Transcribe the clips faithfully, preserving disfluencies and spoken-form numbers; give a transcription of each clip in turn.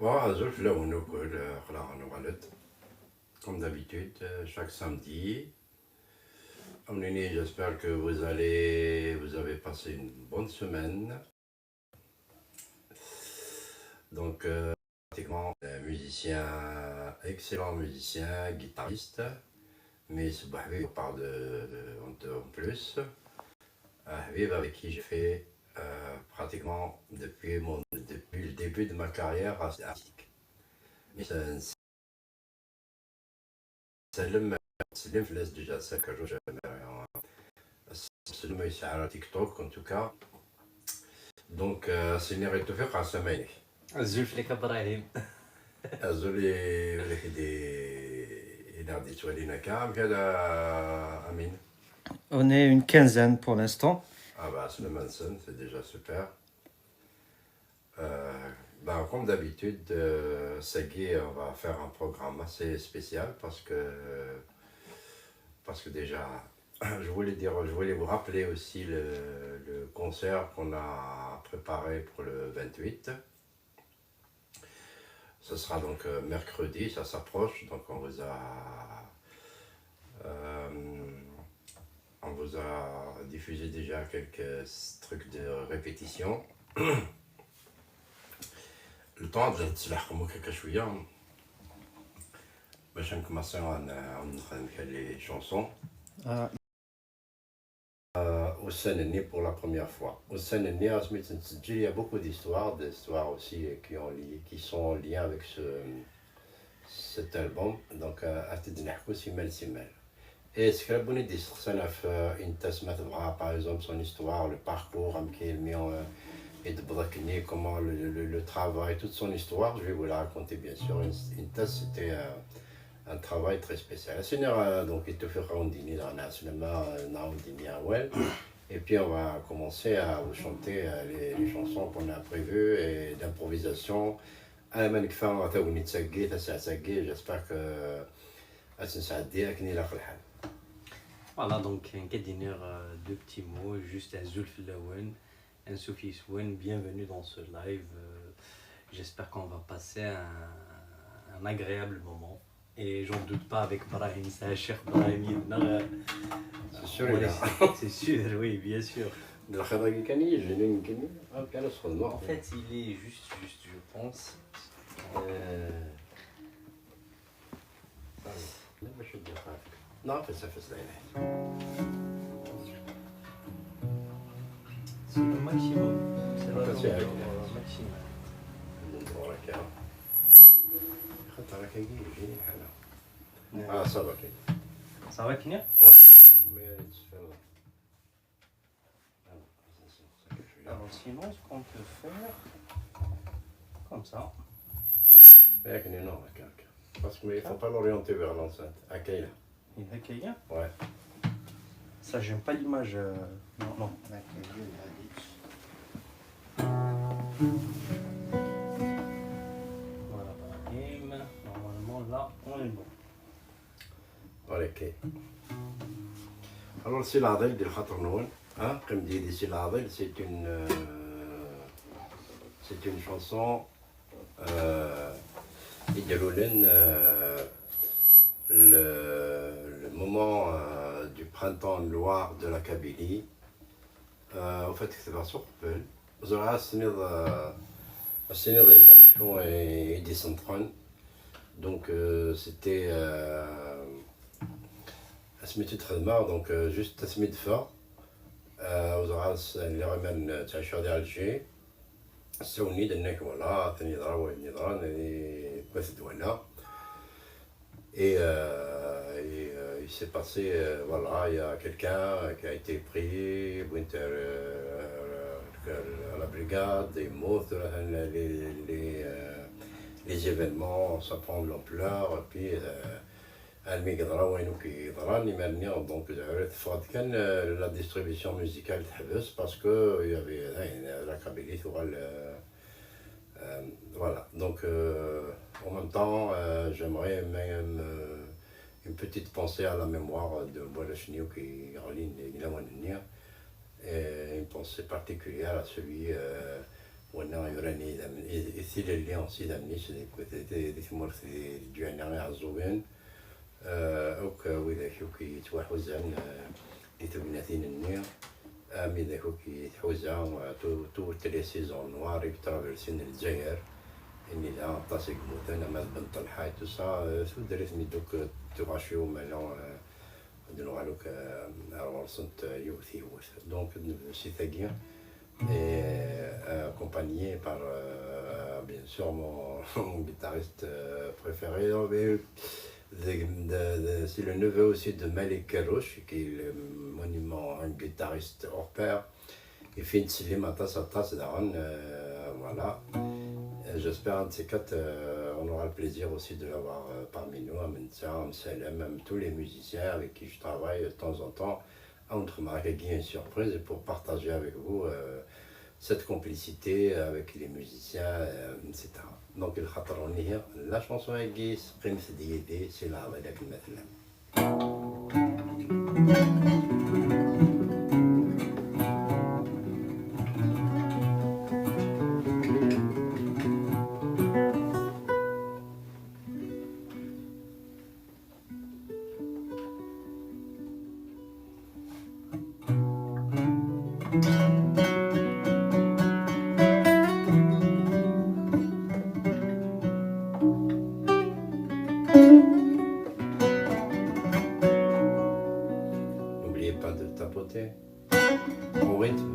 Bon, azul fell-awen ukoll, euh, aql-aɣ nuɣal-d. Comme d'habitude, euh, chaque samedi. Amnini, j'espère que vous allez, vous avez passé une bonne semaine. Donc, euh, pratiquement, euh, musicien, excellent musicien, guitariste, mais ce Bouhbib, on parle de, de- en, en plus. Un Habib avec qui j'ai fait, euh, pratiquement depuis mon, depuis le début de ma carrière artistique. Mais c'est un Salim, Salim Fles déjà, c'est que je j'aime, euh, Salim, il est sur TikTok en tout cas. Donc, euh, Seigneur et Tofik, à semaine. Azul fell-ak a Brahim. Azul i ولكن دي إلى دي تولينا كام كذا أمين. On est une quinzaine pour l'instant. Ah bah, c'est le Manson, c'est déjà super. Euh, bah, comme d'habitude, euh, Sagi, on va faire un programme assez spécial parce que, parce que déjà, je voulais dire, je voulais vous rappeler aussi le, le concert qu'on a préparé pour le vingt-huit. Ce sera donc, euh, mercredi, ça s'approche, donc on vous a, euh, on vous a diffusé déjà quelques trucs de répétition. Le temps de تلحقوا هكا شوية باش نكملوا ن- نخدم les chansons. Ah. Euh, ussan-nni pour la première fois. Ussan-nni, asmi tt-nettseǧǧil, il y a beaucoup d'histoires, d'histoires aussi, euh, qui ont li- qui sont en lien avec ce, cet album. Donc, euh, ad t-id-neḥku simmal simmal. Et s kra n win i d-yesteqsan ɣef, euh, Intas, ma tebɣa, par exemple, son histoire, le parcours, amek almi, euh, i d-tewweḍ akkenni, comment le, le, le travail, toute son histoire, je vais vous la raconter, bien sûr. In- Intas, c'était, euh, un travail très spécial. Ass-nni, euh, donc, i Tufik ad awen-d-yini daɣen ɛeslama, euh, neɣ ad awen-d-yini awal. Et puis, on va commencer à vous chanter, euh, les, les chansons qu'on a prévues et d'improvisation. Alamma nekfa tagnit-agi, tasaɛet-agi, j'espère que ad tt-nesɛeddi akken ilaq lḥal. Voilà, donc, nekk ad d-iniɣ, euh, deux petits mots, juste azul fell-awen, ansuf yes-wen, bienvenue dans ce live. Euh, j'espère qu'on va passer un, un agréable moment. Et j'en doute pas avec Brahim, c'est un cher Brahim. C'est sûr, il a. C'est sûr, oui, bien sûr. En fait, il est juste, juste, je pense. Euh, لا، ماشي ديال هكا. لا، فاس، فاس، لا، لا. C'est le maximum. C'est la longueur, euh, maximale. خاطر هكا يجيني بحال هكا. آه، ça va كاين. Ça va كاين؟ Ouais. Mais it's fine. Alors, sinon, ce qu'on peut faire, comme ça. Mais هكا، non, هكا، هكا. Parce que il faut pas l'orienter vers l'enceinte. هكا يلا. هكايا؟ Ouais. Ça, j'aime pas l'image, euh, non, non. هكايا، هادي. Voilà, Brahim. Normalement, là, on est bon. Ok. Alors, Si Leɛḍil, di lxaṭer-nwen, hein, qqim-d yid-i, Si Leɛḍil, c'est une, euh, c'est une chanson, euh, i d-ilulen, euh, le, le moment, euh, du printemps noir de la Kabylie. Euh, en fait, كتبها s uqbel. Ẓriɣ ass-nniḍ, euh, ass-nniḍ yella wacu i, i d-isenṭqen. Donc, euh, c'était, euh, asmi tt-id-xedmeɣ, donc, euh, juste asmi d-ffeɣ. Euh, ẓriɣ ass, lliɣ imaren ttɛiceɣ di Alger. Ssawlen-iyi-d, nnan-ak, voilà, atan yeḍra wayen yeḍran, i, wwat-d wala. Et, euh, et, euh, il s'est passé, euh, voilà, il y a quelqu'un qui a été pris, wwin-t, euh, à la brigade, yemmut, les, les, euh, les événements, ça prend de l'ampleur, et puis, euh, almi yeḍra wayen akk yeḍran, imir-nni, donc, teffeɣ-d kan, euh, la distribution musicale teḥbes, parce que il y avait, euh, la Kabylie tuɣal, euh, Euh, voilà. Donc, euh, en même temps, euh, j'aimerais même, euh, une petite pensée à la mémoire de warrac-nni akk yeɣlin deg lawan-nni. Et une pensée particulière à celui, euh, wanna yuran idammen, i tilelli s idammen-is di, di, di tmurt, di leǧyana Iɛeẓẓugen, eh, akk widak akk yettwaḥuzan, eh, di tegnatin-nni, am widak akk yetḥuza, eh, tout-, toutes les saisons noires i yetraversin Lezzayer, imi da aṭas i yemmuten, ama d Ben Ṭelḥa et tout ça, eh, tudert mi d-, akk tuɣac i umala, eh, ad nuɣal akk, eh, ar ɣur-sent, eh, yiwet yiwet. Donc, ad nebdu si tagi, et, euh, accompagné par, euh, bien sûr, mon, mon guitariste, euh, préféré. Non, mais de, de, de, c'est le neveu aussi de Malik Kerrouche, qui est le monument, un guitariste hors pair. Et Finn Slim, aṭas, aṭas, daɣen, euh, voilà. Euh, j'espère, un de ces quatre, euh, on aura le plaisir aussi de l'avoir, euh, parmi nous, am netta, am Salem, am tous les musiciens avec qui je travaille de temps en temps. Ad wen-d-xedmeɣ akkagi une surprise pour partager avec vous, euh, cette complicité avec les musiciens, euh, et cetera. Donc, lxaṭer ur nihi, la chanson-agi, Qqimet-d yid-i, si leɛḍil akken ma tellam. N'oubliez pas de tapoter. Au rythme.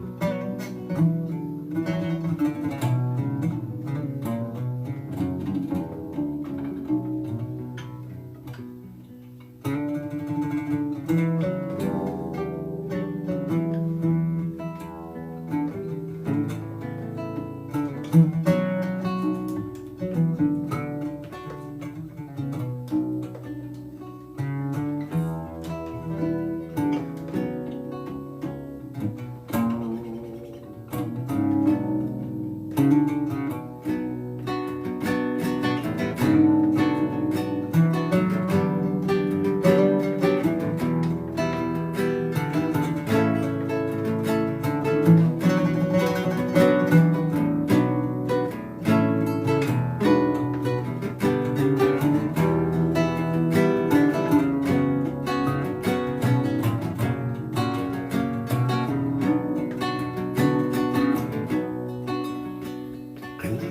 Qim-d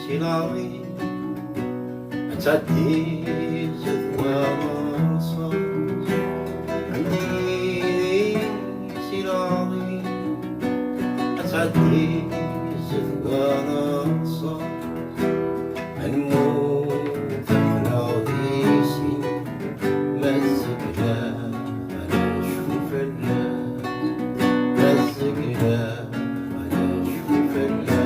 si leɛḍil, ad tɛeddi zdat waɣerṣaṣ. Qim-d si leɛḍil, ad tɛeddi zdat waɣerṣaṣ. Lmut aql-aɣ di sin, ma zegleɣ ad necfu fell-as, ma zegleɣ ad necfu fell-as.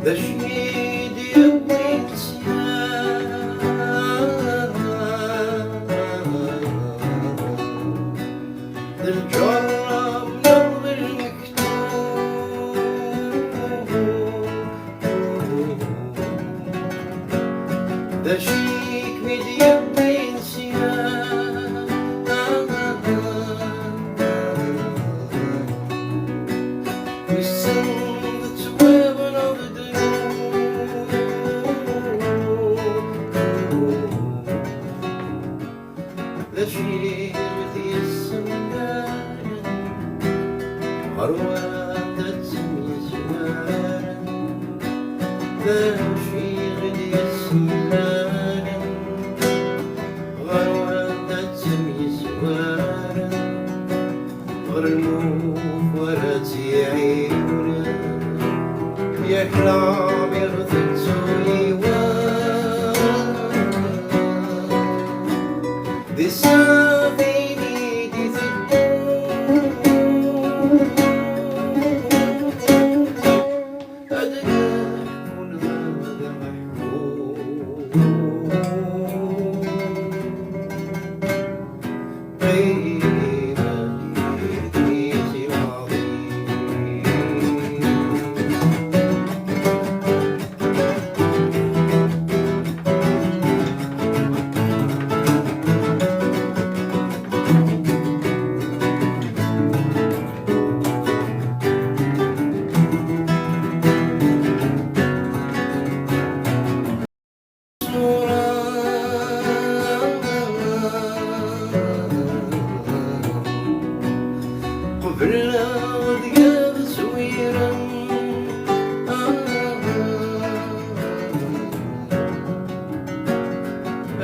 D acu i d-yewwin sya? D lǧerra neɣ d lmektub? D acu i kem-id-yewwin sya? Wissen d ttwaɣ neɣ d ddnub? D acu i d-yessemlalen ɣer wanda ttemyezmaren? D acu i d-yessemlalen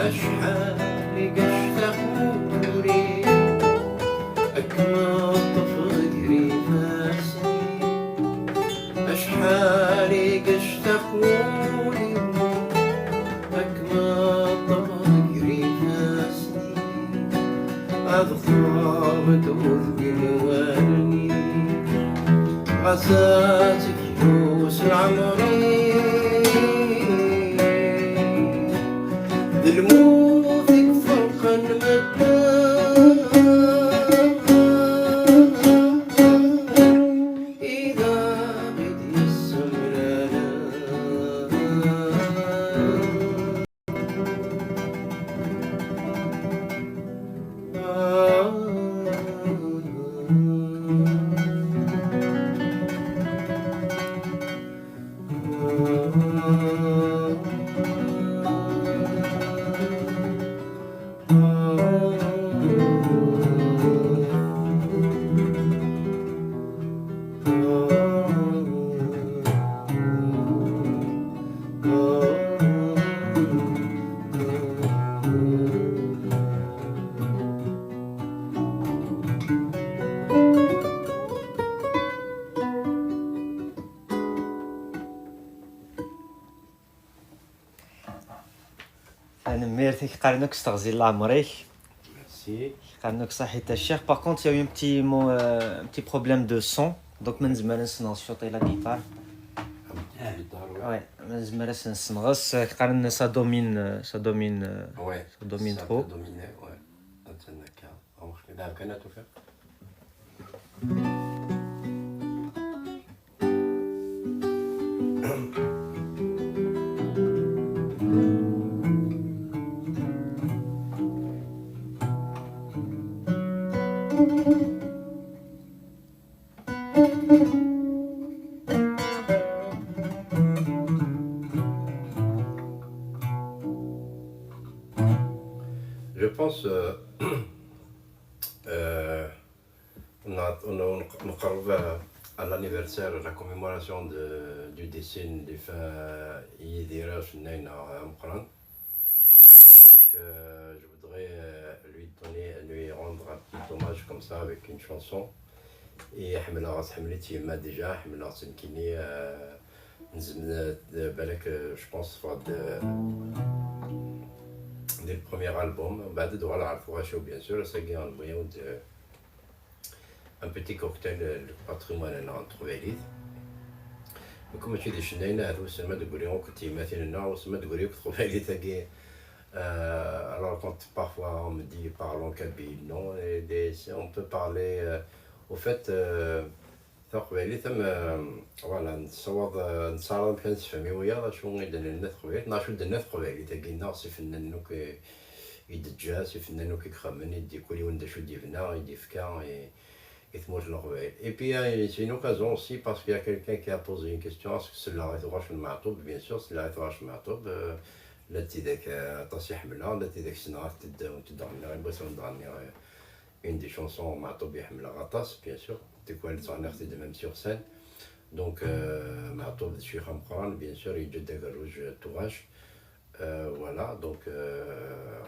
Acḥal i yectaq wul-iw ad kem-ṭṭfeɣ gar ifassen-iw. Acḥal i yectaq wul-iw ad kem-ṭṭfeɣ gar ifassen-iw. Ad ɣreɣ deg wallen-ik, ɣas ad tekyus leɛmer-ik. D lmut i iferqen medden, i d aɣ-id-yessemlalen. Tanemmirt, i k-qqaren akk s teɣzi n leɛmer-ik. Merci. Qqaren akk ṣaḥit a ccix. Par contre, il y a eu un petit mo-, euh, un petit problème de son. Donc, ma nezmer ad nsenɣes cwiṭ la guitare. Ah, guitare, ouais. Ouais, ma nezmer ad nsenɣes, euh, qqaren ça domine, euh, ça domine, euh, ouais, ça domine ça trop. Peut dominer, ouais. Attan akka. Amek, d amek kan ad tufiḍ. Je pense, euh, euh, on a, on a, on a, on a à l'anniversaire, la commémoration de, du décès du fin Yidir Afennay, euh, Ameqran. Donc, euh, je voudrais, euh, lui donner, lui rendre un petit hommage comme ça avec une chanson. Et ḥemmleɣ-tt, ḥemmleɣ-tt yemma déjà, ḥemmleɣ-tt nekkini, euh, nzem-, euh, balak, euh, je pense, ffeɣ-d, euh, dès le premier album. Mbeɛd ad uɣaleɣ ɣer Fuɣacu, bien sûr, ass-agi newwi-awen-d, euh, un petit cocktail, euh, le patrimoine-nneɣ n teqbaylit. Donc, mačči d icennayen, ahat wissen ma d-tegri akk tyemmatin-nneɣ, wissen ma d-tegri akk teqbaylit-agi. Euh, alors, quand parfois on me dit, parlons kabyle, non, et des, on peut parler, euh, au fait, euh, taqbaylit am, euh, voilà, nessawaḍ, euh, nessawaḍ amek ad nessefhem i wiyaḍ acu i d-nenna teqbaylit, neɣ acu d-tenna teqbaylit-agi-nneɣ s ifennanen akk i, i d-teǧǧa, s ifennanen akk i ixemmen, i d-, kul yiwen d acu i d-yebna, i d-yefka, i, i tmurt n Leqbayel. Et puis, euh, c'est une occasion aussi parce qu'il y a quelqu'un qui a posé une question, est-ce que selleɣ i tɣac n Meɛṭub? Bien sûr, selleɣ i tɣac n Meɛṭub, euh, la d tidak, euh, aṭas i ḥemmleɣ, la d tidak ssneɣ ad t-id-, ad t-id-ɣenniɣ, i wass-a ad ɣenniɣ, euh, une des chansons Meɛṭub i ḥemmleɣ aṭas, bien sûr, tikwal ttɣenniɣ-t-id même sur scène. Donc, euh, Meɛṭub d ccix ameqqran, bien sûr, yeǧǧa-d agerruj, euh, tuɣac. Euh, voilà, donc, euh,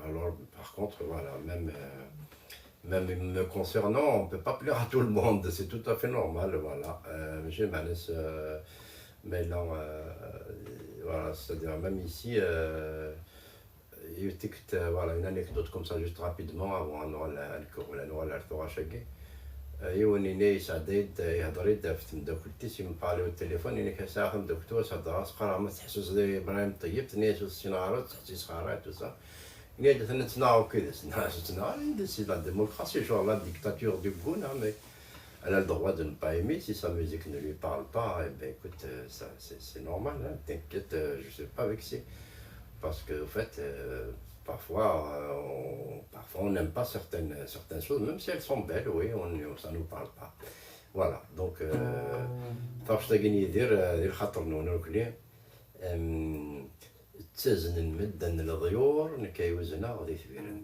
alors, par contre, voilà, même, euh, même me concernant, on peut pas plaire à tout le monde, c'est tout à fait normal, voilà. Euh, mais j'ai ma laisse, euh, mais là, euh, voilà, c'est-à-dire, même ici, euh, il y a une petite, euh, voilà, une anecdote comme ça, juste rapidement, avant, on aura la, le cours, on aura la, euh, yiwen-nni yesɛedda-yi-d, ihder-iyi-d ɣef tmeddakelt-is, i me parler au téléphone, yenna-k: "Sɛiɣ tameddakelt-iw, as-hedreɣ, as-qqareɣ ma teḥṣiṣ di Ibrahim Ṭeyyeb", tenna-yas: "Ur tt-ssineɣ ara, ur tettḥessisem ara", et tout ça. Yenna-yas: "Tenna ttnaɣ akk yid-s." Neɣ ur tt-ttnaɣ ara, yid-s, c'est la démocratie, genre la dictature du goût, là, mais elle a le droit de ne pas aimer, si sa musique ne lui parle pas, eh ben, écoute, euh, ça, c'est, c'est normal, hein, t'inquiète, euh, je suis pas vexé. Parce que, au fait, euh, parfois, euh, on, parfois, on n'aime pas certaines, certaines choses, même si elles sont belles, oui, on, ça nous parle pas. Voilà, donc, euh, taɣect-agi n Yidir, euh, di lxaṭer-nwen akk-nni, em, ttaznen medden leḍyur, nekk ay uzneɣ d itbiren.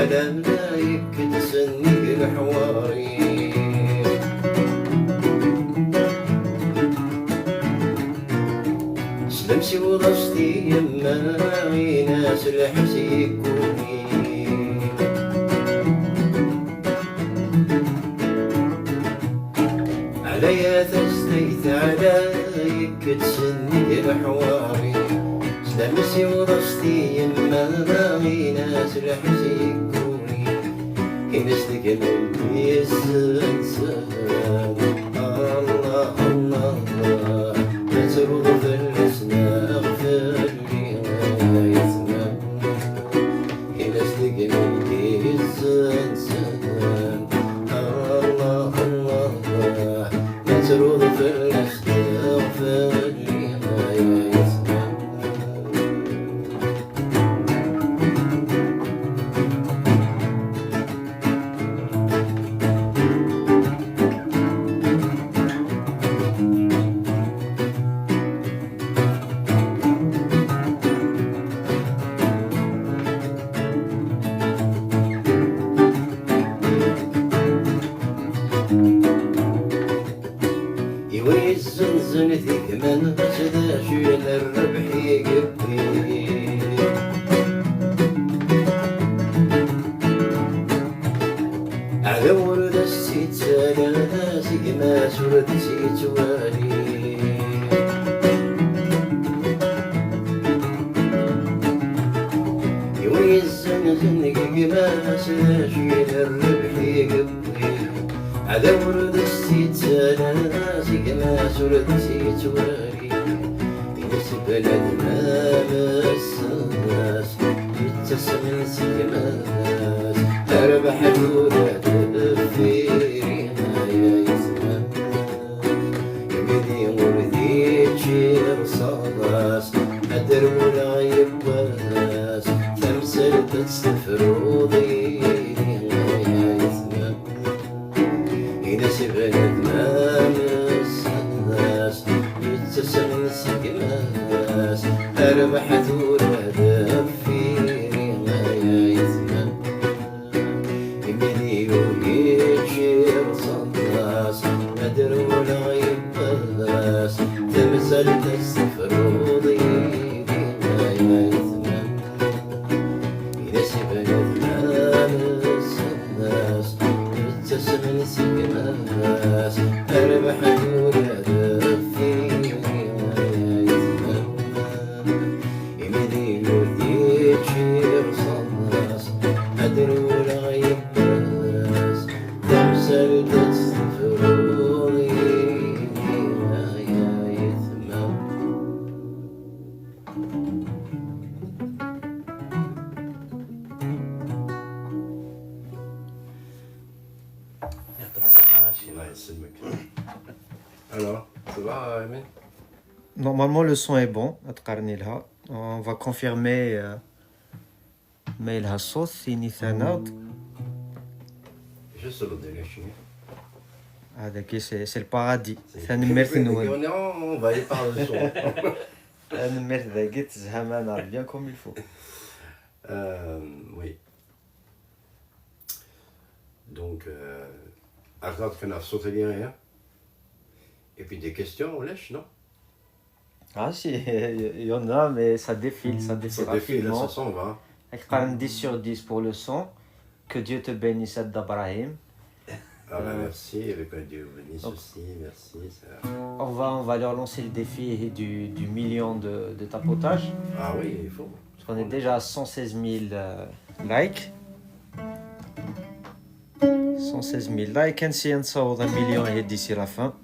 Alamma yekk-d sennig leḥwari. Slam siwḍ-as-t i yemma-ines, lḥess yegguni. Ɛlayat-as tayt ɛla, yekk-d sennig leḥwari. Slam siwḍ-as-t i yemma-ines, lḥess yegguni. Ines deg-m yes-sen. Allah, Allah, ma truḍ fell-as neɣ fell-i ay atma. Ines deg-m yes-sen. Allah, Allah, ma truḍ fell-as neɣ fell-i ay atma. Iwi yezzenzen tigman, s d acu yella rrbeḥ i yewwi? Ɛdaw ur d as-tt-ittala, s gma-s ur d-tt-ittwali. Iwi yezzenzen deg gma-s, d acu yella rrbeḥ i yewwi? Ɛdaw ur d as-tt-ittala, s gma-s ur d-tt-ittwali. Ines bnadem amessas, yettasmen s gma-s, rrbeḥ tura deffir-i ay ayetma. Imidi ur d-ičči rrṣaṣ, ad d-rewleɣ yiwwas, tamsalt ad tt-tefruḍ yid-i ay ayetma. Ines bnadem amessas, yettasmen s gma-s, rrbeḥ tura deffir-i ay ayetma. Imidi ur d-ičči rrṣaṣ, ad d-rewleɣ yiwwas, tamsalt ad tt-tefruḍ yid-i ay ayetma. Ines bnadem amessas, yettasmen s gma-s, rrbeḥ tura deffir-i ay ayetma. Imidi ur d-ičči rrṣaṣ, ad d-rewleɣ yiwwas, tamsalt ad tt-tefruḍ yid-i ay ayetma. يعطيك الصحة، هاشم. الله يسلمك. Alors, ça va, Amin? Normalement, le son est bon. On va confirmer, euh, ma yelha ṣṣut, init-aneɣ-d. Juste le dernier chien. Ah, d'accord, c'est, c'est le paradis. C'est Tanemmirt-nwen. On est en, on va y parler le son. Tanemmirt, dagi tezham-aneɣ bien comme il faut. Euh, oui. Donc, euh, regarde qu'on a sauté les rien. Et puis des questions, on lèche, non? Ah si, il y en a, mais ça défile, ça défile Ça défile, rapidement. Ça s'en va. Avec un dix sur dix pour le son. Que Dieu te bénisse, Abd Ibrahim. Ah ben, euh, merci, avec un Dieu bénisse donc, aussi, merci. Ça... On va, on va leur lancer le défi du, du million de, de tapotages. Ah oui, il faut. Parce qu'on est déjà à cent seize mille, euh, likes. Cent seize mille likes, et si on sort d'un million et d'ici la fin.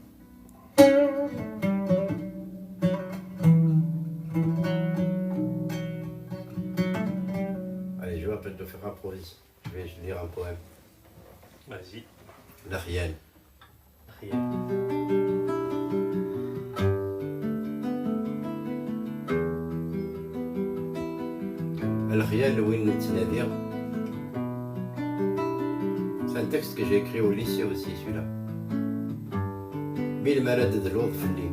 Allez, je vais peut-être te faire un provis. Je vais lire un poème. Vas-y. Lexyal. Lexyal. Lexyal win nettnadi. C'est un texte que j'ai écrit au lycée aussi, celui-là. Mi lmara d-dluḍ fell-i.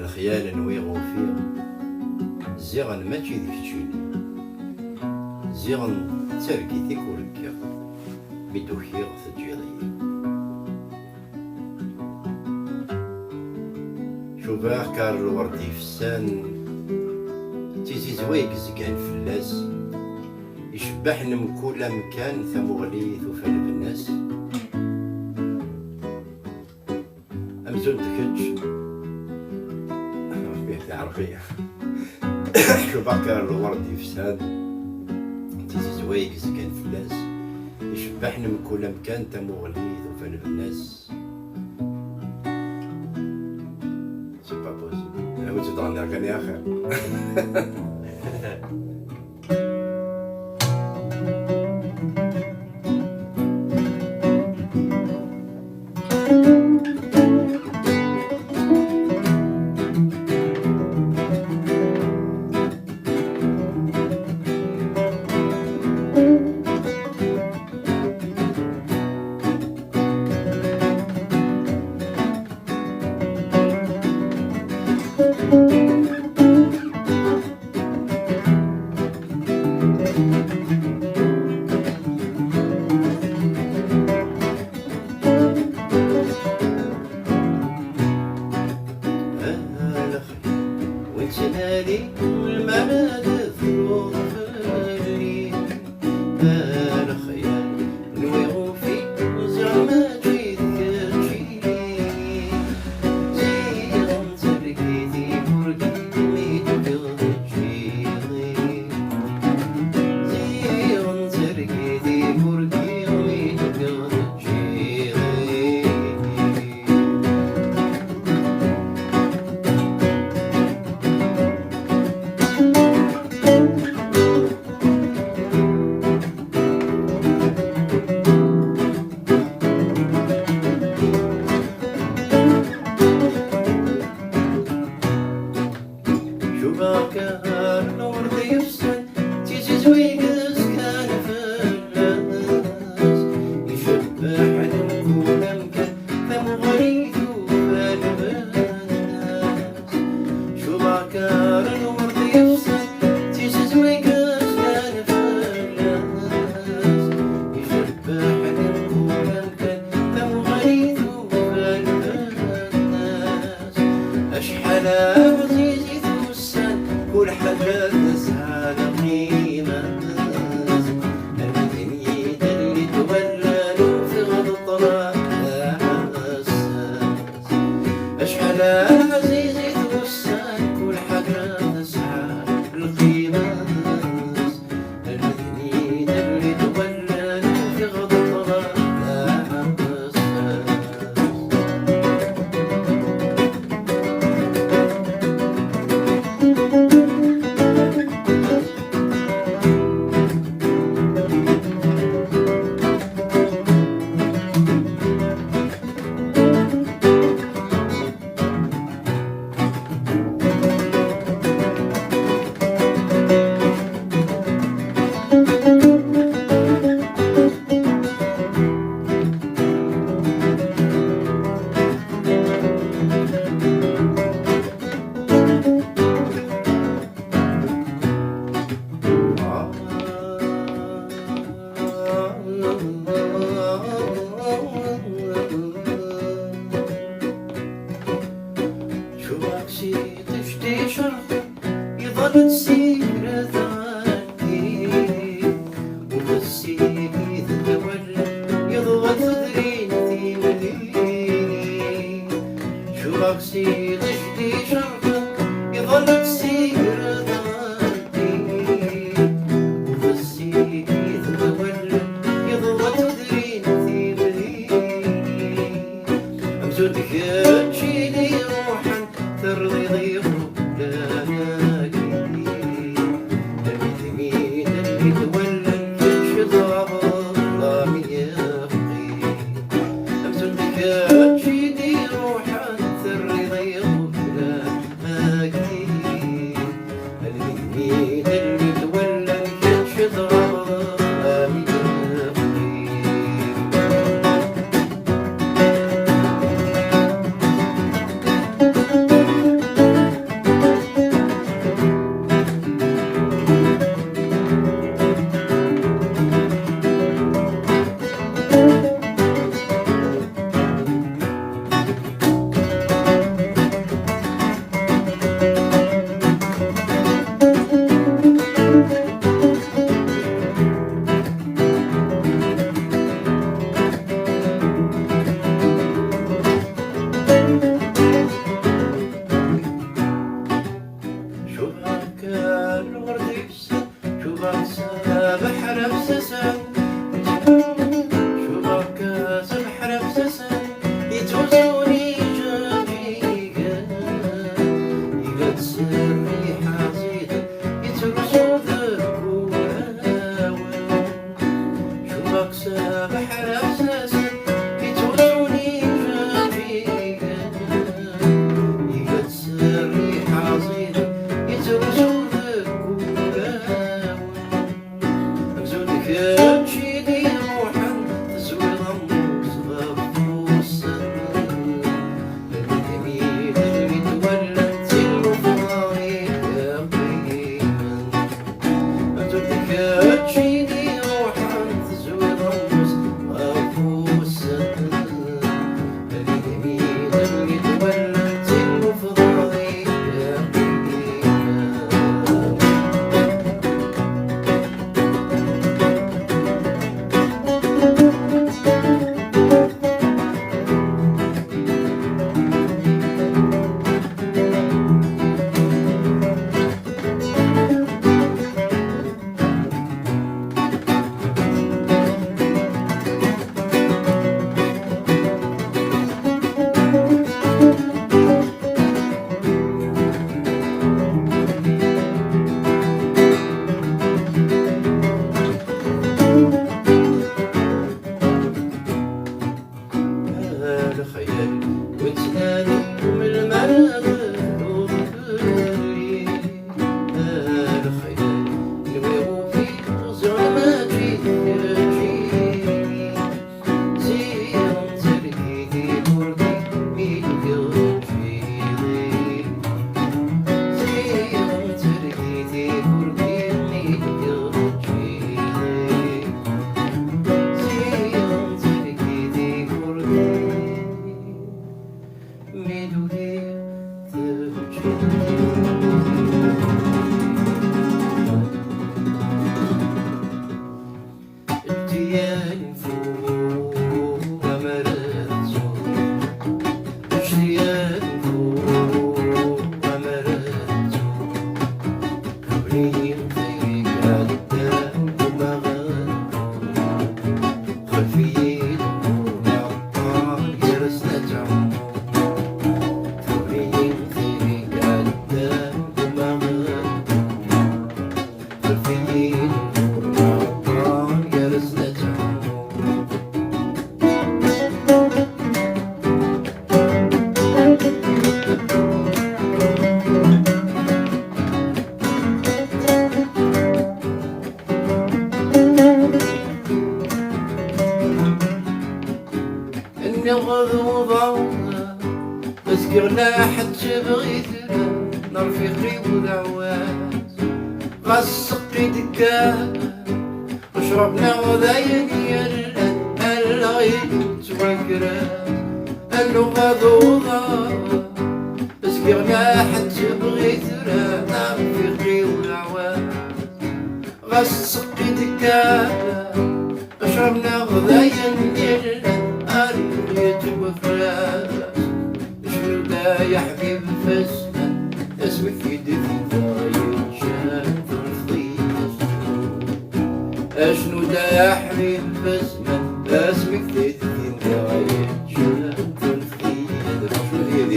Lexyal nwiɣ ufiɣ. Ziɣen mačči d keččini. Ziɣen d targit i k-ur-kkiɣ, mi d-ukiɣ teǧǧiḍ-iyi. Cubaɣ kar lwerd yefsan, d tizizwa i yezgan fell-as, icebbaḥen mkul amkan, tamuɣli tufa lbenna-s. Amzun d kečč. Ṛebbi yeɛreq-iyi. Cubaɣ kar lwerd yefsan, d tizizwa i yezgan fell-as, icebbaḥen mkul amkan, tamuɣli tufa lbenna-s. C'est pas possible. Ur tt-id-ɣenniɣ kan i axir. Win ttnadi lmana d truḍ fell-i, a lexyal nwiɣ ufiɣ, ziɣ mačči d keččini. Ziɣ d targit i ur ggiɣ mi d-ukiɣ teǧǧiḍ-iyi. Ziɣ d targit i ur ggiɣ mi d-ukiɣ teǧǧiḍ-iyi. Ḥebsasen, cubakas lḥerfsasen, yettuzun ijeǧǧigen, iban s rriḥa ẓiden, yettrusu deg wurawen. Cubakas lḥerfsasen, yettuzun ijeǧǧigen, iban s rriḥa ẓiden, yettrusu deg wurawen. Amzun d kečč i d-iruḥen, tezwiḍ ammus ɣef wussan. Lmut imilen mi twallan d tilufḍa i yeqqimen. Amzun d kečč i d-iruḥen, tezwiḍ ammus ɣef wussan. Lxyal wettnadi melmi ara tedduḍ fell-i. Lxyal nwiɣ ufiɣ ẓer mačči d keččini. Ziɣen d targit i kurdi mi d-yuɣ ǧiḍi. Ziɣen d targit i kurdi mi d-yuɣ ǧiḍi. Ziɣen d targit i kurdi mi d-uliɣ teǧǧiḍi. Ǧǧiyan fu amar ad tsuɣ. Ǧǧiyan fu amar ad tsuɣ. Tabrin tayri iɛeddan umaɣan. Xlef-iyi lmur neɣ ṭṭar gar-asen ad tɛummu. Tabrin tayri iɛeddan umaɣan. Nniɣ d uḍaw, zgiɣ la ḥettbeɣ itran, rfiq-iw d aɛwaz, ɣas seqqi-d kan. Ccrab-nneɣ d ayen yerran, allaɣ-inu ttwakran. Annuɣ ad uḍaɣ, zgiɣ la ḥettbeɣ itran, rfiq-iw d aɛwaz. Ɣas seqqi-d kan, ccrab-nneɣ d ayen yellan, armi yettwafras. Cnu-d ay aḥbib f azman, asmi k-id-tinda yeǧǧan tunfeḍ-iyi. Acnu-d ay aḥbib f azman, asmi k-id-tinda yeǧǧan tunfeḍ-iyi.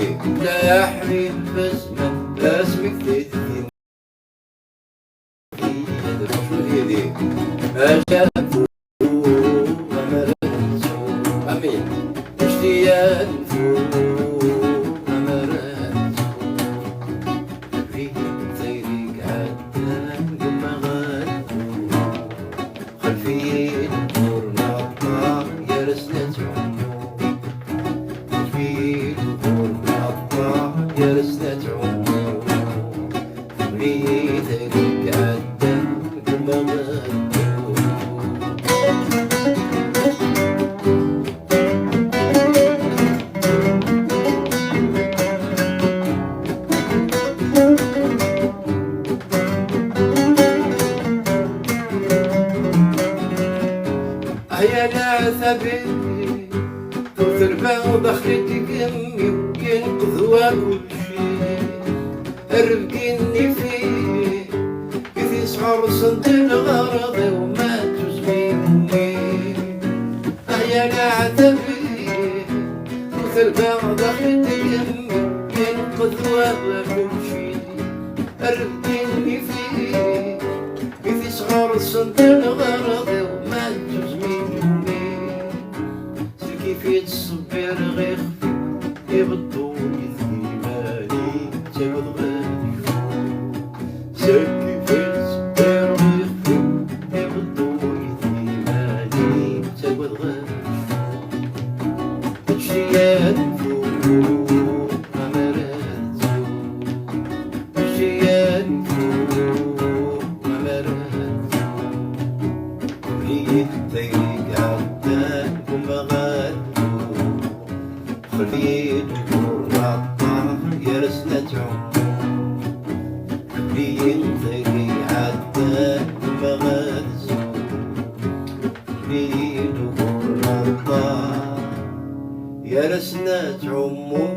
Acnu-d ay aḥbib f azman, asmi k-id-tinda Amin. Xlef-iyi lmur neɣ ṭṭar gar-asen ad tɛummu. Xlef-iyi lmur neɣ ṭṭar gar-asen ad tɛummu. Tabrit-agi iɛeddan deg umaḍal. Ay a leɛtab-iw, terba daxel deg imi-w, yenqed wa kulci. Rrebgi n yifi i t-isɣersen di lɣerḍ-iw, ma Ur terbaɣ daxel n tgemmi, yenqed war kulci. Rrebbi ifi, i tisɣar-nsent lɣerḍ-iw ma d tuzmin-nni. S lkif i ttṣebbireɣ ixef-iw, ibeṭṭu i tgimani ttagadeɣ ad cfu. S lkif i ttṣebbireɣ ixef-iw, ibeṭṭu i tgimani ttagadeɣ ad cfu. Ǧǧi-yi ad mteɣ, amar ad ttuɣ. Ǧǧi-yi ad mteɣ, amar ad ttuɣ. Ur iyi-d-tteg ɛeddan, umbeɛd ad ttuɣ. Xli-yi-d ur neɛṭer, gar-asen ad tɛumm. Xli-yi-d tteg ɛeddan, umbeɛd ad ttuɣ. Bid ugur aṭṭan, gar-asen ad tɛummum.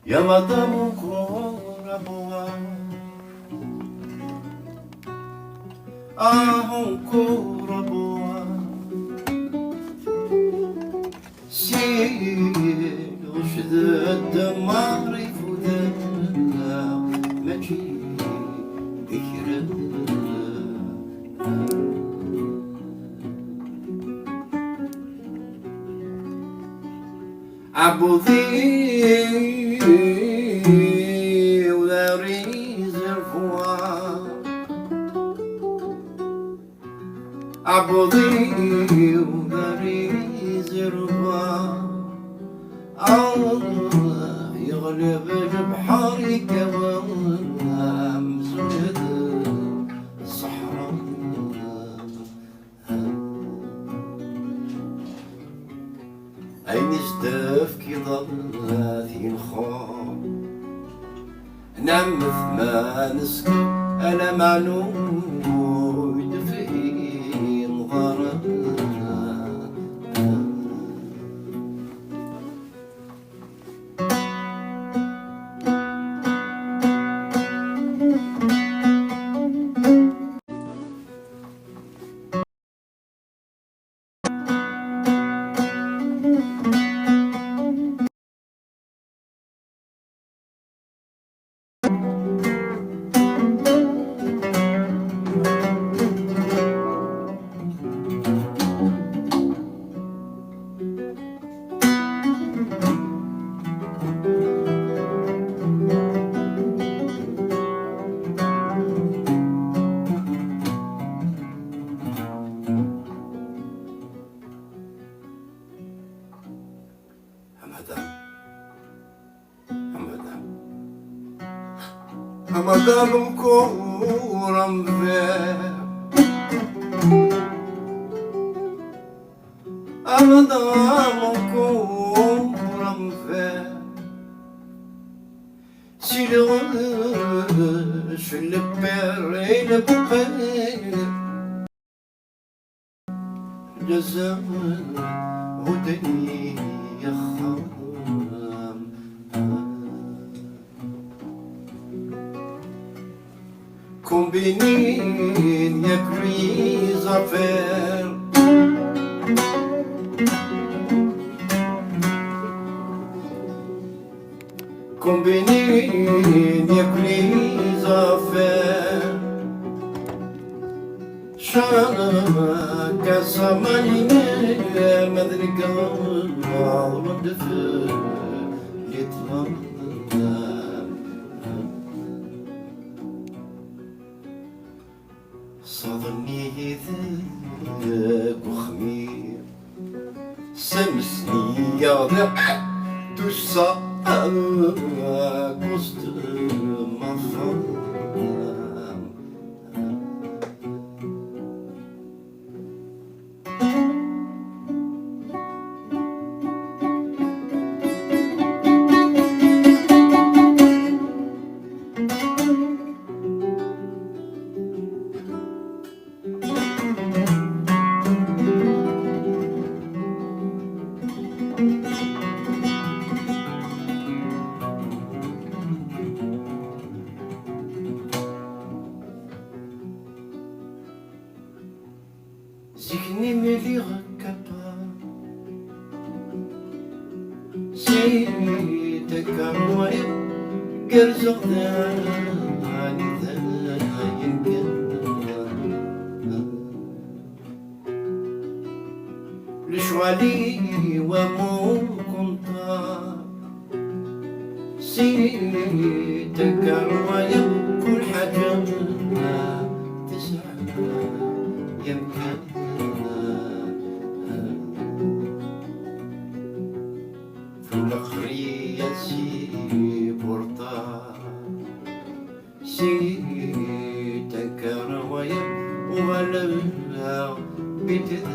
Ya madame, encore à boire. Ah, encore à boire. Si ɣecdet mar ifudan, mačči d kra. Aɛebbuḍ-iw d arizervuar. Aɛebbuḍ-iw d arizervuar. Allah yeɣleb lebḥer ikkawen amzun d ṣṣeḥra. Ayen i s-d-tefkiḍ ad yenxer. Nɛemmet ma nesker ala meɛlum ur d-tefhimeḍ ara. Amadam. Amadam. Amadam mkul amber. Amadam mkul amber. Si lɣec lepper i lepper. Lezzamen hudden-iyi axxam. Kombinin yakk les affaires. Kombinin yakk les affaires. Caka samalin ma d nekk ɣer d fell-i ṭṭlam. Ṣaḍen-iyi deg uxmir, samsen-iyi d usa kuẓ d maḍan. Zik-nni mi lliɣ kappa, si takarwayeɣ gerrzeɣ d ɛanida yenkan. Lecɣal-iw am ukunṭar, si takarwayeɣ kul ḥaǧa tesɛa yamkan. Tulaqriya si burṭa, si takarwayeɣ uɣaleɣ bidid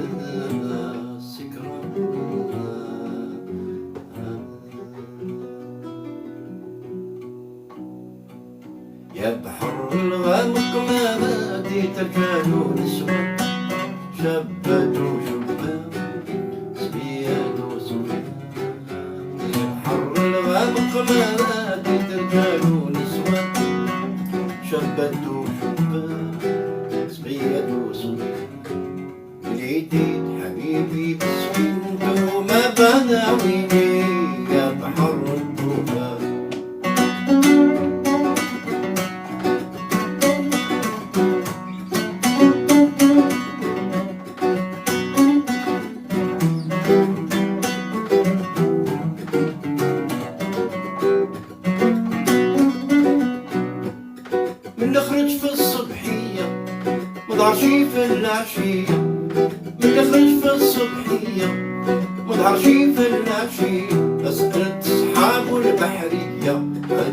sekran. يا بحر الغمق ما غادي ترجع له نسوة، شبات وشبان، سبيان وصبيان. يا بحر الغمق ما غادي ترجع له نسوة، شبات وشبان، سبيان وصبيان. ليتي حبيبي بسكنتو ما بناويني يا بحر الطوفان. من نخرج في الصبحية، مدارشي في العشية. من نخرج في الصبحية، مدارشي في العشية. أسأل الصحاب والبحرية،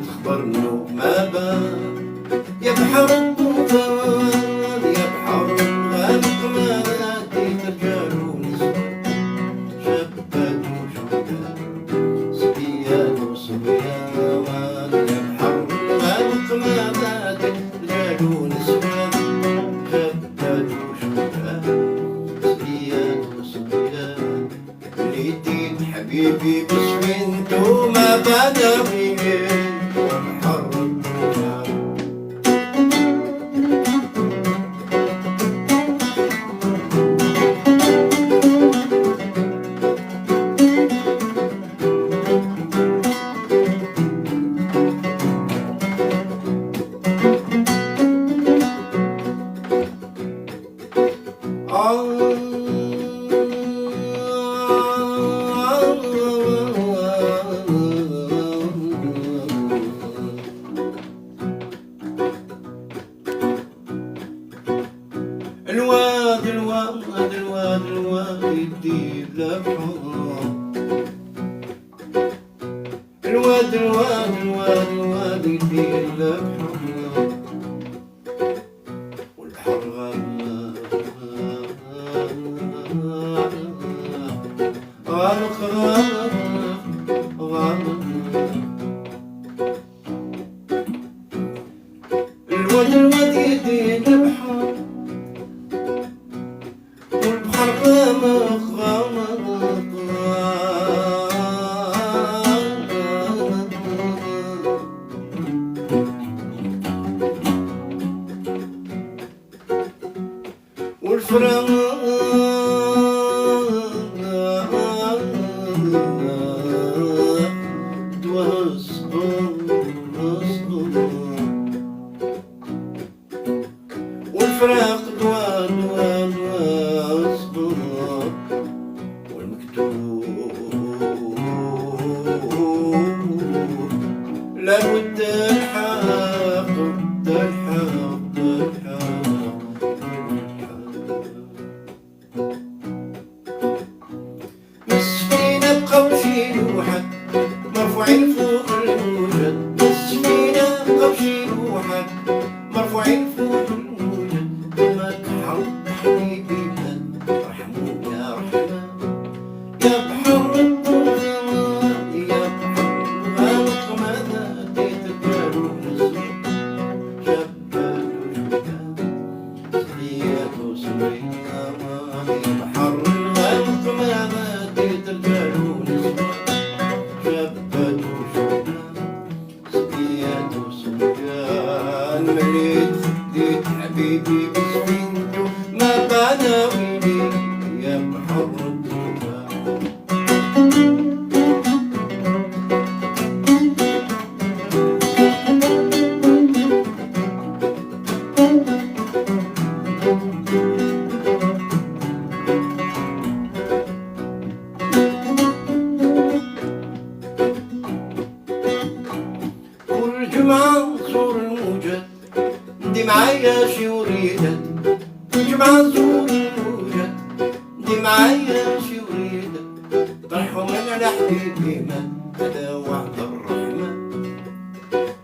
تخبرنو ما بان. يا بحر الطوفان، يا بحر الغرق، ما غادي ترجع له نسوان. شباب وشبان، صبيان وصبيان، يا بحر الغرق ما غادي ترجع له نسوان. شباب وشبان، صبيان وصبيان، ليتي حبيبي بسكنتو ما بناويني يا بحر الطوفان. الواد، الواد، الواد، الواد يدي لبحر. الواد، الواد، الواد، الواد يدي لبحر. والبحر غامق، غامق، غامق، غامق. الواد، الواد يدي البحر، والبحر غامق، غامق. والفراق دوا الصبر، الصبر. والفراق دوا، دوا، دوا الصبر. والمكتوب لابد تلحق، تلحق، تلحق. وريدات، الجمعة زور وريدات، دي معايا شي وريدات، طرحهم على حبيبي ما هذا وعد الرحمة.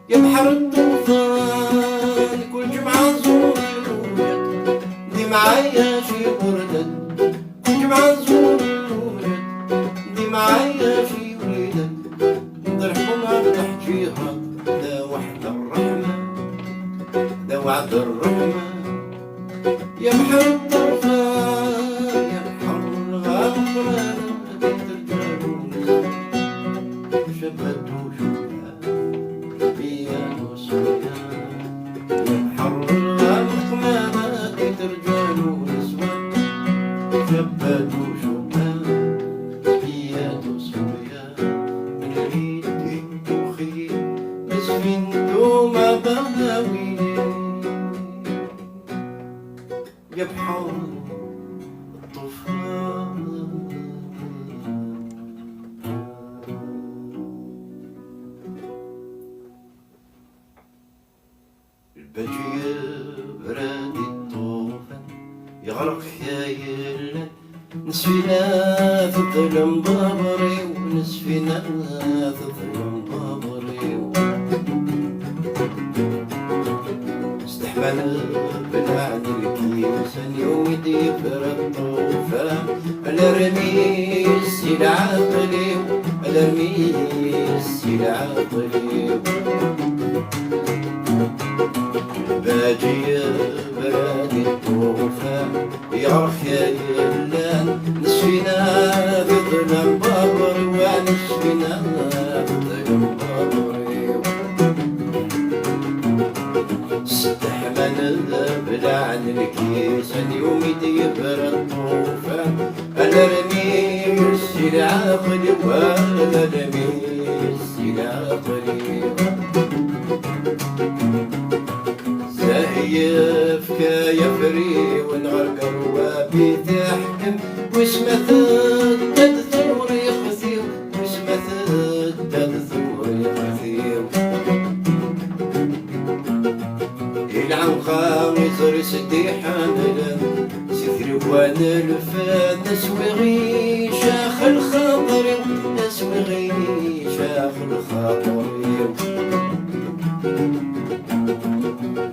يا بحر الطوفان، كل جمعة زور وريدات، دي معايا شي وردات، كل جمعة زور وريدات، دي معايا شي وريدات، نطرحهم على الحجيرة، هذا وعد الرحمة، هذا وعد الرحمة. يا بحر الطوفان، يا بحر الغفران، بيت الجنون، شبت وشبان، بيان وصبيان. يا بحر الغمق ما بقيت رجال ونسوان، شبت وشبان، بيان وصبيان. من عيد وخير، بس فين دوما بغاوي. يا بحر الطوفان. الباجي يبرد الطوفان، يغرق يا يلان، نسفينة تظلم بابري، ونسفينة تظلم بابري. استحمل بلعن الكيسان، يوم يدير الطوفان، على رميس العقلي، على رميس العقلي. باجي براني الطوفان، يا رخي يلان، نسينا بظلم بابر، ونسينا بظلم بابر. ستحمل بلعن الكيس، اليوم يدير الطوفان. أنا رميس العقل، وأنا رميس العقل. زاهي يفكى يفري، والغرقر وابي تحكم، وش ما تدد ثوري خزيو، وش ما تدد ثوري خزيو. العنقا يزري سدي حاملا، سفري وانا الفن، اسوي غيشاخ الخاطر، اسوي غيشاخ الخاطر.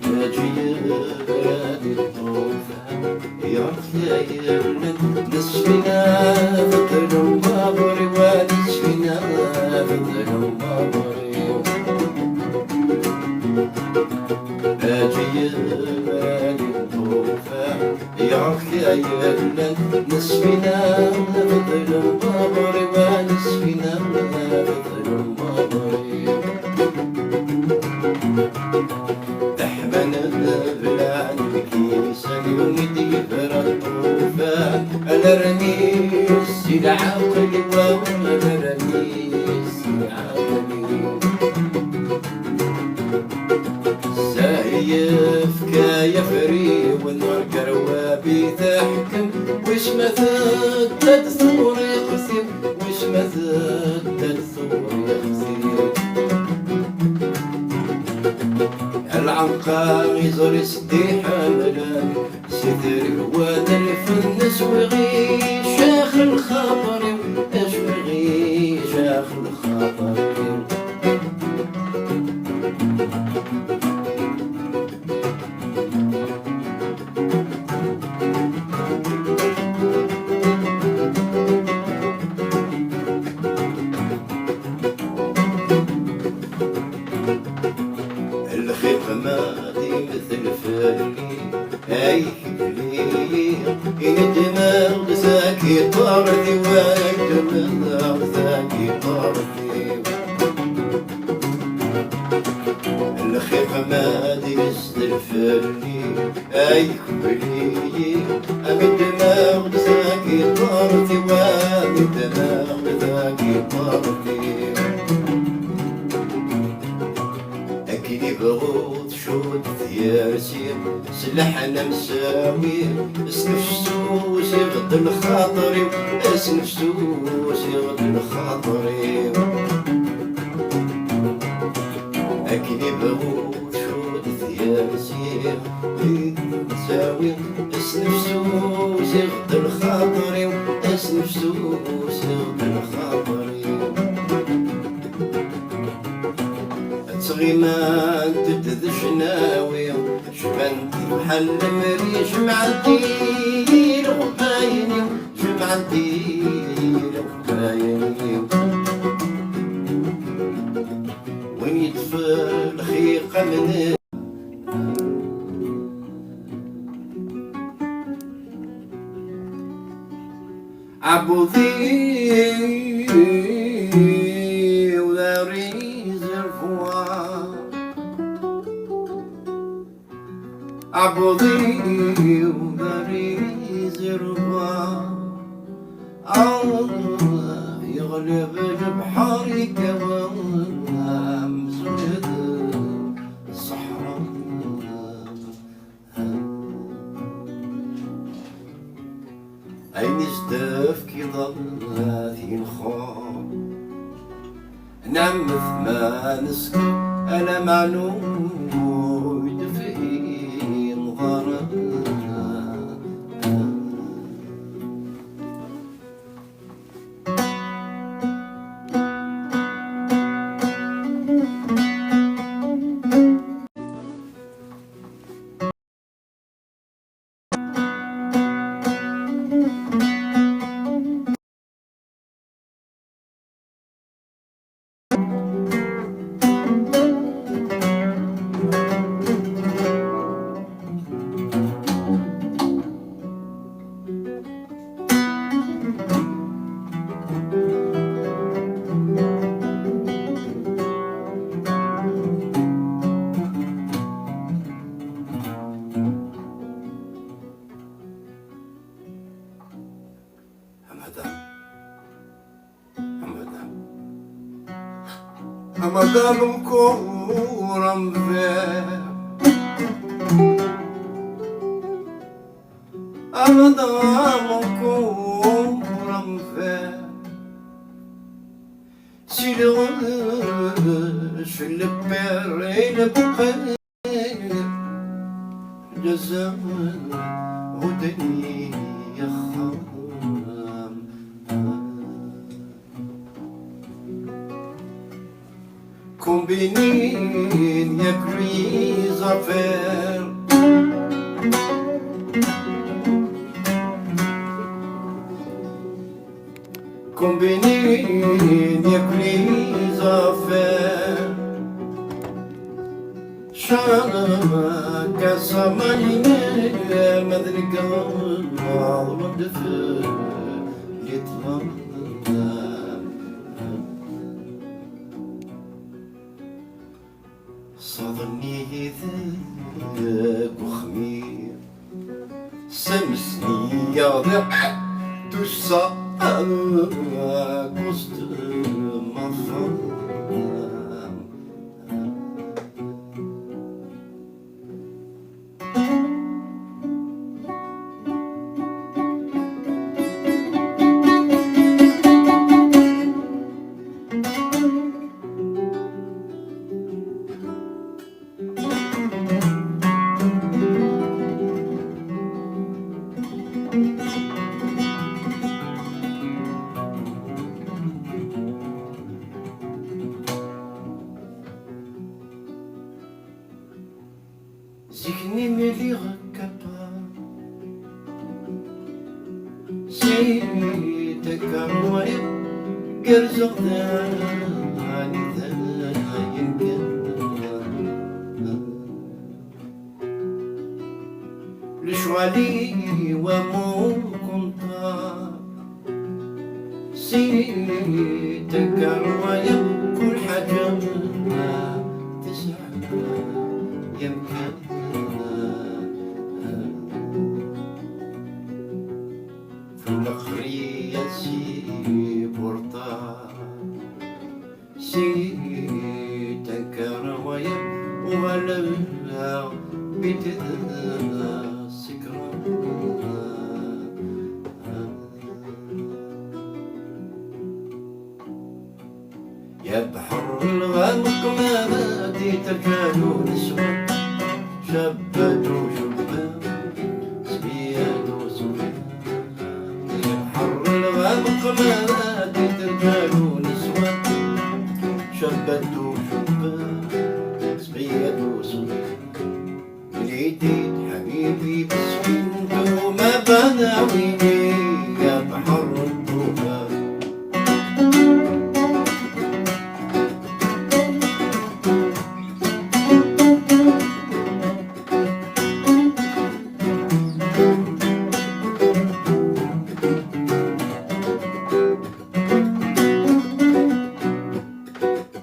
تاجي بلادي الطوفان، يا خير نسفنا بدل مبري، ونسفنا بدل مبري. أجي البالي الطوفان، يا خير نسفنا بدل مبري، ونسفنا بدل مبري. تحمل البلاد الكيس، اليوم يدير الطوفان. على رميس العقل، وعلى رميس العقل. سايف كايا فري، والنار كروابي تحكم. وش ما تدد ثوري قسم، وش ما تدد ثوري قسم. العنقا يزور يسدي حملان، سيدي الواد الفنس وغي شاخ الخاطر، اش وغي شاخ الخاطر. الخيط ما دي مثل فالي، اي كبلي، إن دماغ زاكي طارتي، وين دماغ زاكي طارتي. الخيط ما دي مثل فالي، اي كبلي، أمد دماغ زاكي طارتي، وامد دماغ زاكي طارتي. أكيد يبغوا تشوت ثيارسي، سلحنا مساوي، اسنفسو سيغد الخاطري، اسنفسو سيغد الخاطري. أكيد يبغوا تشوت ثيارسي، Ttawi, asnefsusiɣ-d lxaṭer-iw, asnefsusiɣ-d lxaṭer-iw. Ttɣimant-d d ccnawi, cbant bḥal lemri, jemɛent-iyi leɣbayen-iw, jemɛent-iyi leɣbayen-iw. Win yeṭṭef lxiq amnen. Aɛebbuḍ-iw d arizervuar. Aɛebbuḍ-iw d arizervuar. Allah yeɣleb lebḥer, yekkaw amzun d ṣṣeḥra. Ayen i s-d-tefkiḍ ad yenxer. Nɛemmet ma nesker ala meɛlum ur d-fhim ḍara. Amaḍal. Amaḍal. Amaḍal umkuram bab. Amaḍal umkuram bab. Si lɣec lebbir i lebbir. Ǧazan hudden-iyi axxam. Combinin yakk les affaires. Combinin yakk les affaires. Caka samayne ma d nekk ɣelḍen-d fell-i ṭṭlam. Ṣaḍen-iyi deg uxmir. Samsen-iyi-d tusa kuẓ d maḍan. Zik-nni mi lliɣ kapab, si takarwa-ya gerrzeɣ d anida yenkan. Lecɣal-iw am ukunṭar. Si takarwa-ya kul ḥaǧa tesɛa yamkan. Tulaq-iyi-d si burṭar. Si takarwa-ya uɣaleɣ biddeɣ sekran. حبيبي بسكنتو ما بناويني يا بحر الطوفان.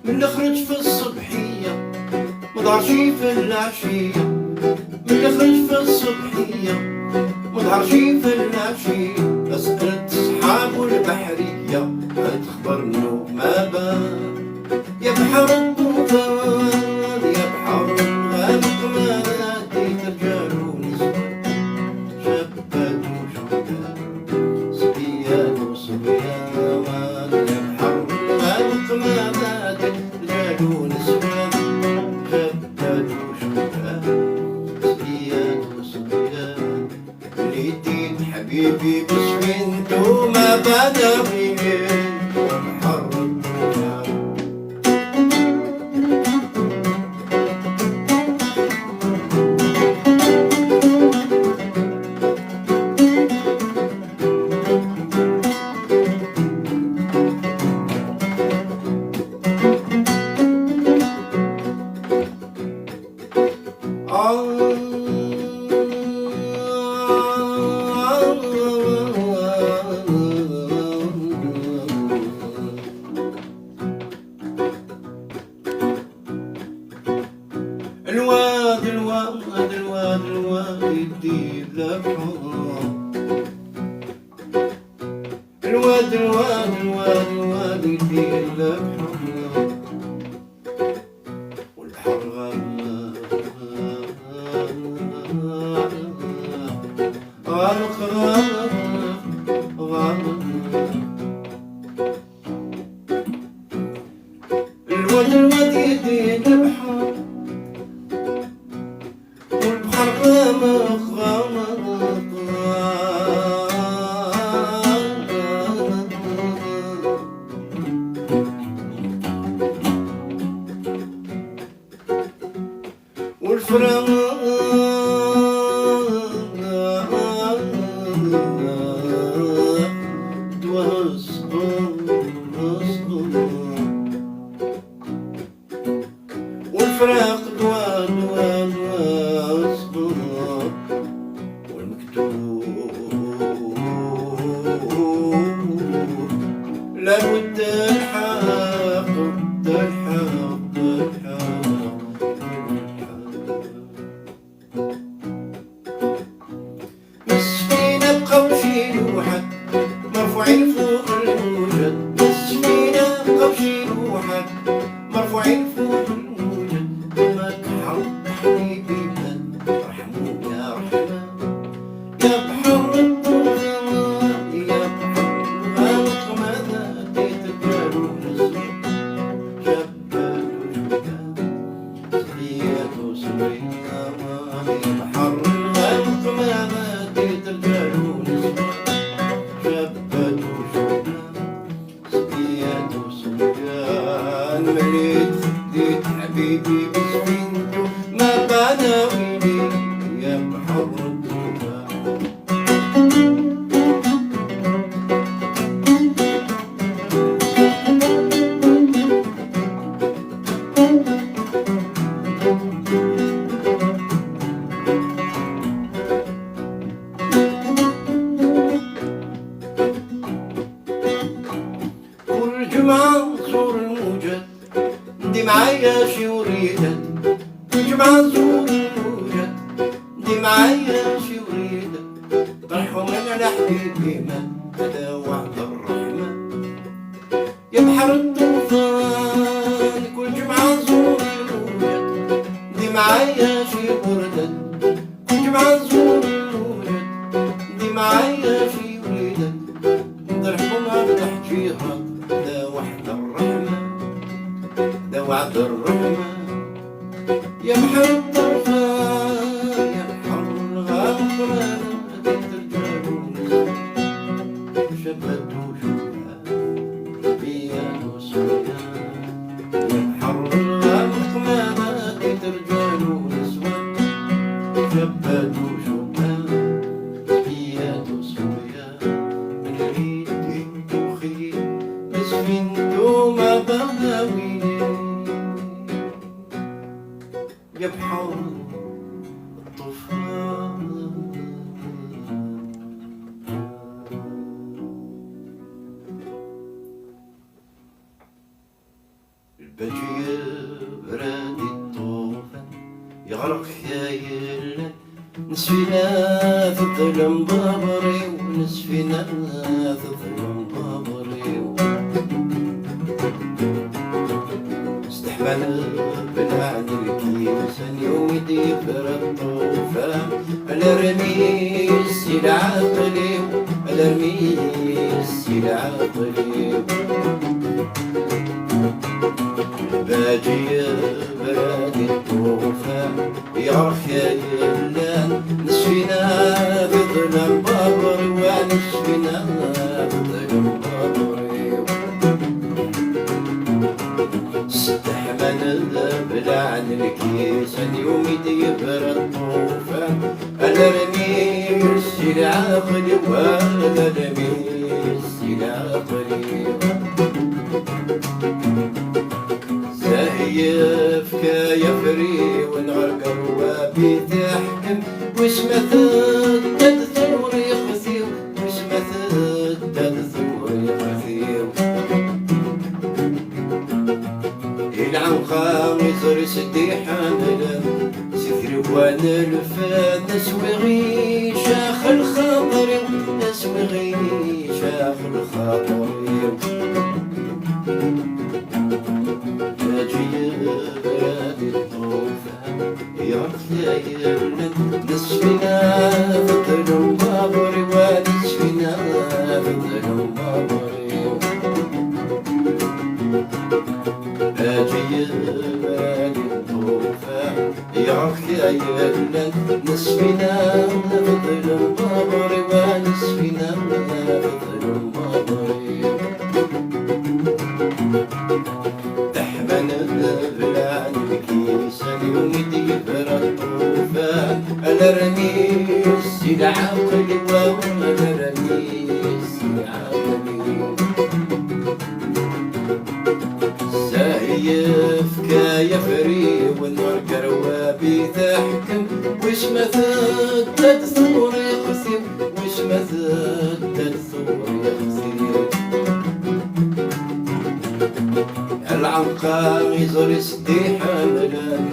من نخرج في الصبحية، مدار شي في العشية. من نخرج في الصبحية، مدار شي في العشية. أسألت صحابو البحرية، تخبرنو ما بان. يا بحر الطوفان، يا بحر الغرق، ما ناديت رجال ونسوان، شباب وشبان، صبيان وصبيان. يا بحر الغرق، ما ناديت رجال ونسوان، شباب وشبان، صبيان وصبيان. وليتي حبيبي بسكنتو ما بدا فيني ومحرم. الواد، الواد، الواد، الواد يدي بلا بحر. الواد، الواد، الواد، الواد يدي بلا بحر. والبحر غامق، غامق، غامق، غامق. الواد، الواد يدي البحر، والبحر غامق، غامق، غامق. والفراق دوا الصبر، الصبر. والفراق دوا، دوا، دوا الصبر. والمكتوب لابد الحق، الحق، الحق، الحق. السفينة بقاو شي لوحات مرفوعين فوق الموجات. السفينة بقاو شي لوحات مرفوعين فوق الموجات. ما تحرق حبيبي، ما ترحموا يا رحمن. يا بحر الطوفان، يا بحر الغرق، ما ناديت الجار والنسوان. شباب وشبان، صبيات وصبيان، بحر الغرق، ما ناديت الجار والنسوان. شباب وشبان، صبيات وصبيان، مليت فديت حبيبي بسفينتو، ما بان ويلي يا بحر الطوفان. كل جمعة نزور الموجات، ندي معايا شي وريدات. كل جمعة نزور الموجات، ندي معايا شي وريدات. طرحوا من على حبيبي ما هذا وعد الرحمن. يا بحر الطوفان، كل جمعة نزور الموجات، ندي معايا شي وردات. كل جمعة نزور الموجات، ندي معايا شي وريدات. نضربهم على التحجيرات، هذا وعد الرحمن، هذا وعد الرحمن. يا بحر الطوفان، يا بحر الغمران، غادي ترجع لونس. Bujuba, Spiyat u Surya, Mlid, Tuxi, Mesfin, Tuma, Baɣawi. Yebḥer ṭṭufan. Lbaǧi yebra di ṭṭufan, yeɣreq kra yellan, nesfina teḍlem baber-iw, nesfina teḍlem baber-iw. Steḥman belɛen lkisan, yumi d-yebra ṭṭufan, alarmi si leɛqel-iw, alarmi si leɛqel-iw. Lbaǧi yebra di ṭṭufan, yeɣreq yellan, nesfina teḍlem baber-iw, nesfina teḍlem baber-iw. Steḥman belɛen lkisan, yumi d-yebra ṭṭufan, alarmi si leɛqel-iw, alarmi si leɛqel-iw. Zah yefka afriwen ɣer gerwabi teḥkem, wis ma tedda-d tewriqt-iw, wis ma tedda-d tewriqt-iw. Ilɛenqa iẓri s-d-iḥamlen, si trewwa n lfen, aswiɣ icax lxaṭer-iw, aswiɣ icax lxaṭer-iw. Lbaǧi yebra di ṭṭufan, yeɣreq kra yellan, nesfina teḍlem baber-iw, nesfina teḍlem baber-iw. Lbaǧi yebra di ṭṭufan, yeɣreq kra yellan, nesfina teḍlem baber-iw, nesfina teḍlem baber-iw. Teḥman belɛen lkisan, yumi d-yebra ṭṭufan, alarmi si leɛqel-iw, alarmi si leɛqel-iw. Zah yefka afriwen ɣer gerwabi teḥkem, wis ma tedda-d tewriqt-iw, wis ma tedda-d tewriqt-iw. Lɛenqa iẓri s-d-iḥamlen,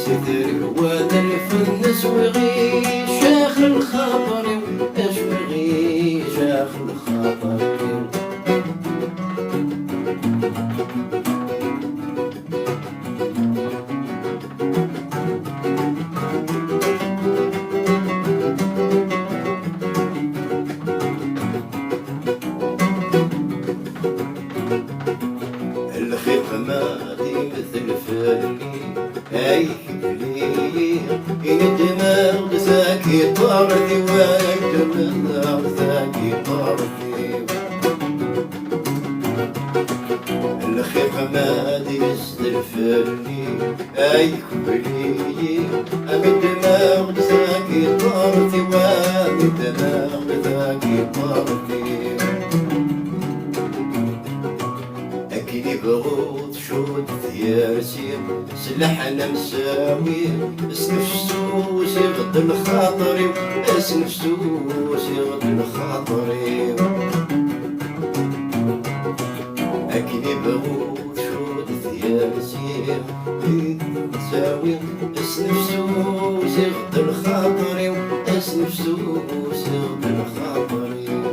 si trewwa n lfen, aswiɣ icax lxaṭer-iw, aswiɣ icax lxaṭer-iw. Lxiq ma d-imetel fell-i, ay kefli, ini-d ma d tagiṭart-iw, ay d ma d tagiṭart-iw. Lxiq ma d-yesdel fell-i, ay kefli, ami d ma d tagiṭart-iw, ami d ma d tagiṭart-iw. Akken i bɣu tcudd tyersi, s leḥnamsawi, snefsusiɣ-d lxaṭer-iw, snefsusiɣ-d lxaṭer-iw. Akken i bɣu tcudd tyersi, i tsawi, snefsusiɣ-d lxaṭer-iw, snefsusiɣ-d lxaṭer-iw.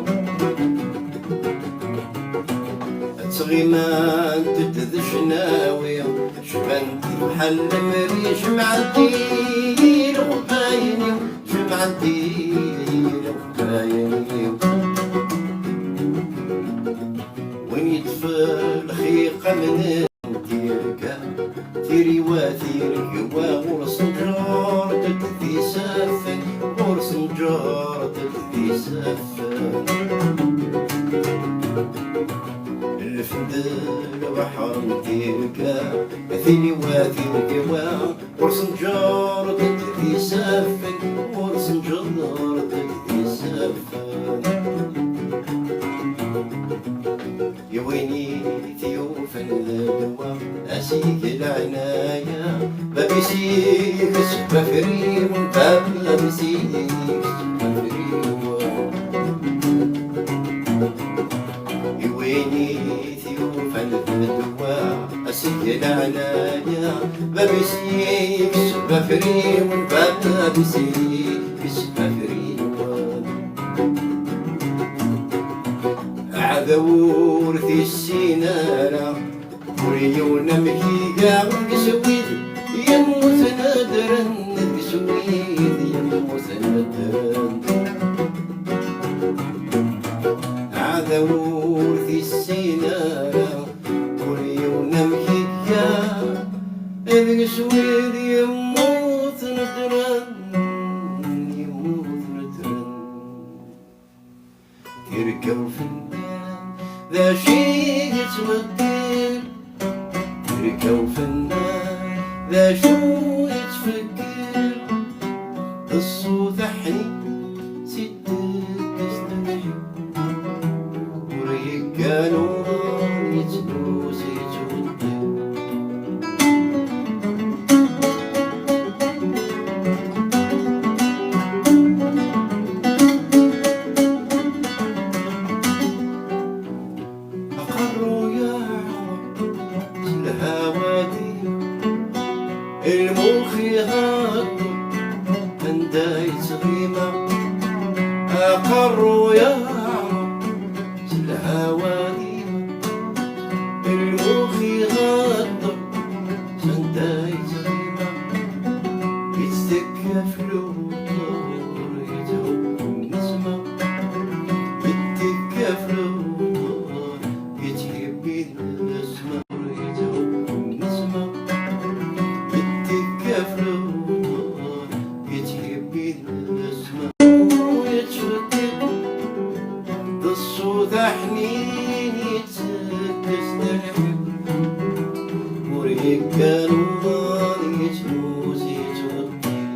Ttɣimant-d d ccnawi, cbant bḥal lemri, jemɛent-iyi leɣbayen-iw, jemɛent-iyi leɣbayen-iw. Win yeṭṭef lxiq amnen tirga, tiriwa tirgwa, ɣur-sen ǧǧurt-d d isaffen, ɣur-sen ǧǧurt-d d isaffen. Lfen-d lbaḥer n tirga, tiriwa tirgwa, ɣur-sen ǧǧurt-d d isaffen, ɣur-sen Ǧeḍret deg isefan. I win i t-yufan d lwa, a s-ig leɛnaya. Bab-is yekkes afriwen, bab-is yekkes afriwen. I win i t-yufan d ddwa, a s-ig leɛnaya. Bab-is yekkes afriwen, bab-is yekkes afriwen. Aɛdaw ur t-issin ara, ur yiwen amek iga, deg-s wid yemmuten ddren, deg-s wid yemmuten ddren. Aɛdaw ur t-issin ara, ur yiwen amek iga, deg-s wid yemmuten ddren, yemmuten ddren. Tirga ufennan, d acu i yettbeddil? Tirga ufennan, d acu i yettfekkir? D ṣṣut aḥnin, si teddest n lḥib. Ur yeggan uḍan, yettnus, yettbeddil. Aqerru yeɛmer s lhawa dima, lmux ihedder anda yettɣima. Aqerru yeɛmer s lhawa dima, lmux ihedder sanda yettɣima. Yettekka f lewṭer, yetthubbu nnesma. Yettekka f lewṭer, yettḥibbi nnesma. Yetthubbu nnesma. Yettekka f lewṭer, yettḥibbi nnesma. Yettfekkir d ṣṣut aḥnin, yettekkes-d lḥib. Ur yeggan uḍan, yettnuz, yettwekkil.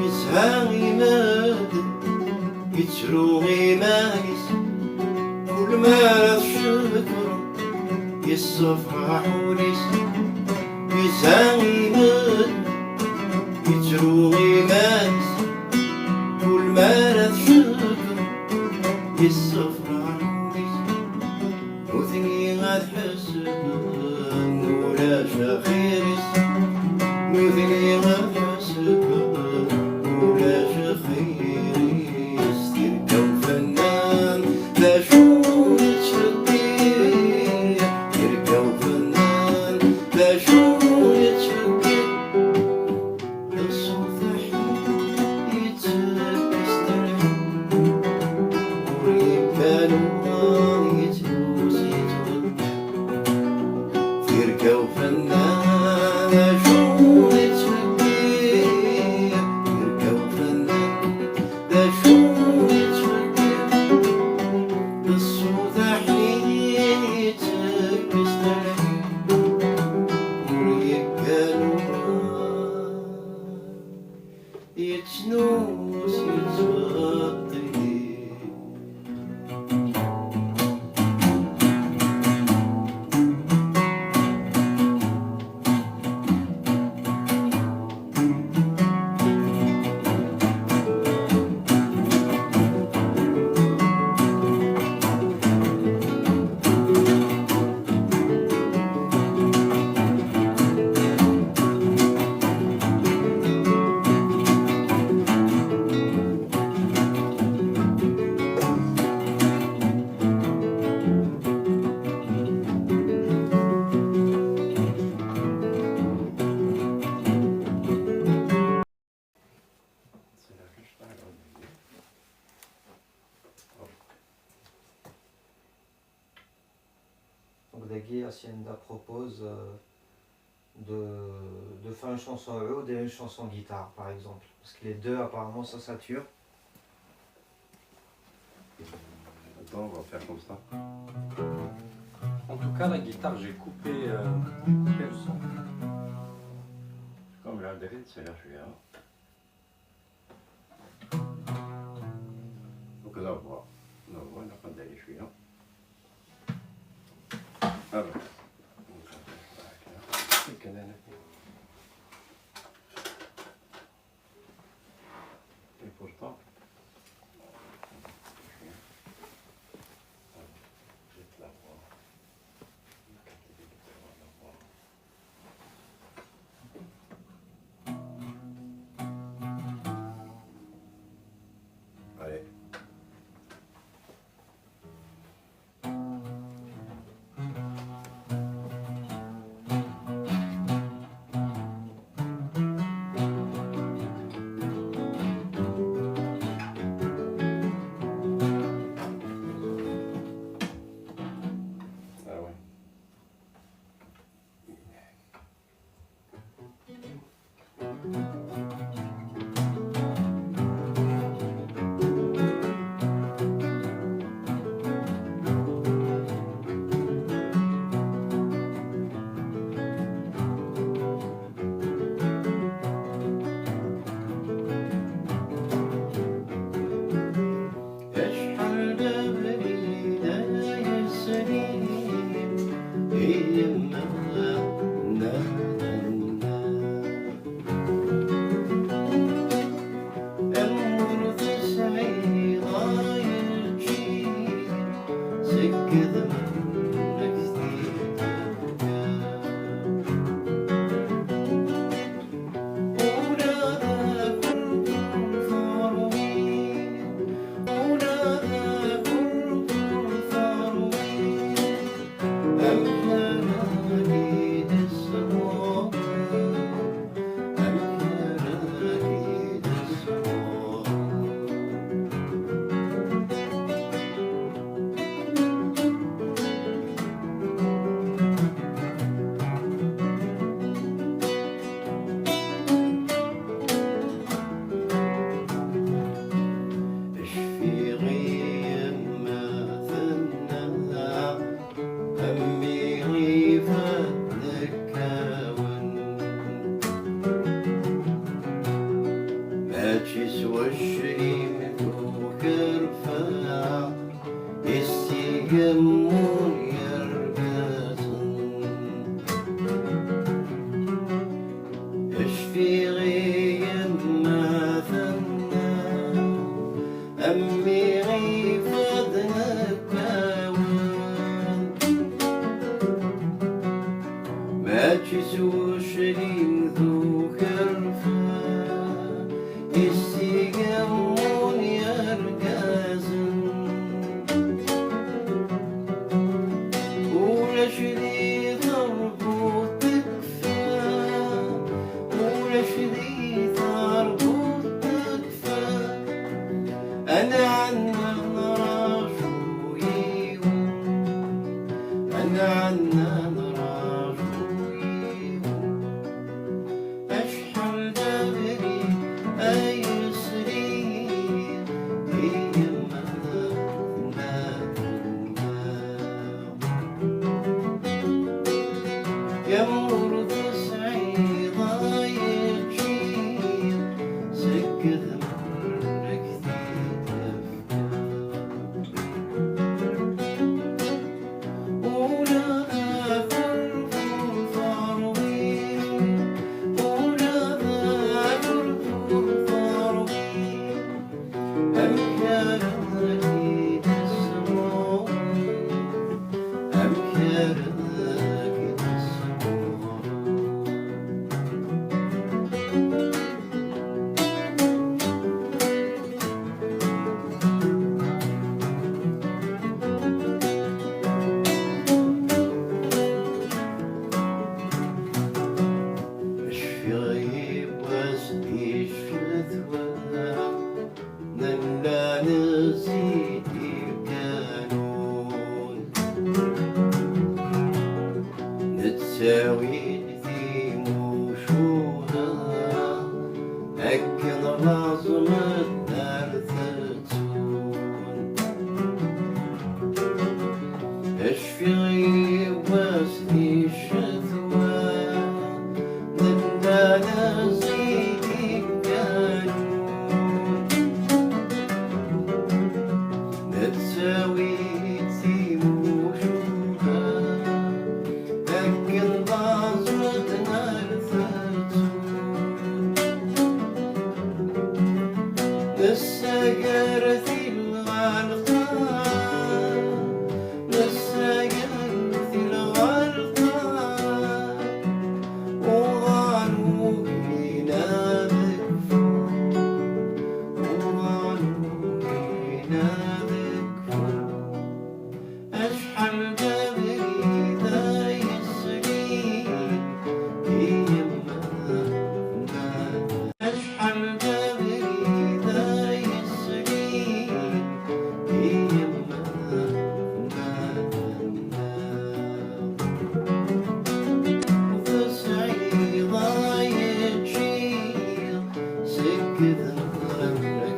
Yesɛa imadden, yettru iman-is, kul mi ara tcekkreḍ, yessefraḥ wul-is. Yesɛa imadden, yettru iman-is, kul mi ara tcekkreḍ, yessefraḥ wul-is. Nutni ad ḥesben ulac axir-is. Nutni ad ḥesben ulac axir-is. Tirga ufennan, d acu yettfekkir? Tirga ufennan, d acu yettfekkir? Ṣṣut aḥnin, yettekkes-d lḥib. Ur yeggan uḍan, yettnuz, yettwekkil. Tirga ufennan, d acu yettfekkir? Tirga ufennan, d acu yettfekkir? Ṣṣut aḥnin, yettekkes-d lḥib. Ur yeggan uḍan, yettnuz, yettbeṭṭil. Donc dagi Hacienda propose, euh, de, de faire une chanson oud et une chanson guitare, par exemple. Parce que les deux, apparemment, ça sature. Attends, on va faire comme ça. En tout cas, la guitare, j'ai coupé, euh, j'ai coupé le son. Comme la dérite, c'est la, je suis là. Donc la voix, la voix, on n'a pas d'aller, je suis là. Alors, donc, on va faire ça. Et pourtant, allez. Ah ouais. Acḥal d abrid ay srid i yemma, na, na, na. Amur tesɛiḍ ay ččid seg idmaren-ik d-yettekka. Ula d akerṭun terwi, ula d akerṭun terwi. Amek ara k-id-sseɣ? Amek ara k-id-sseɣ? Cfiɣ i yemma tenna, a mmi ifadden kkawen. Mačči s waclim d ukerfa i s-igemmun yergazen. Cfiɣ i yemma tenna, a mmi ifadden kkawen. Mačči s waclim d ukerfa i s-igemmun yergazen. Ulac di terbut tekfa, ulac di terbut tekfa. Ad nɛanna nraju yiwen, ad nɛanna nraju yiwen. Acḥal d abrid ay srid i yemma tenna. Yamur tesɛiḍ ay ččiɣ seg idmaren-ik d-yettekka. Ula d akerṭun terwi, ula d akerṭun terwi. Amek ara k-id-sseɣ? Amek ara k-id-sseɣ? Nessager tilɣalqat, nessager tilɣalqat, uḍan ugin ad kfun, uḍan ugin ad kfun. Acḥal d abrid ay yesrin i yemma. Acḥal d abrid ay yesrin i yemma. Tesɛiḍ ay ččiɣ seg tmurt-ik.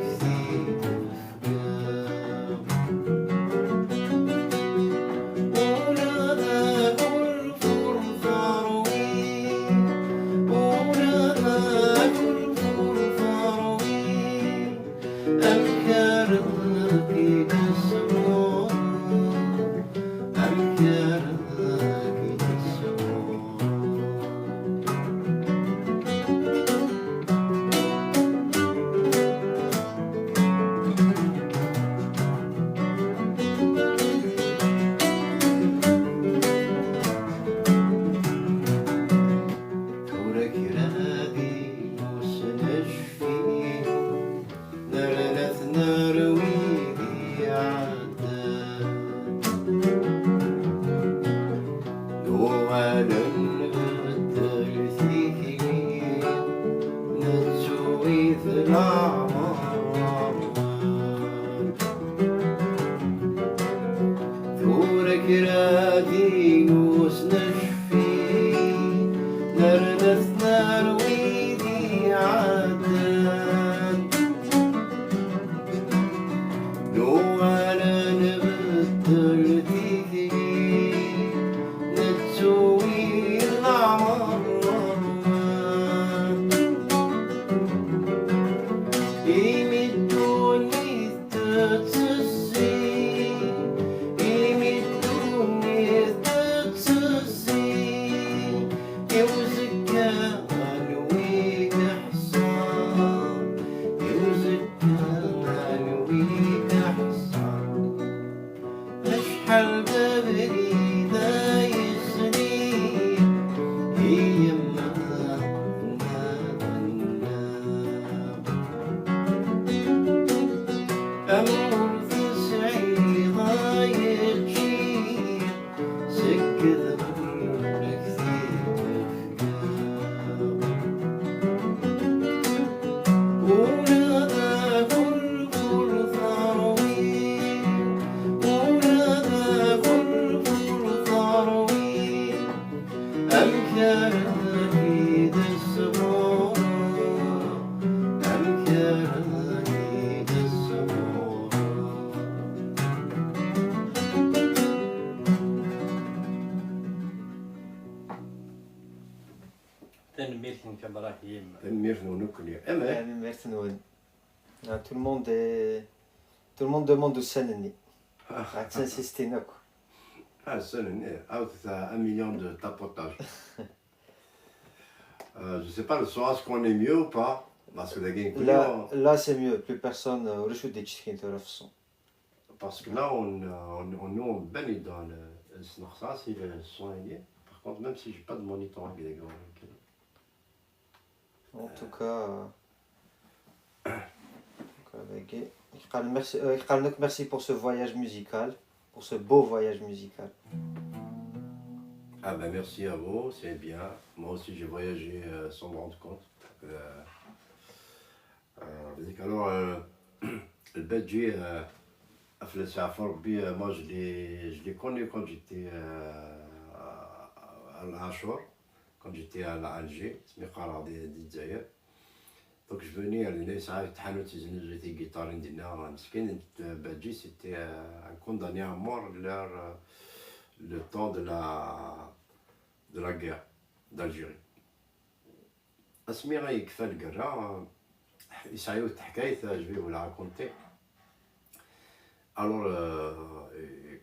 Tura kra d imusnecfi, nerna-ten ar wid iɛeddan. Nuɣal nbeddel tikli, nettu-it leɛmer. Tura kra d imusnecfi, nerna-ten ar wid iɛeddan. Nuɣal nbeddel tikli, nettu-it leɛmer. Imi ddunit tettezzi, imi ddunit tettezzi, i uzekka anwi neḥṣa, i uzekka anwi neḥṣa. Acḥal d abrid ay yesri i yemma. Am ur tesɛiḍ ay ččiɣ seg tmurt-ik. Ula d akurkur terwi, ula d akurkur terwi, amek ara k-id-sbuṛ, amek ara k-id-sbuṛ. Tanemmirt-nnek a Brahim. Tanemmirt-nwen nekkni. Amek? Tanemmirt-nwen. Ah, tout le monde est, tout le monde demande ussan-nni. Ah. Ad ttnsisin akk. Ah, ussan-nni, awtet un million de tapotages. Euh, je sais pas, le soir, est-ce qu'on est mieux ou pas? Parce que dagi, là, là, c'est mieux. Plus personne, euh, ulac ur d-yettcetkin tura ɣef ṣṣut. Parce que là, on, euh, on, on, nous, on baigne dans le, le sneqṣas, si le son est bien. Par contre, même si j'ai pas de moniteur, dagi. En tout cas, euh, donc, euh, dagi, yeqqar merci, euh, yeqqar-ak merci pour ce voyage musical, pour ce beau voyage musical. Ah ben, merci à vous, c'est bien. Moi aussi, j'ai voyagé, euh, sans me rendre compte. Euh, euh, donc, alors, euh, le Badji, euh, Afla Safa Rabbi, euh, moi, je l'ai, je l'ai connu quand j'étais, euh, à, à L'Achour, quand j'étais à, à Alger, asmi qqareɣ di, di Dzayer. Donc, je venais, euh, yesɛa tḥanut yeznuzu tiguitarin dinna, meskin, euh, Badji, c'était, euh, un condamné à mort leur, euh, le temps de la, de la guerre d'Algérie. Asmi ay yekfa lgerra, yesɛa yiwet teḥkayt, je vais vous la raconter. Alors, euh,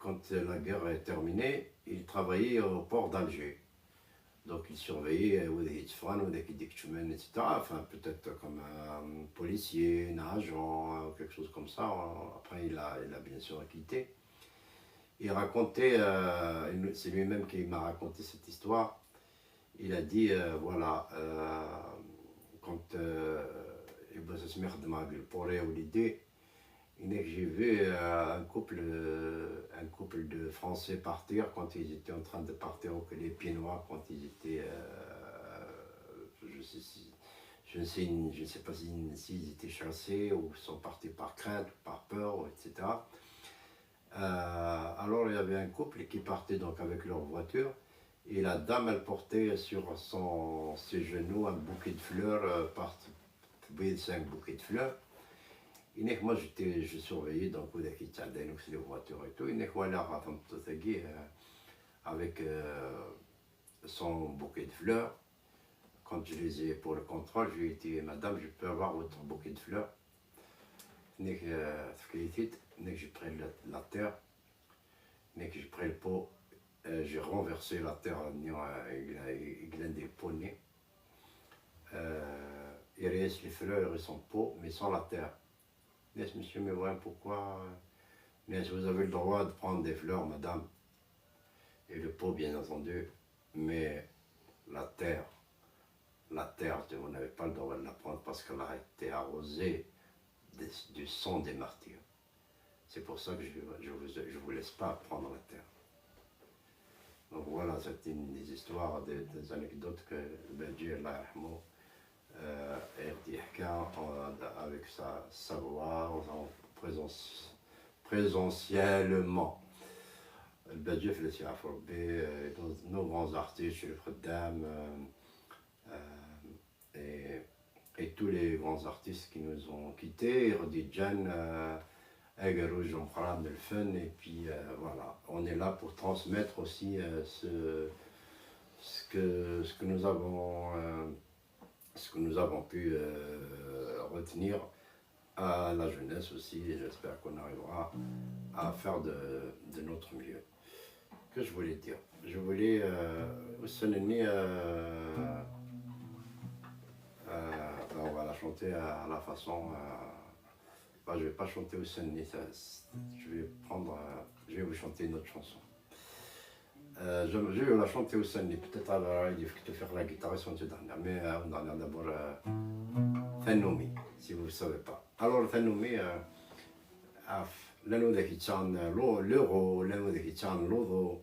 quand la guerre est terminée, il travaillait au port d'Alger. Donc il surveillait, euh, où il était, où il était, et cetera. Enfin, peut-être comme un policier, un agent, ou quelque chose comme ça. Après, il a, il a bien sûr quitté. Il racontait, euh, il nous- c'est lui-même qui m'a raconté cette histoire. Il a dit, euh, voilà, euh, quand euh, il bossait sur Merde Magul pour les holidays, et j'ai vu euh, un couple, euh, un couple de Français partir quand ils étaient en train de partir au les pieds noirs, quand ils étaient, euh, je sais si, je ne sais, je ne sais pas si- s'ils étaient chassés ou sont partis par crainte ou par peur, et cetera. Euh, alors il y avait un couple qui partait donc avec leur voiture et la dame, elle portait sur son, ses genoux un bouquet de fleurs, euh, par cinq bouquets de fleurs. Et moi, j'étais, je surveillais donc où il y a les voitures et tout. Et voilà, avec euh, son bouquet de fleurs. Quand je les ai pour le contrôle, je lui ai dit, Madame, je peux avoir votre bouquet de fleurs? Nek, euh, tefka-yi-t-id, nek j'ai pris la, la terre, nek j'ai pris le pot, euh, j'ai renversé la terre, euh, il y a des pots. Euh, il reste les fleurs, ils sont pot, mais sans la terre. Yes, monsieur, mais ouais, pourquoi? Mais vous avez le droit de prendre des fleurs, madame. Et le pot, bien entendu, mais la terre, la terre, vous n'avez pas le droit de la prendre parce qu'elle a été arrosée des- du sang des martyrs. C'est pour ça que je ne vous, je vous laisse pas prendre la terre. Donc voilà, c'est une des histoires, des, des anecdotes que Badji, Allah yarhamou, euh, et dit avec sa savoir, en présence, présentiellement. Badji, Félicien Aforbi, euh, nos, nos grands artistes, Chérif Khaddam, euh, euh, et, et tous les grands artistes qui nous ont quittés, Rodi Djan, euh, Agarou, Jean-Pram, Delphin, et puis euh, voilà, on est là pour transmettre aussi euh, ce, ce, que, ce que nous avons, euh, ce que nous avons pu euh, retenir à la jeunesse aussi, et j'espère qu'on arrivera à faire de, de notre mieux. Que je voulais dire? Je voulais euh, euh, euh, ben, on va la chanter à la façon. Euh, bah, je vais pas chanter au Senni, je vais prendre. Euh, je vais vous chanter une autre chanson. Euh, je, je vais la chanter au Senni, peut-être à la radio, que tu fais la guitare et son dernière. Mais euh, on en a d'abord euh, Fanoumi, si vous ne savez pas. Alors, Fanoumi, euh, af, l'anneau de Hitchan, l'euro, l'anneau de Hitchan, l'euro.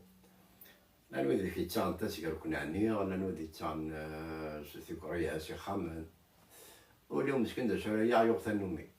Llan wid i t-yettaɣen tasegert n-ɛni, llan wid yettaɣen, eh, s tigerya s ixxamen. Ul-iw meskin d acu ara yaɣ yuɣ tannumi.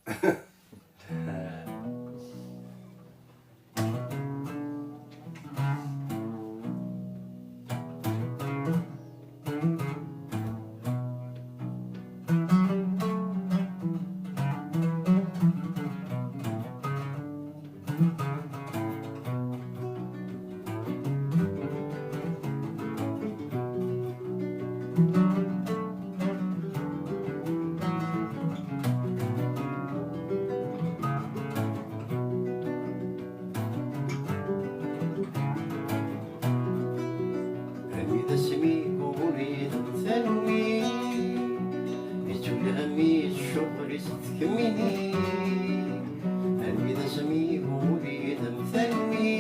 Anida asmi ur yedem tanumi, yettwelham-iyi ccɣel-is d kemmini. Anida asmi ur yedem tanumi,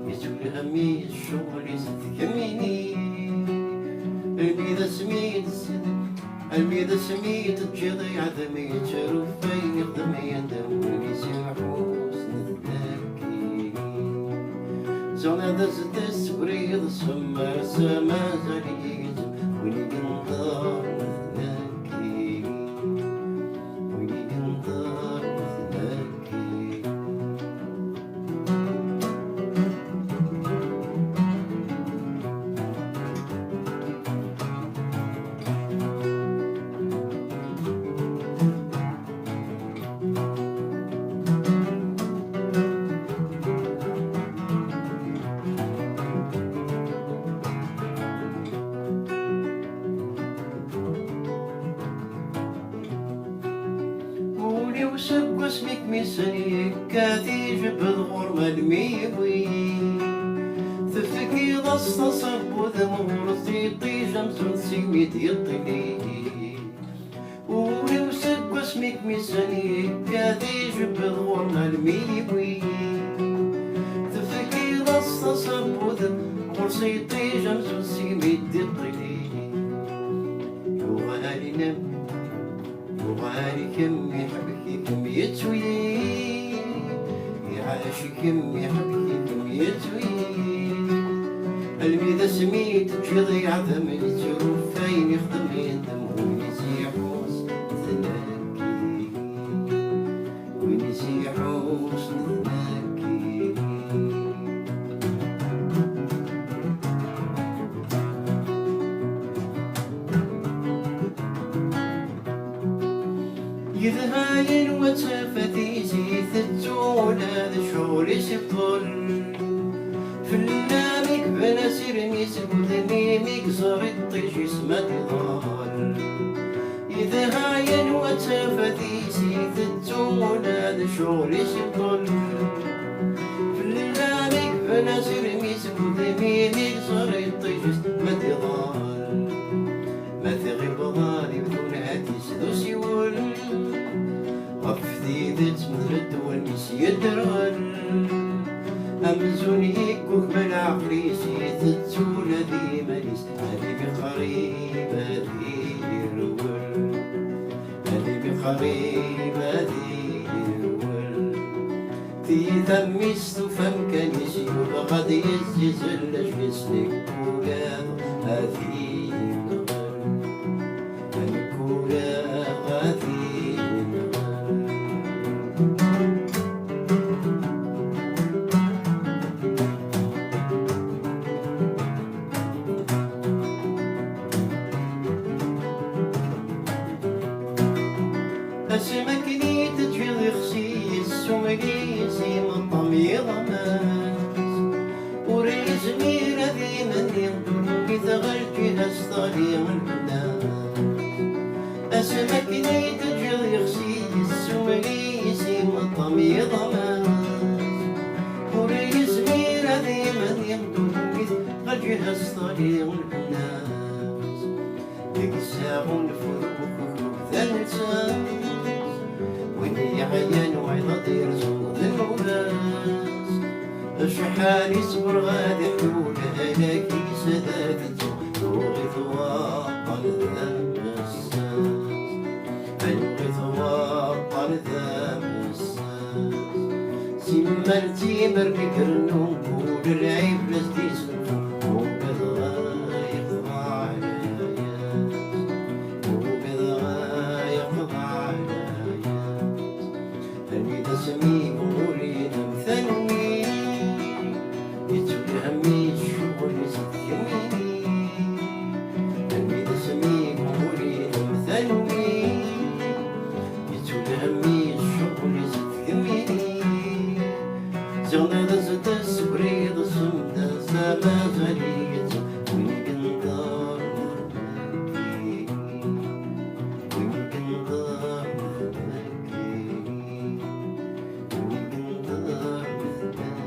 yettwelham-iyi ccɣel-is d kemmini. Anida asmi d-, anida asmi teǧǧiḍ iɛdem yettru f ayen ixdem yendem win-is iḥus netnaki. Zona d as-d-tessegriḍ semmer s mazal yegzem win i yenḍer netnaki. Win i yenḍer netnaki. Ul-iw seg wasmi kem-issen yekkat ijbed ɣur-m almi yewwi. Tefkiḍ-as taṣebut ɣur-s iṭij amzun s imi d-yeṭṭili. Ul-iw seg wasmi kem-issen yekkat ijebbed ɣur-m almi yiwi. Tefkiḍ-as taṣebut ɣur-s iṭij amzun s imi d-yeṭṭili. Yuɣal inem Yuɣal-ikem iḥbek-ikem yettu-yi, iɛac-ikem iḥbek-ikem yettu-yi. Almi d asmi i teǧǧiḍ iɛdem yettru ɣef wayen ixdem yendem, win i s-iḥus d nekki, win i s-iḥus d nekki. Yedha yenwa d tafat-is i tettu, ula d ccɣel-is ibṭel. Fell-am i yebna asirem-is deg udem-im, i yeẓra iṭij-is ma d-iḍal. Yedha yenwa d tafat-is i tettu, ula d ccɣel-is ibṭel. Fell-am i yebna asirem-is deg udem-im, i yeẓra iṭij-is ma d-iḍal. Ma tɣibeḍ ad ibdun ad-is d usiwel ɣef tidet medlent wallen-is yedderɣel. Amzun yeggugma leɛqel-is, itettu ula d iman-is, ad imi qrib ad irwel. Ad imi qrib ad irwel. Tiyita mmi-s tufa amkan-is, yebɣa ad yezzizel ajl-is, nekk ulaɣ ad yenɣel. Nekk ulaɣ ad yenɣel. Asmi akken i d-teǧǧiḍ ixsi yessumel-iyi s imeṭṭam yiḍ-nnes. Ur yezmir ad imenni, mi tɣelǧ-it as-teɣli lbenna-s. Asmi akken i d-teǧǧiḍ ixsi yessumel-iyi s imeṭṭam yiḍ-nnes. Ur yezmir ad imenni, mi tɣelǧ-it as-teɣli lbenna-s. Deg ssaɣu n ufrux ukukru d anettas, win yeɛyan wayeḍ ad yerzu d nnuba-s. Acḥal i ṣebreɣ ad iḥlu lehlak-is ad t-ttu, tuɣ-it waṭṭan d amessas. Tuɣ-it waṭṭan d amessas. Simmal d timer mi irennu, ul lɛib la s-d-izenfu, ur ugadeɣ ara yeqḍeɛ ɛlayas, ur ugadeɣ ara yeqḍeɛ ɛlayas. Armi d asmi ur inem tanumi, yettulehem-iyi ccɣel-is d kemmini. Armi d asmi ur inem tanumi, yettulehem-iyi ccɣel-is d kemmini. Ziɣ nniɣ-as-d asegri d asemdas, mazal-iyi d win i yenḍerren dagi, win i yenḍerren dagi, win i yenḍerren dagi,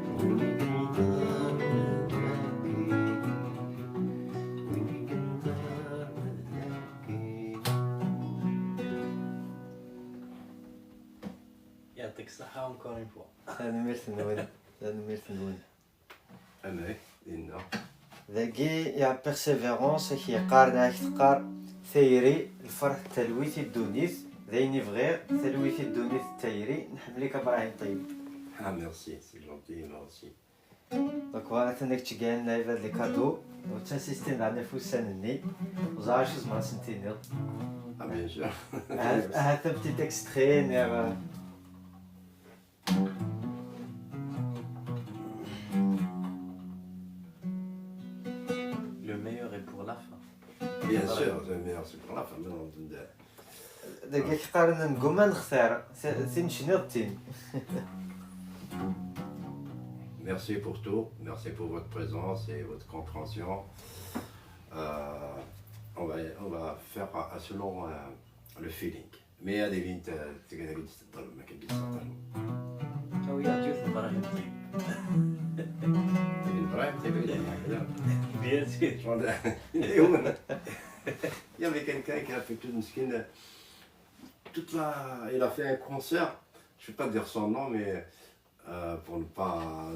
win i yenḍerren dagi, win i yenḍerren dagi. يعطيك الصحة encore une fois. Tanemmirt-nwen. Tanemmirt-nwen. Amek? Dinna. Dagi, ya Persévérance, ak-yeqqar neɣ ak-teqqar tayri, lferḥ d talwit i ddunit, d ayen i bɣiɣ, talwit i ddunit d tayri, nḥemmel-ik a Brahim Ṭeyyeb. Ah, merci, c'est gentil, merci. Donc voilà, atan ad k-ǧǧen lɛibad les cadeaux. Ur ttasisin daɣen ɣef wussan-nni. Ur ẓriɣ acu zemreɣ ad sen-tiniḍ. Ah, bien sûr. Ahat, ahat un petit extrait, neɣ, euh, Le meilleur est pour la fin. Bien sûr, le meilleur c'est pour la fin, mais on... Dagi qqaren ngguma nextar, ti-, tin cniḍ tin. Merci pour tout, merci pour votre présence et votre compréhension. Euh, on va, on va faire à, à selon, euh, le feeling. Mais هذه اللي انت تقدر تضرب، ما كان قصة. Awi-aɣ-d yiwet n Brahim Ṭeyyeb. C'est une vraie télé, donc, là. Bien sûr. Il y avait quelqu'un qui a fait tout une skin, toute la, il a fait un concert, je ne vais pas dire son nom, mais euh, pour ne pas,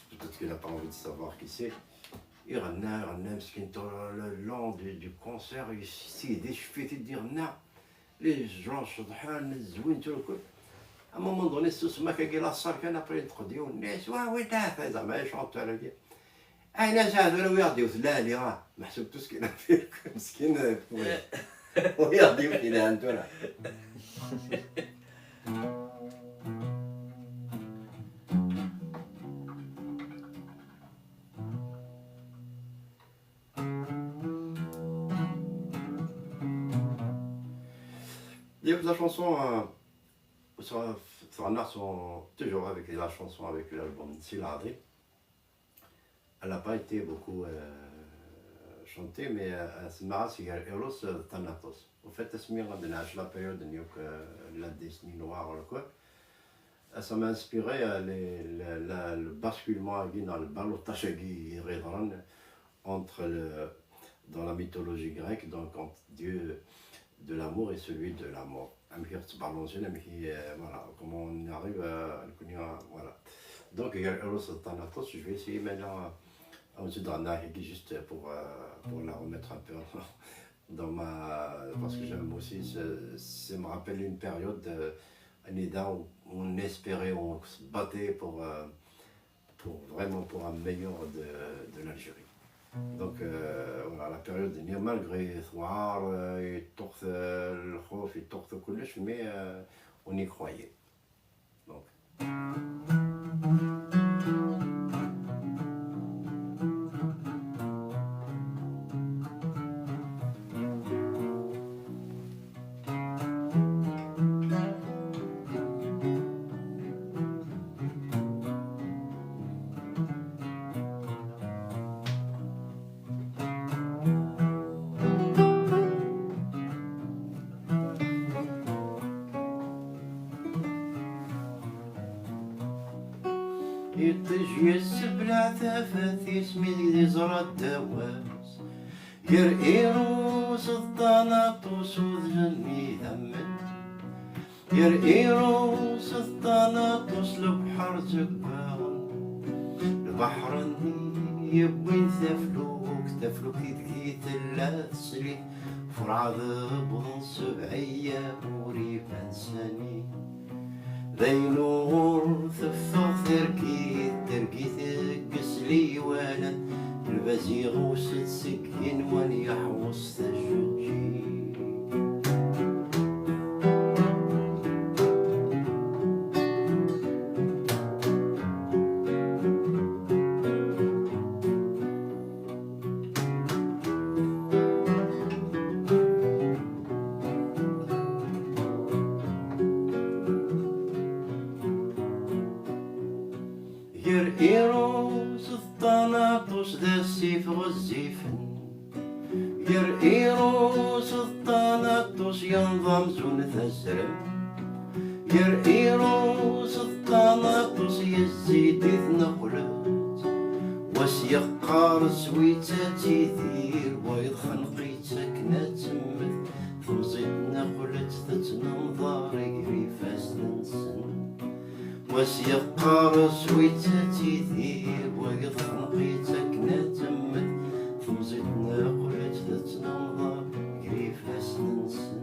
peut-être qu'il n'a pas envie de savoir qui c'est. Il y en a, il y en a, parce qu'il le long du, du concert, ici, des cheveux, il dit, non. Les gens sont très zouin, tout le coup. À un moment donné, c'est ce mec qui la salle, qui a pris une traduction. Ouais, oui, t'as fait ça, mais chanteur, il dit. Ah, il a ça, il a dit, là, il a, mais c'est tout ce qu'il a fait, comme ce qu'il a fait. Oui, il a dit, il est un peu là. Il y a la chanson, euh, sur, sur un art, toujours avec la chanson, avec l'album Silari. Elle n'a pas été beaucoup euh, chantée, mais euh, c'est marrant, c'est Eros euh, Thanatos. Au fait, c'est mieux de la période de New York, euh, la décennie noire, quoi. Ça m'a inspiré euh, les- le, la- le basculement dans le ballottage entre le, dans la mythologie grecque, donc entre Dieu de l'amour et celui de la mort. Amek i ɣ-ttbalansen, amek i, euh, voilà, comment on arrive à le connaître, voilà. Donc, il y a Eros Thanatos, je vais essayer maintenant euh, juste pour, euh, pour la remettre un peu dans ma... Parce que j'aime aussi, ça me rappelle une période, euh, Anida, où on espérait, on se battait pour, euh, pour vraiment pour un meilleur de, de l'Algérie. Donc euh, voilà, la période, malgré Thouar, euh, et Tourth, euh, le Khof, et Tourth Koulish, mais euh, on y croyait. Donc. Iṭij yessebleɛ tafat-is mi d-yeẓra ddaw-as. Gar Irus d Ṭanaṭus udlen idammen. Gar Irus d Ṭanaṭus lebḥer zeggaɣen. Lbaḥer-nni yewwin taflukt, taflukt ideg i tella teslit. Furɛad wwḍen sebɛiyya ur iban sani. D ayen uɣur teffeɣ tergit, tergit deg-s liwalan, lbaz iɣus-d seg inwan yeḥwes tajeǧǧigt. Gar Irus d Ṭanaṭus d asif ɣezzifen. Gar Irus d Ṭanaṭus yenḍ amzun d azrem. Gar Irus d Ṭanaṭus yezzi-d i tneqlet. Wa s yeqqar s wi ttattiden, wayeḍ xenq-itt akken ad temmet. Temẓi tneqlet tettnenḍar gar ifassen-nsen. Wa s yeqqar s wi ttattiden, wayeḍ xenq-itt akken ad temmet. Temẓi tneqlet tettnenḍar gar ifassen-nsen.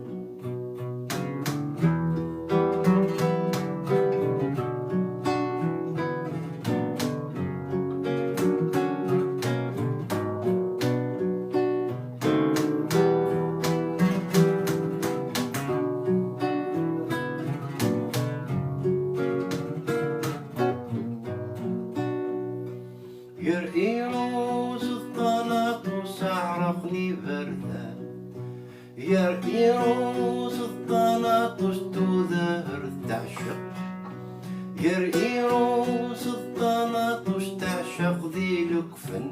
Gar Irus d Ṭanaṭus ɛerqen iberdan. Gar Irus d Ṭanaṭus tudert teɛceq. Gar Irus d Ṭanaṭus teɛceq di lekfen.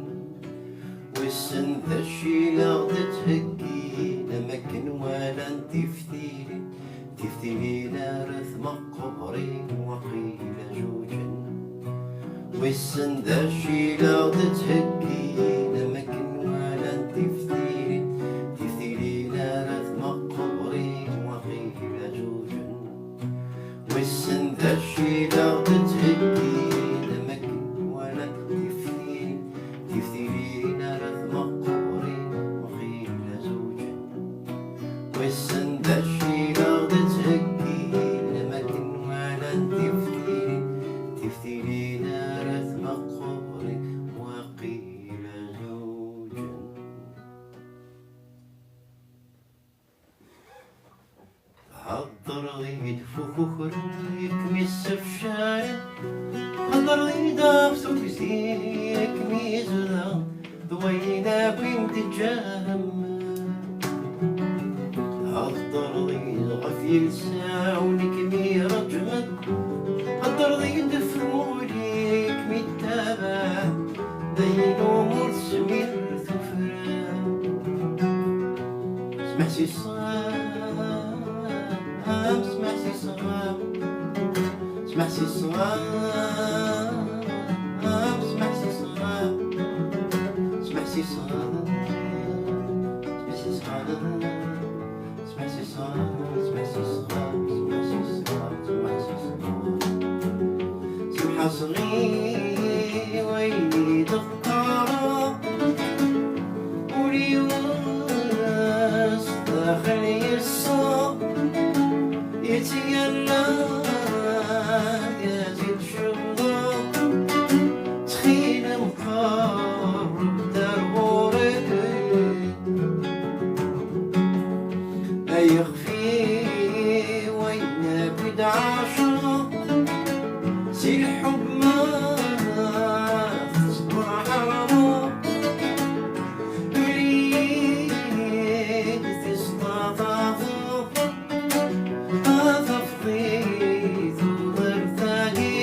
Wissen d acu i la ɣ-d-ttheggin, am akken walan tiftilin, tiftilin ar tmeqbrin waqila juǧen. Wissen d acu i la d-ttheggin, am akken walan tiftilin, tiftilin ara tmeqqrin, waqila zuǧen. Wissen d acu i la d-ttheggin, am akken walan tiftilin, tiftilin ara tmeqqrin, waqila zuǧen. Wissen d acu i la d-ttheggin, am akken walan tiftilin, tiftilin ara tmeqqrin, waqila zuǧen. Theddreḍ-iyi-d f ukukru i kem-issefcalen, theddreḍ-iyi-d ɣef tuggdi i kem-izedɣen, d wayen akk i m-d-ǧǧan. Theddreḍ-iyi-d ɣef yilsawen i kem-ireǧmen, theddreḍ-iyi-d f tmuli i kem-ittabaɛen, d ayen umi ur tezmir tufra. Smeḥ si ṣṣ-, smeḥ si ṣṣ-, smeḥ si ṣṣ-, smeḥ si ṣṣ-, smeḥ si ṣṣ-, smeḥ si ṣṣ-, smeḥ si ṣṣ-, smeḥ si ṣṣ-, smeḥ si ṣṣ-. Semḥ-as ɣiway-nni d-qqareɣ, ul-iw s daxel yesseɣ, yettgalla yazid cemḍeɣ, ttxil-m qerreb-d ar ɣur-i. Ay ixef-iw ayen akk i d-ɛaceɣ, si lḥubb ma tettwaḥermeḍ, mlil tiṣṭaṭateḍ, ad tafeḍ di tudert-agi.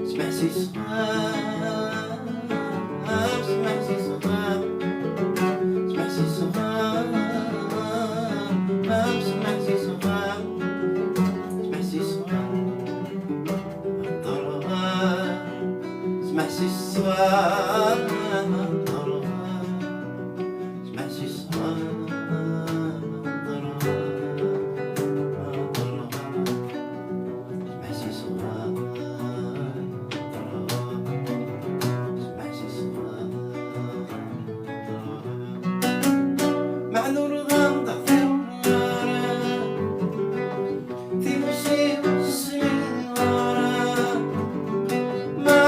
Smeḥ si ṣṣ-, smeḥ si ṣṣ-, smeḥ si ṣṣ-, smeḥ si ṣṣ-, smeḥ si ṣṣ-. Smeḥ si ṣṣ-, smeḥ si ṣṣ-, meɛna ur ɣ-d-teɛtireḍ ara. Timusi ur tesliḍ ara, ma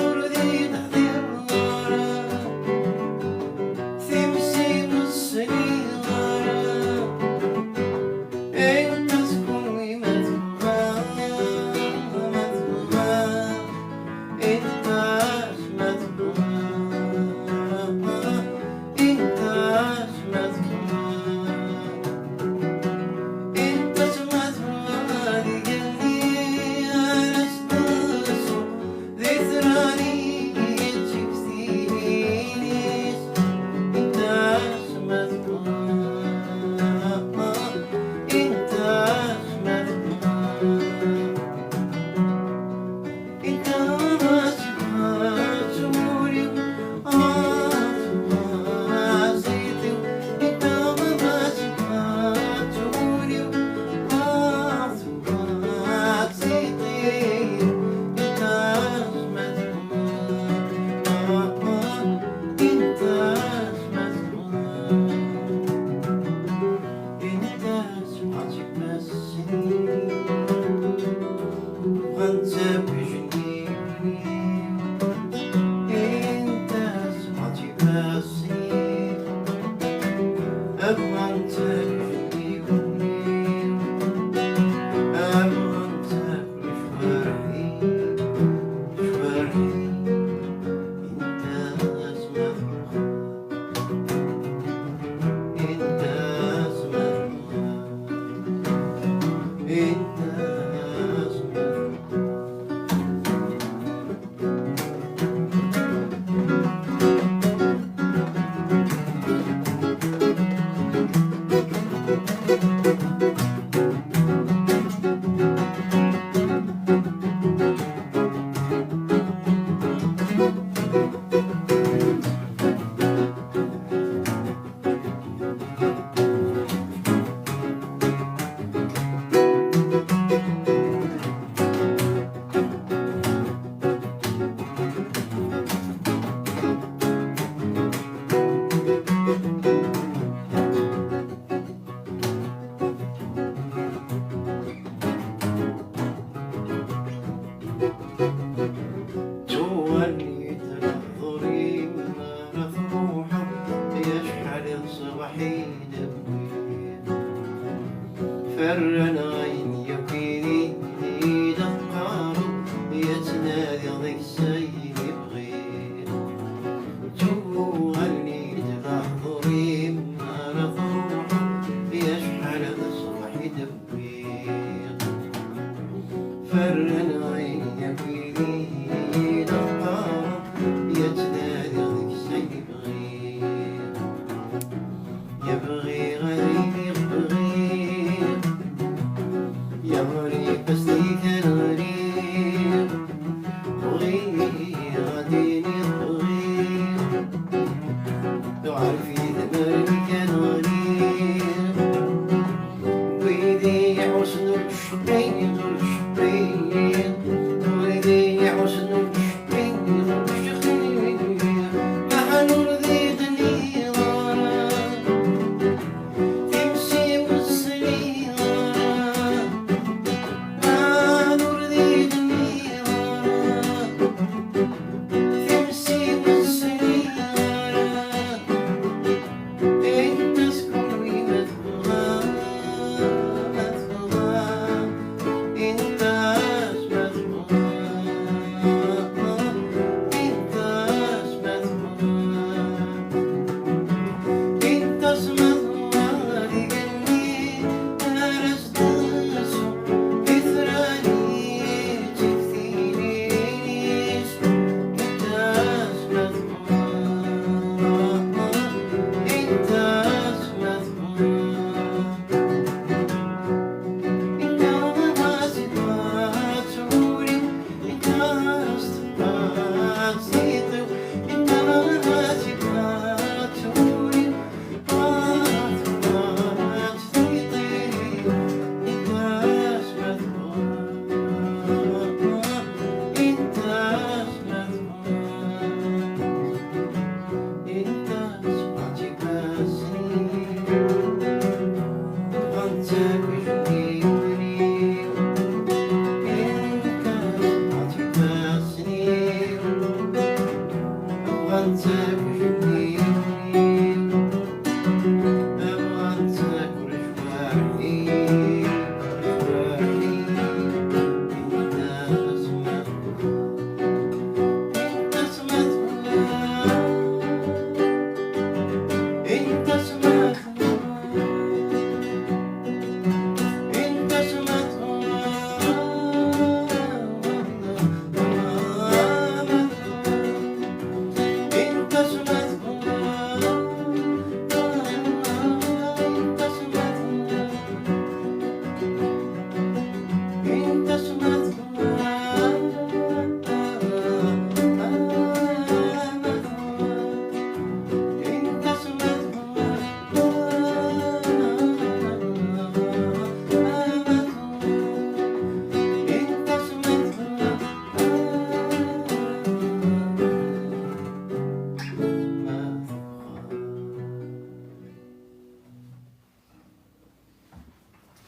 ur d-iyi-d-teḥdireḍ ara. Timusi ur tesliḍ ara, anta tkunwi ma tebɣa, ma tebɣa, anta ma tebɣa, anta ma tebɣa. Inta tma tebɣa ad igenni ara s-teṣṣu di tnani yetteg tinis. Inta tma tebɣa, inta tma tebɣa. Inta tebɣa ad tebɣa s-, bɣant akk ijenyuren-iw. Inta tebɣa ad tebɣa s-, bɣant akk ijenyuren-iw. Bɣant akk lecwarḥ-iw, lecwarḥ-iw. Inta tebɣa Ferren ayen yakk i d-qqareɣ, yettnadi deg-s ayen i bɣiɣ. Ttuɣalen-d leḥḍur-im ara truḥeḍ, acḥal d ṣṣbeḥ i d-wwiɣ. Ferren ayen yakk i d-qqareɣ, yettnadi deg-s ayen i bɣiɣ. Ya bɣiɣ ad iliɣ bɣiɣ, ya ɣriɣ ass-nni kan ɣriɣ, bɣiɣ ad iliɣ bɣiɣ, tuɣal fi tmurt kan ɣriɣ, wid i iḥussen ur d-cqin, ur d-cqin, wid i iḥussen ur d-cqin.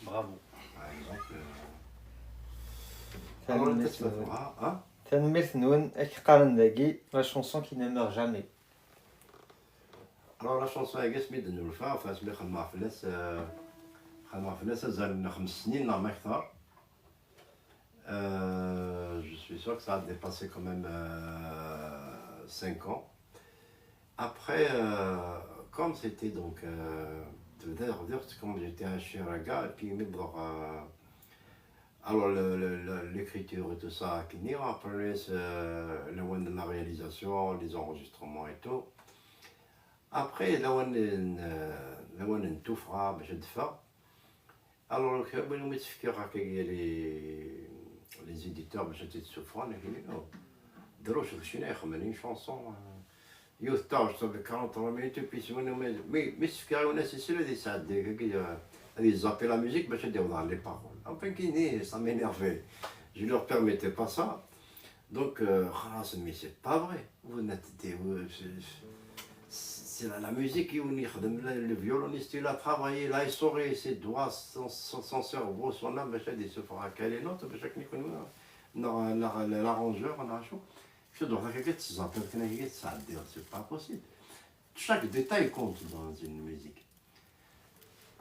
Bravo. Par exemple, euh, alors, tanemmirt-nwen. Tanemmirt-nwen, ad k-qqaren dagi, la chanson qui ne meurt jamais. Alors, la chanson-agi, asmi d-nulfa, enfin, asmi xedmeɣ fell-as, euh, xedmeɣ fell-as azal n xems snin neɣ ma akter. Euh, je suis sûr que ça a dépassé quand même, euh, cinq ans. Après, euh, comme c'était donc, euh, tebda ɣdiɣ-tt quand j'étais à Chiraga, et puis mi wwḍeɣ, euh, alors le, le, le, l'écriture et tout ça, akkenni, après, euh, lawan n la réalisation, les enregistrements et tout. Après, lawan n, euh, lawan n tuffɣa bac ad d-teffeɣ. Alors, kra n win umi tt-fkiɣ akka les, les éditeurs bac ad tt-id-ssufɣen, akkenni, oh, drus d keččini ixemmen une chanson, euh, yiwet taɣect avec quarante-trois minutes, et puis s win umi, mi, mi s-fkiɣ yiwen asisel ad yesɛeddi, ad yezzapi la musique bac ad d-yaweḍ ɣer les paroles. Enfin, akkenni, ça m'énervait. Je leur permettais pas ça. Donc, euh, xalaṣ, mais c'est pas vrai. Vous n'êtes, vous, c'est, c'est la, la musique, yiwen yexdem, le, le violoniste, il a travaillé, il a essoré ses doigts, son, son, son cerveau, son âme, bac ad yessufeɣ akka les notes, bac akken i kunwi, neɣ, neɣ l'arrangeur, neɣ acu. Kečč d-truḥeḍ akka, tettẓapiḍ kan akka, tettɛeddiḍ, c'est pas possible. Chaque détail compte dans une musique.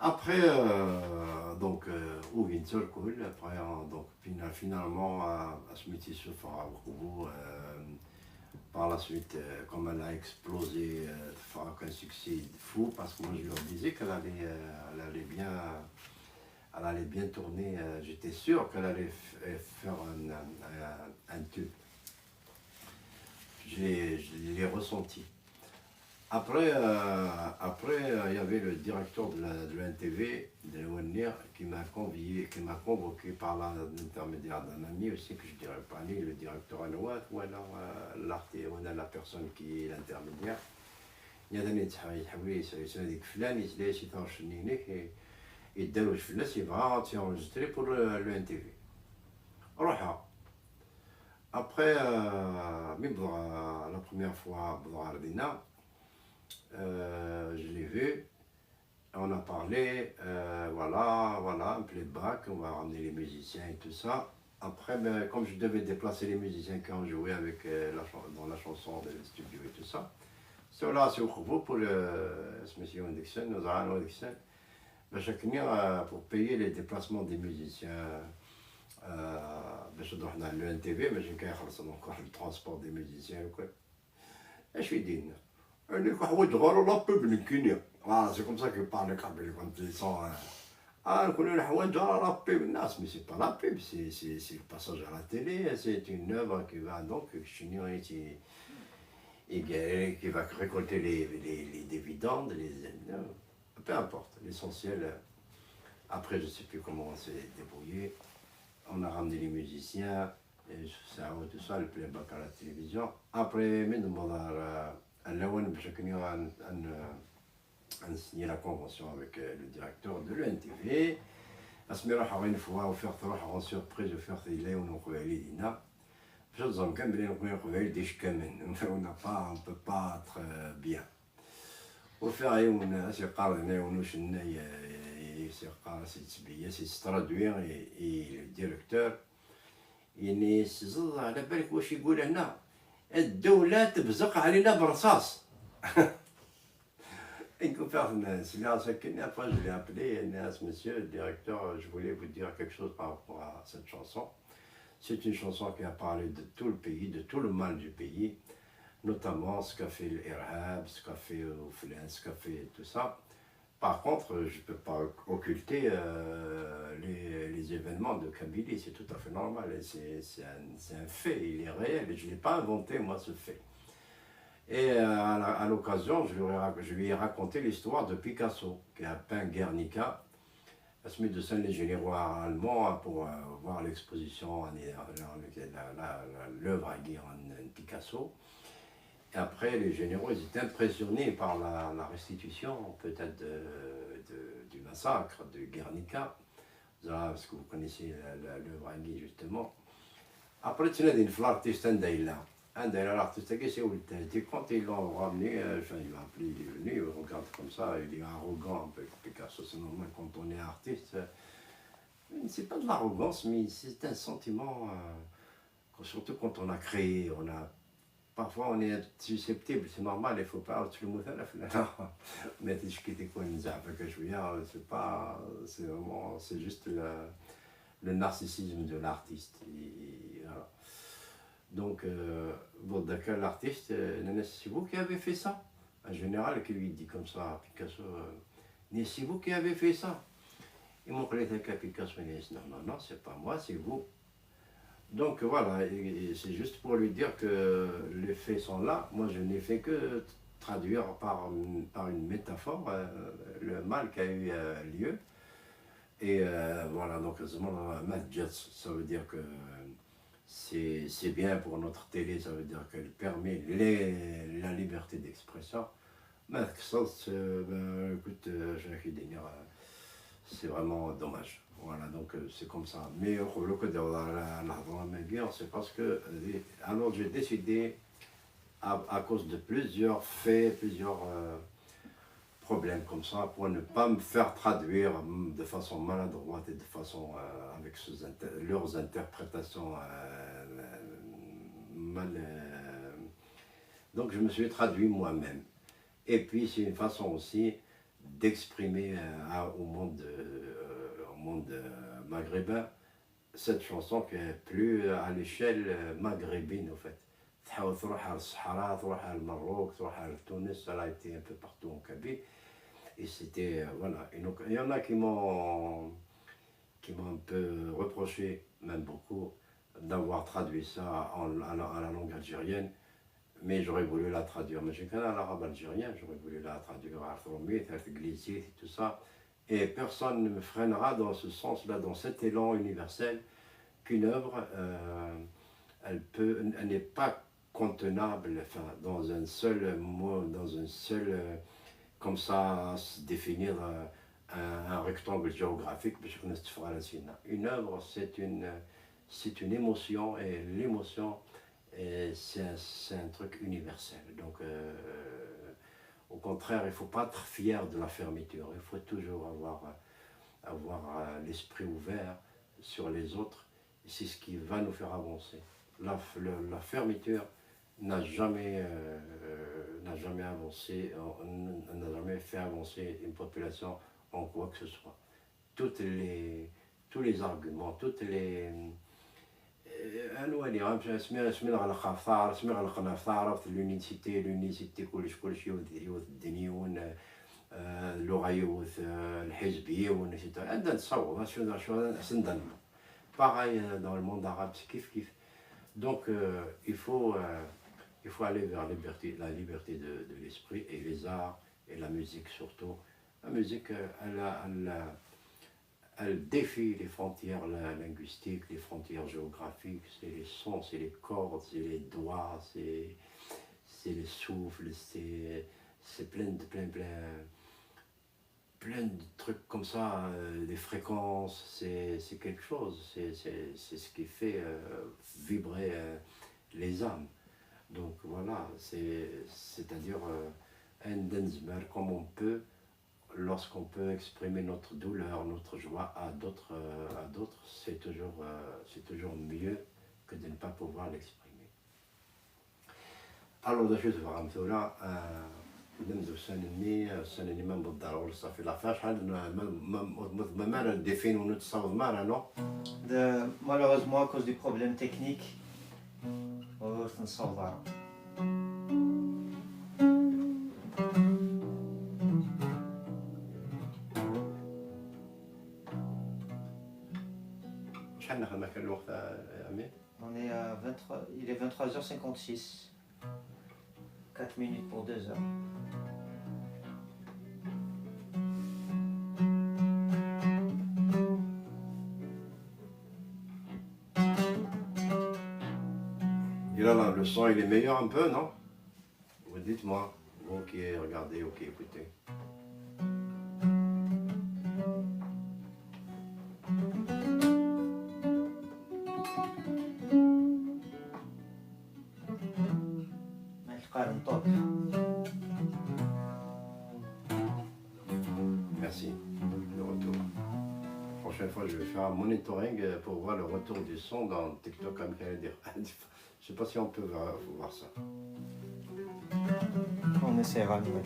Après, euh, donc, euh, Ugin-tt irkul, après, euh, donc, fina-, finalement, euh, asmi tt-isuffeɣ ɣer uqbu, euh, par la suite, euh, comme elle a explosé, euh, teffeɣ akk un succès fou, parce que moi, je leur disais qu'elle allait, euh, elle allait bien, elle allait bien tourner, euh, j'étais sûr qu'elle allait f-, euh, faire un, un, un, un tube. J'ai, je l'ai ressenti. Après, euh, après, euh, il y avait le directeur de la, de l'O N T V, de l'O N R, qui m'a convié, qui m'a convoqué par la- l'intermédiaire d'un ami aussi, que je dirais pas lui, le directeur Anouat, ou alors, euh, l'arti-, ou alors la personne qui est l'intermédiaire. Il y a des gens qui disent, c'est, c'est des flânes, ils se laissent, ils t'enchaînent, et, et de je laisse, il va, tu enregistré pour le, l'O N T V. Alors, après, euh, mi wwḍeɣ, euh, la première fois, wwḍeɣ ɣer dinna, euh, je l'ai vu, on a parlé, euh, voilà, voilà, un playback, on va ramener les musiciens et tout ça. Après, ben, comme je devais déplacer les musiciens qui ont joué avec, euh, la chan- dans la chanson de studio et tout ça, c'est là, c'est au Kovo pour le, ce monsieur Dixon, nous avons Dixon, ben, chacun, euh, pour payer les déplacements des musiciens, euh, ben, je dois aller à l'O N T V, mais j'ai qu'à encore le transport des musiciens, quoi. اش يدينا؟ انا كنت حوايج غير la pub نكيني. Voilà, c'est comme ça que parle kabyle quand ils sont, euh, ah, نكون انا حوايج غير la pub. Non, mais c'est pas la pub, c'est, c'est, c'est le passage à la télé, c'est une œuvre qui va donc, qui, qui va récolter les, les, les dividendes, les, peu importe, l'essentiel, euh, après, je sais plus comment on s'est débrouillé. On a ramené les musiciens, et ça, tout ça, le playback à la télévision. Après, mi d-newweḍ ɣer, euh, lawan bac akken ad, ad, ad nsigner la convention avec, euh, le directeur de l'O N T V. Asmi ruḥeɣ une fois, ufiɣ-t, ruḥeɣ en surprise, ufiɣ-t yella yiwen uqbayli dinna. Bac ad ẓren kan belli nekkni iqbayliyen d icekkamen. On n'a pas, on peut pas être, euh, bien. Ufiɣ yiwen, as-yeqqar dinna yiwen ucennay, eh, as-yeqqar, as-yettbeyya, as-yettradwi i, i le directeur. Yenna-yas, ẓeḍ, ɛla balek wacu yeggul hna? Ddewla tebzeq ɛlina berṣaṣ. Nekk ufiɣ-ten sliɣ-as akken, après je l'ai appelé, yenna-yas, monsieur le directeur, je voulais vous dire quelque chose par rapport à cette chanson. C'est une chanson qui a parlé de tout le pays, de tout le mal du pays, notamment ce qu'a fait l'irhab, ce qu'a fait Ouflin, ce qu'a fait tout ça. Par contre, je peux pas occulter, euh, les, les événements de Kabylie, c'est tout à fait normal, et c'est, c'est un, c'est un fait, il est réel, et je l'ai pas inventé, moi, ce fait. Et, euh, à la- à l'occasion, je lui ai rac-, je lui ai raconté l'histoire de Picasso, qui a peint Guernica, Asmi d-usan les généraux allemands, hein, pour, euh, voir l'exposition, la, la, la, l'œuvre à Guy en, en Picasso. Et après, les généraux, ils étaient impressionnés par la, la restitution, peut-être, de, de- du massacre de Guernica. Là, parce que vous connaissez la- la- l'œuvre à Guy, justement. Après, tu as des l'artiste, un d'eux là. Un d'eux là, l'artiste, qui c'est où le test? Et quand ils l'ont ramené, euh, enfin, il l'a appelé, il est venu, il regarde comme ça, il est arrogant, un peu, Picasso, c'est normal, quand on est artiste, euh, c'est pas de l'arrogance, mais c'est un sentiment, euh, quand- surtout quand on a créé, on a, parfois on est susceptible, c'est normal, il faut pas, tu le mot, mais c'est pas, c'est vraiment, c'est juste le, le narcissisme de l'artiste. Et voilà. Donc, euh, bon, d'accord, l'artiste, euh, c'est vous qui avez fait ça. Un général qui lui dit comme ça à Picasso, euh, mais c'est vous qui avez fait ça. Et mon collègue Picasso, il dit, non, non, non, c'est pas moi, c'est vous. Donc voilà, et- et c'est juste pour lui dire que les faits sont là. Moi, je n'ai fait que traduire par, par une métaphore, euh, le mal qui a eu, euh, lieu. Et, euh, voilà, donc, ça veut dire que c'est, c'est bien pour notre télé, ça veut dire qu'elle permet les- la liberté d'expression. Mais ça, c'est, ben, écoute, euh, je vais dire, euh, c'est vraiment dommage. Voilà, donc, euh, c'est comme ça. Mais au lieu que de la, la, la, la guerre, c'est parce que, euh, alors j'ai décidé, à, à cause de plusieurs faits, plusieurs, euh, problèmes comme ça, pour ne pas me faire traduire, mm, de façon maladroite et de façon, euh, avec ces inter- leurs interprétations, euh, mal. Euh, donc je me suis traduit moi-même. Et puis c'est une façon aussi d'exprimer, euh, à- au monde, euh, au monde, euh, maghrébin, cette chanson qui est plus à l'échelle, euh, maghrébine, au fait. Tḥawl tṛuḥ ar Ṣṣeḥra, tṛuḥ ar Lmerruk, tṛuḥ ar Tunis, elle a été un peu partout en Kabyle. Et c'était, euh, voilà. Et donc, il y en a qui m'ont, qui m'ont un peu reproché, même beaucoup, d'avoir traduit ça en, à la, à la langue algérienne. Mais j'aurais voulu la traduire. Mais j'ai qu'un arabe algérien, j'aurais voulu la traduire à Formit, à Glizit et tout ça. Et personne ne me freinera dans ce sens-là, dans cet élan universel qu'une œuvre, euh, elle peut, elle n'est pas contenable, enfin, dans un seul mot, dans un seul, euh, comme ça, se définir, euh, un, un rectangle géographique, parce que c'est une œuvre, c'est une, c'est une émotion, et l'émotion, euh, c'est un, c'est un truc universel. Donc, euh, au contraire, il faut pas être fier de la fermeture. Il faut toujours avoir, avoir, euh, l'esprit ouvert sur les autres. C'est ce qui va nous faire avancer. La, f- le- la fermeture n'a jamais, euh, n'a jamais avancé, euh, n'a jamais fait avancer une population en quoi que ce soit. Toutes les, tous les arguments, toutes les, euh, anwa li ɣa-, asmi, asmi neɣleq ɣef taɛrabt, asmi ɣelqen ɣef taɛrabt, l'unicité, l'unicité, kullec, kullec yiwet, yiwet ddin yiwen, euh, lluɣa yiwet, euh, lḥizb yiwen, et cetera. Anda nessaweḍ, acu, acu, acu, anda nessaweḍ. Pareil, euh, dans le monde arabe, c'est kif kif. Donc, euh, il faut, euh, il faut aller vers la liberté, la liberté de, de l'esprit et les arts et la musique surtout. La musique, euh, elle, a- elle, a- elle défie les frontières la- linguistiques, les frontières géographiques. C'est les sons, c'est les cordes, c'est les doigts, c'est, c'est les souffles, c'est, c'est plein de, plein, plein, plein de trucs comme ça, euh, des fréquences, c'est, c'est quelque chose, c'est, c'est, c'est ce qui fait, euh, vibrer, euh, les âmes. Donc voilà, c'est, c'est-à-dire, euh, un denzmer, comme on peut, lorsqu'on peut exprimer notre douleur, notre joie à d'autres, euh, à d'autres, c'est toujours, euh, c'est toujours mieux que de ne pas pouvoir l'exprimer. Alors, d acu tebɣam tura? Ah, d ussan-nni, ussan-nni ma newweḍ ar ɣur-s, ça fait la fin, acḥal n, ma, ma, ma, ma, ma ara d-ifin ur nessaweḍ ara, non? De, malheureusement, à cause du problème technique, ur t-nessaweḍ ara. Acḥal nexdem akka lweqt, a, a Amir? On est à vingt-trois, il est vingt-trois heures cinquante-six. Quatre minutes pour deux heures. Et là, là, le son, il est meilleur un peu, non? Vous dites-moi, vous qui regardez ou qui écoutez. Merci. Le retour. Prochaine fois, je vais faire un monitoring, euh, pour voir le retour du son dans TikTok, comme il y a des Je sais pas si on peut voir, voir ça. On essaiera, nous.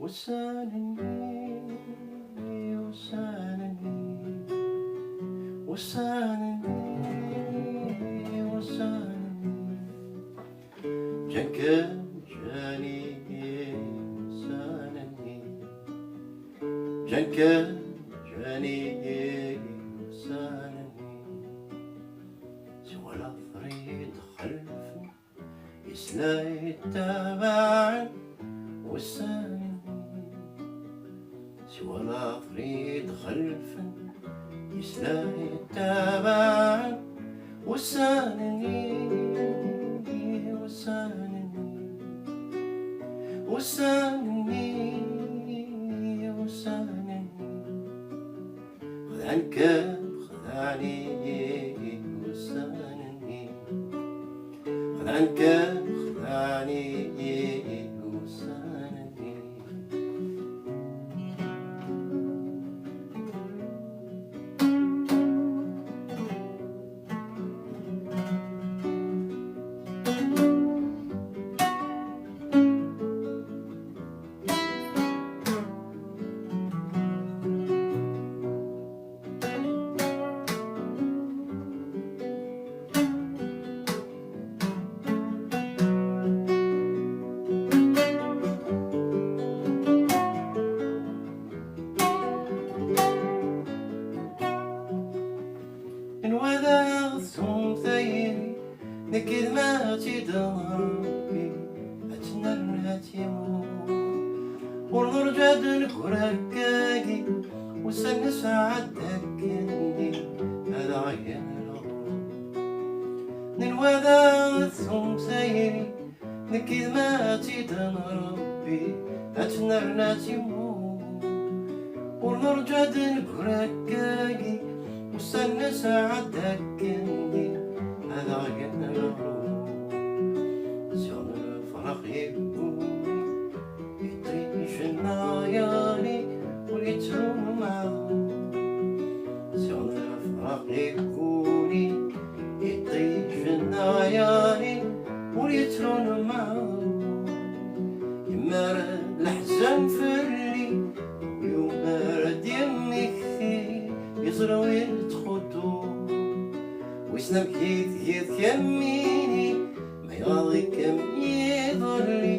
Ussan-nni, ussan-nni, ussan-nni, ussan-nni. Ǧǧan-kem, ǧǧan-iyi ussan-nni. Ǧǧan-kem, Ani ussan-nni, s walaɣ-t-id xelfen, yesla yettabaɛen ussan-nni. S walaɣ-t-id xelfen, yesla yettabaɛen ussan-nni, ussan-nni, ussan-nni, ussan-nni. Xedɛen-kem, xedɛen-iyi ussan-nni. Xedɛen-kem, xedɛen-iyi ussan-nni. Nwa daɣ tesɛum tayri, nekk d ma tt-id-nṛebbi, ad tennerna timur. Ur nurǧa ad neggra akkagi, ussan nesɛa-d akkenni, ad aɣ-gen lɣur. Nenwa daɣ ad tesɛum tayri, nekk d ma tt-id-nṛebbi, ad tennerna timur. Ur nurǧa ad neggra akkagi, ussan nesɛa-d akkenni, ad aɣ-gen lɣur. Ziɣ lefraq yegguni, iṭij n leɛyani ur yettrun umɛun. Ziɣ lefraq yegguni, iṭij n leɛyani ur yettrun umɛun. Yemmer leḥzen fell-i, yemmer ad d-yemmekti, yeẓra win ttxuṭu. Wissen amek i tgiḍ kamini, ma iɣaḍ-ikem yiḍelli,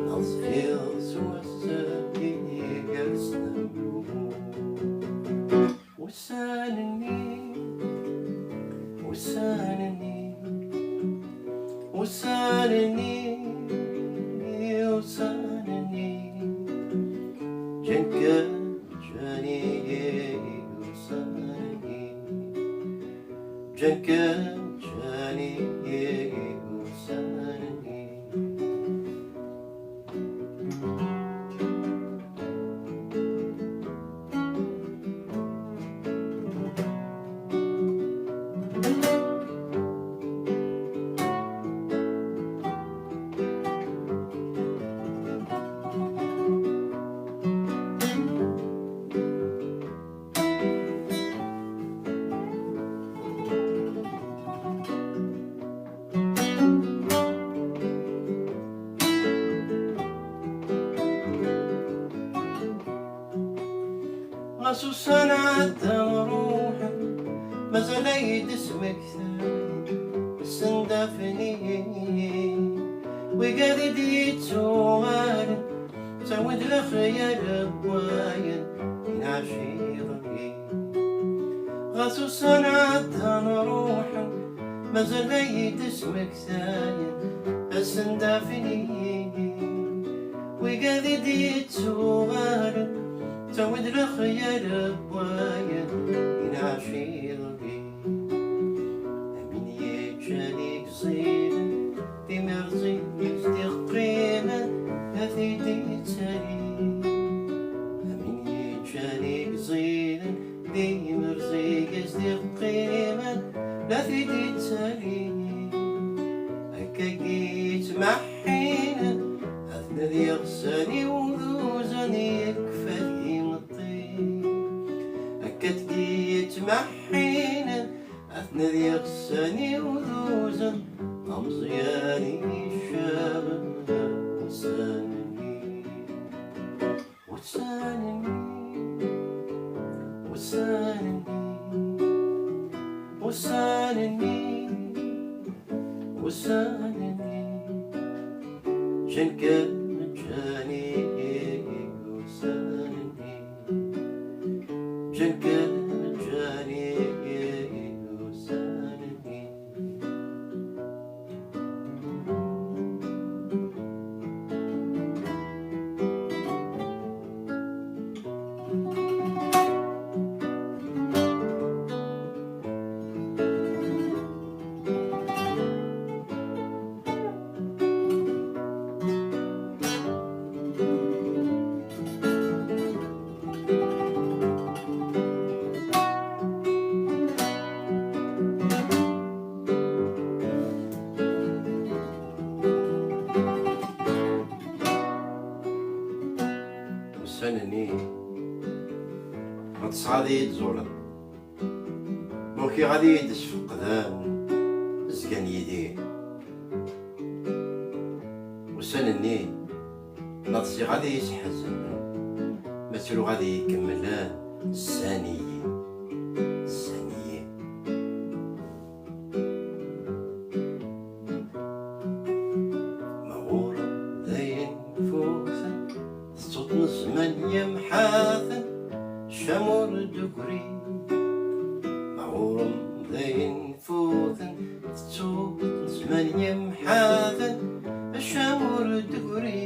neɣ tezhiḍ s wass-agi gar snamlumu. Ussan-nni, ussan-nni, ussan-nni, ussan-nni. Ǧǧan-kem, ǧǧan-iyi ussan-nni. Ǧǧan-kem, ǧǧan-iyi ussan-nni. Ɣas ussan ɛeddan ruḥen, mazal ay d-smektan, ssendafen-iyi wigad i d-yettuɣalen, ttawin-d lexyal n wayen yenɛac iḍelli. Ɣas ussan ɛeddan ruḥen, mazal ay d-smektan, asen-d afini. Wigad i d-yettuɣalen, ttawin-d lexyal n wayen yenɛac iḍelli. Amin yeččan igẓilen, timerẓin i s-d-iqqimen, la t-id-ittali. Amin yeččan igẓilen, timerẓin i s-d-iqqimen, la t-id-ittali. Akkagi yettmeḥḥinen, ad t-nadiɣ sani uduzan yekfa-t yimeṭṭi. Akkagi yettmeḥḥinen, ad t-nadiɣ sani uduzan, ameẓyan icaben ussan-nni. Ussan-nni, ussan-nni, ussan-nni, ussan-nni. Ǧǧan-kem, ǧǧan-iyi ussan-nni. Ǧǧan kan, ǧǧan-iyi ussan-nni. Ussan-nni, ma tesɛa ad iyi-d-ẓulen. Ma ukiɣ ad iyi-d-sfeqden, zgan yid-i. Ussan-nni, ma ṭṭseɣ ad iyi-sḥeznen, ma ttruɣ ad iyi-kemmlen, zgan-iyi, zgan-iyi. Ma ɣur-m d ayen futen, tettuḍ n zzman yemḥaten, ccam ur d-tegri. Ma ɣur-m d ayen futen, tettuḍ n zzman yemḥaten, ccam ur d-tegri.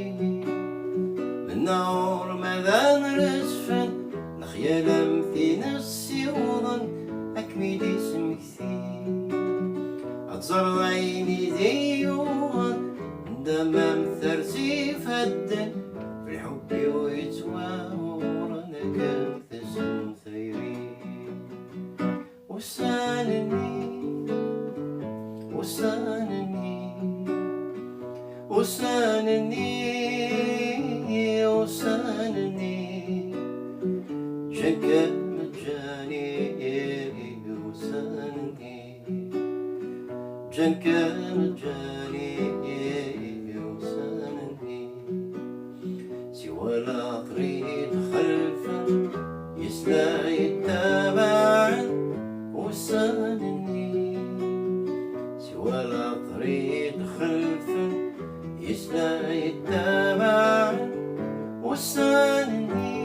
Menna ɣur-m ad anrezfen, lexyal am tin ssiwḍen, ad kem-id-ismekti. Ad teẓreḍ ayen i d-iyi-yuɣen, d amam terzi ifadden, lḥubb-iw yettwaɣuren akken tesem tayri. Ussan-nni, ussan-nni, ussan-nni, ussan-nni, ǧǧan kan, ǧǧan-iyi ussan-nni. Ǧǧan kan, ǧǧan-iyi ussan-nni. Siwa later i d-xelfen, yes la yettabaɛen ussan-nni. Siwa later i d-xelfen, yes la yettabaɛen ussan-nni,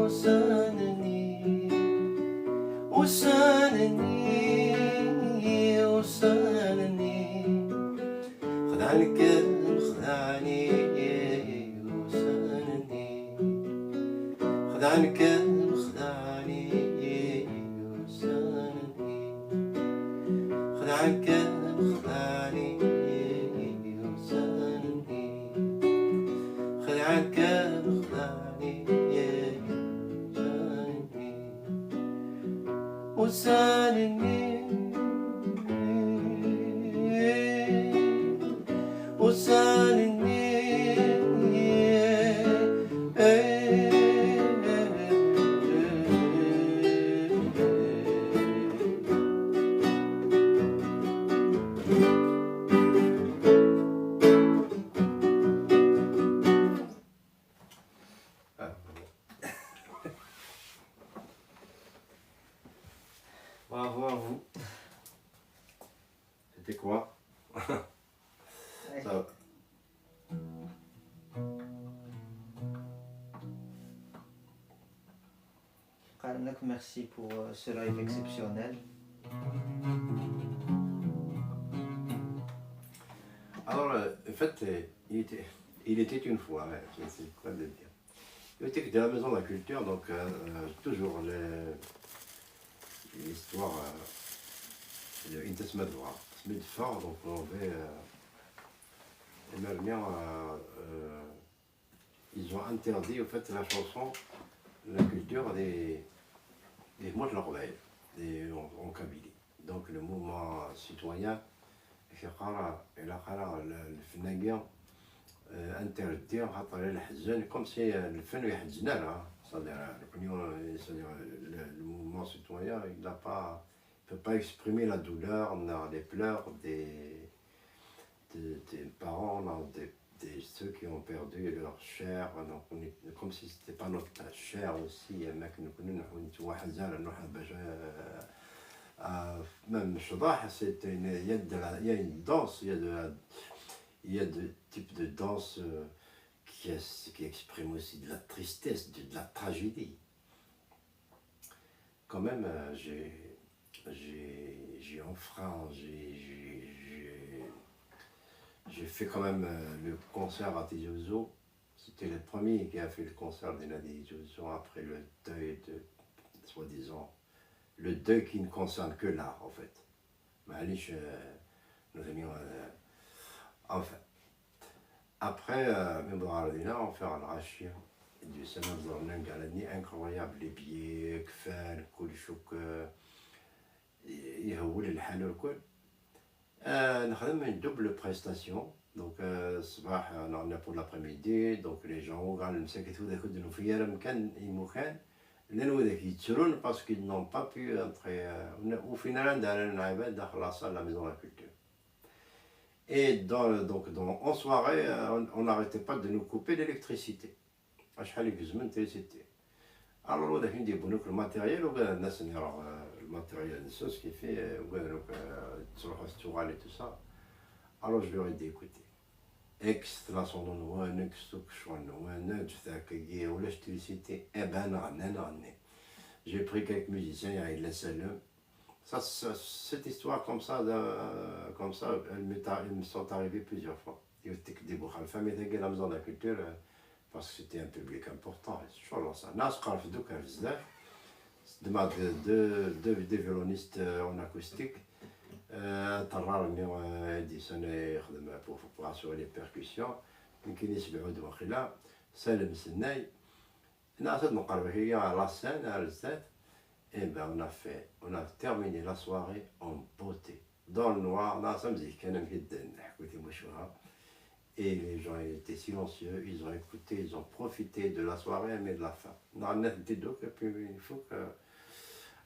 ussan-nni. Ussan-nni, ussan-nni, xedɛen kan, xedɛen-iyi ussan-nni. Xedɛen kan, xedɛen-iyi ussan-nni. Xedɛen kan, xedɛen-iyi ussan-nni. Xedɛen kan, xedɛen-iyi ussan-nni. Ussan-nni, ussan-nni. Bravo à vous. C'était quoi? Ça va. قال لك merci pour, euh, ce live exceptionnel. Alors, euh, en fait, euh, il était, il était une fois, ouais, je sais pas le dire. Il était de la maison de la culture, donc, euh, euh, toujours les, l'histoire, euh, de Intes Madra. Smith Fort, donc on avait, euh, et Mermia, euh, euh, ils ont interdit, en fait, la chanson, la culture des, des Mount Lorbeil, des, en, en Kabylie. Donc le mouvement citoyen, il a le, le, le interdit, comme si le film est, c'est-à-dire, c'est-à-dire, le, le mouvement citoyen, il n'a pas, peut pas exprimer la douleur, ni les pleurs des, des, des parents, ni des, des, ceux qui ont perdu leur chair. Donc, on est, comme si c'était pas notre chair aussi, hein, mais que nous, nous, nous, nous, euh, euh, même Shaddah, c'est une, il y a de la, il y a une danse, il y a de la, il y a de types de danse, euh, qui, est- qui expriment aussi de la tristesse, de, de la tragédie. quand même, euh, j'ai, j'ai, j'ai enfreint, j'ai, j'ai, j'ai, j'ai fait quand même euh, le concert à Tizi Ouzou. C'était le premier qui a fait le concert de Nadi Tizi Ouzou après le deuil de, soi-disant, le deuil qui ne concerne que l'art, en fait. معليش, euh, nous allions, euh, enfin, après, euh, من بعد علينا, on fait العشية. Du Salam Zornen Galani, incroyable, les billets, كفال, كل شيء, euh, يهول الحال الكل. آه، نخدم une double prestation. Donc, euh, الصباح, euh, on en a pour l'après-midi. Donc, les gens, وكاع المساكن وذاك الدنيا في راه مكان يمكن لان وذاك يتسرون parce qu'ils n'ont pas pu entrer, euh, وفينا لا ندار العباد داخل la salle, la maison de la culture. Et dans, donc, dans, en soirée, euh, on on n'arrêtait pas de nous couper l'électricité. شحال يلزم l'électricité. Alors, وذاك نديبو ناكل الماتيريال, وكذا الناس اللي راه الماتيريال نسوس كيفي, وكذا دوك, آه, تروح تشوغالي tout ça. Alors, je leur ai dit, écoutez, اكس لا صونو نوان, اكس توك شوان نوان, جثاك ولا l'électricité, eh ben, نغني, نغني. J'ai pris quelques musiciens, il y a la salle. Ça, ça, cette histoire comme ça, de, comme ça, elles m'est arri- elles me sont arrivées plusieurs fois. يوتك دي بوخال فامي تاكي la maison de la culture, euh, parce que c'était un public important. شغل ça. ناس قرف دوك بزاف. دماغ de, de, de, des violonistes, euh, en acoustique. Euh, طرار ني, euh, دي سنة يخدم pour, pour assurer les percussions. يمكن يسبعوا دو خلا. سالم سناي. ناس نقرب هي la scène, على الزات. Eh ben, on a fait, on a terminé la soirée en beauté. Dans le noir, ناس مزيك كان مهدن, حكوتي مشوها. Et les gens étaient silencieux, ils ont écouté, ils ont profité de la soirée, mais de la fin. نهار الناس تدي دوك, et puis il faut que,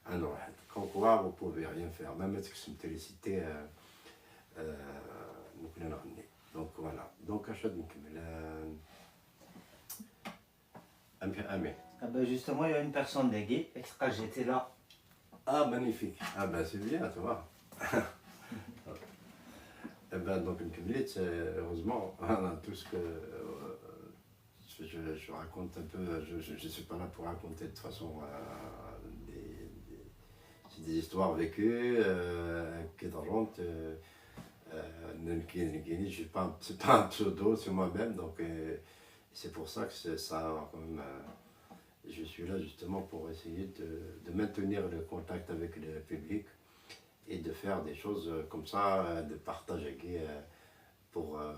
un autre. Comme quoi, vous pouvez rien faire. Même avec ce que c'est, euh, euh, donc, نغني. Donc, voilà. Donc, اش غادي نكمل. Euh, امين. Ah ben, justement, il y a une personne داكي, est-ce que j'étais là? Ah, magnifique. Ah ben, c'est bien, tu vois. Eh ben, donc, une publique, c'est, heureusement, voilà, tout ce que, euh, je, je raconte un peu, je, je, je suis pas là pour raconter de toute façon, euh, des, des, c'est des histoires vécues, euh, qui racontent, euh, euh, نكيني, نكيني, je suis pas, c'est pas un pseudo sur moi-même, donc, euh, c'est pour ça que c'est, ça, quand même, euh, je suis là justement pour essayer de, de maintenir le contact avec le public et de faire des choses, euh, comme ça, euh, de partager, euh, pour, euh,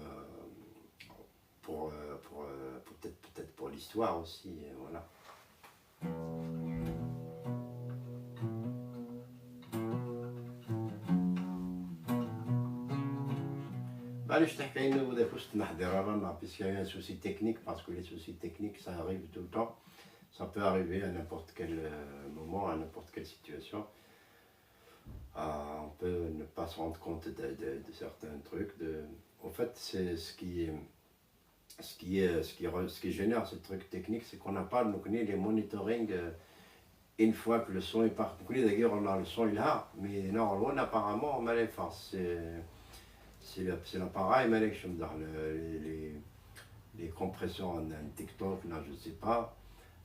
pour, euh, pour, euh, peut-être, peut-être pour l'histoire aussi, euh, voilà. معليش, تحكي لنا ولا كنت نحضر رانا, parce qu'il y a un souci technique, parce que les soucis techniques, ça arrive tout le temps. Ça peut arriver à n'importe quel, euh, moment, à n'importe quelle situation. Euh, on peut ne pas se rendre compte de, de, de certains trucs. De... En fait, c'est ce qui, ce qui, est- ce qui, re- ce qui génère ce truc technique, c'est qu'on n'a pas, donc, ni les monitoring, euh, une fois que le son est parti. Donc, d'ailleurs, on a le son, il a, mais normalement, apparemment, on a les forces. C'est c'est le- c'est l'appareil, mais les, les, les, les compressions en un TikTok, là, je sais pas,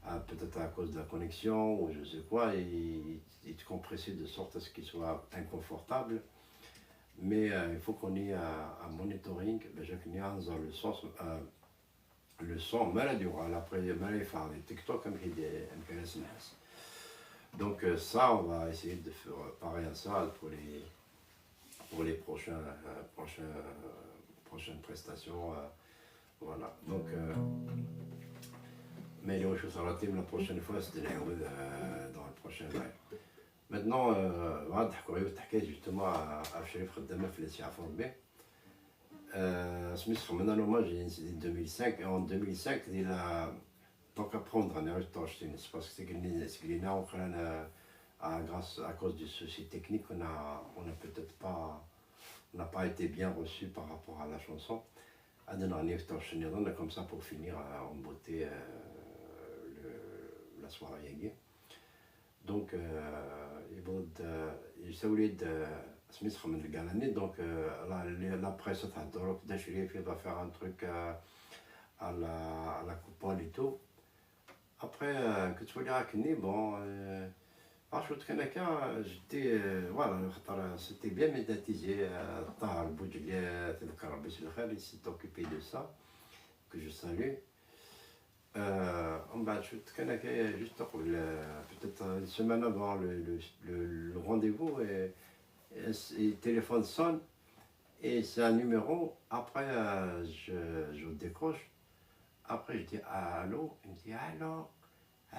euh, peut-être à cause de la connexion ou je sais quoi, il, il est compressé de sorte à ce qu'il soit inconfortable. Mais euh, il faut qu'on ait un, un monitoring, ben, je connais un le sens, euh, le son, malade, il y aura la première, malade, il faut des TikTok, comme il dit, M K S N S. Donc euh, ça, on va essayer de faire pareil à ça pour les, pour les prochains, euh, prochains, euh, prochaines prestations. Euh, voilà. Donc, euh, mais les choses à la team, la prochaine fois, c'était les, euh, dans le prochain live. Maintenant, euh, on va dire que تحكي justement à, à Chérif Khaddama في les Siafour B. Euh, سميت خمنا l'hommage, c'est deux mille cinq. Et en deux mille cinq, il a donc à prendre un héritage, c'est parce que c'est que c'est que les gens, à, grâce, à cause du souci technique, on a, on a peut-être pas, on n'a pas été bien reçu par rapport à la chanson. Adnan Hanif Torch Nidon, comme ça pour finir euh, en beauté euh, le- la soirée. Donc, euh, il faut de, il s'est oublié de سميت خمن الكالاني. Donc, euh, la, la, la presse تهضر كدا شريف, il va faire un truc euh, à la, à la coupole et tout. Après, euh, كنت تولي راكني, bon, euh, Parfois kan akka, j'étais, euh, voilà, خاطر c'était bien médiatisé, euh, Tahar Boudjeliat, tedker Rebbi s lxir, il s'est occupé de ça, que je salue. Euh, ومن بعد شفت كان كاين juste قبل, euh, peut-être une semaine avant le, le, le, le rendez-vous, et, et, et le téléphone sonne, et c'est un numéro. Après, euh, je, je décroche. Après, je dis: «Allô?» Il me dit: «Allô,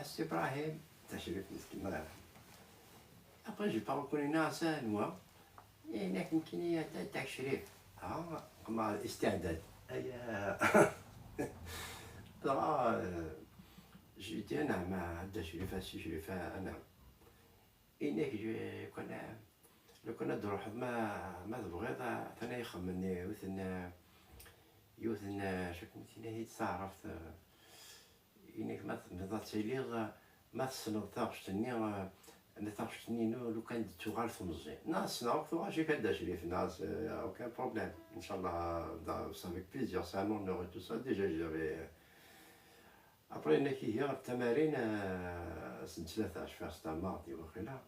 c'est Ibrahim.» T'as chéri, parce que voilà. Après, j'ai pas reconnu, non, c'est moi. Et là, كنت كني تاع شريف. ها، كما الاستعداد. أي. Dɣa, euh, j'ai dit: «أنا ما عندها شريف، هاسي شريف، أنا.» إنك جو-، كنا، لو كنا تروح ما، ما تبغيض، ثاني يخمني يوثن، يوثن، شكون ثاني هي تصرفت. إنك ما ت-، ما تسيليض، ما تسنض تاغشتني، ما تاغشتني نو، لو كان تغال تمزي. ناس، نعرف تغال شي كان داش لي في ناس، آه، aucun problème. إن شاء الله، دا، c'est avec plaisir, c'est un honneur et tout ça. Déjà, j'avais, après, إنك هي التمارين، آه، سنة ثلاثة عشر في ستة مارتي وخلا.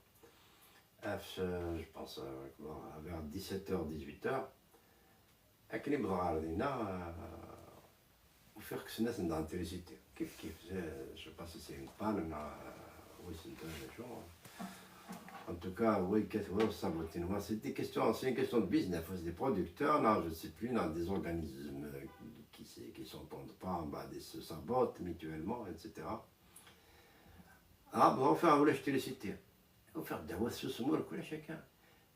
آه، في، je pense, آه، vers dix-sept heures, dix-huit heures. Akken i wwḍeɣ ɣer dinna, euh, ufiɣ kksen-asen-d l'électricité. Kif kif, je, je sais pas si c'est une panne, euh, ou c'est un jour. En tout cas, oui, qu'est-ce que ça veut dire ? C'est des questions, c'est une question de business, c'est des producteurs, là, je ne sais plus, là, des organismes, euh, qui, qui, qui s'entendent pas, bah, des, se sabotent mutuellement, et cetera. Ah, bon, enfin, l'électricité. Ufiɣ-d ddaw-at s usmur, kulac akka.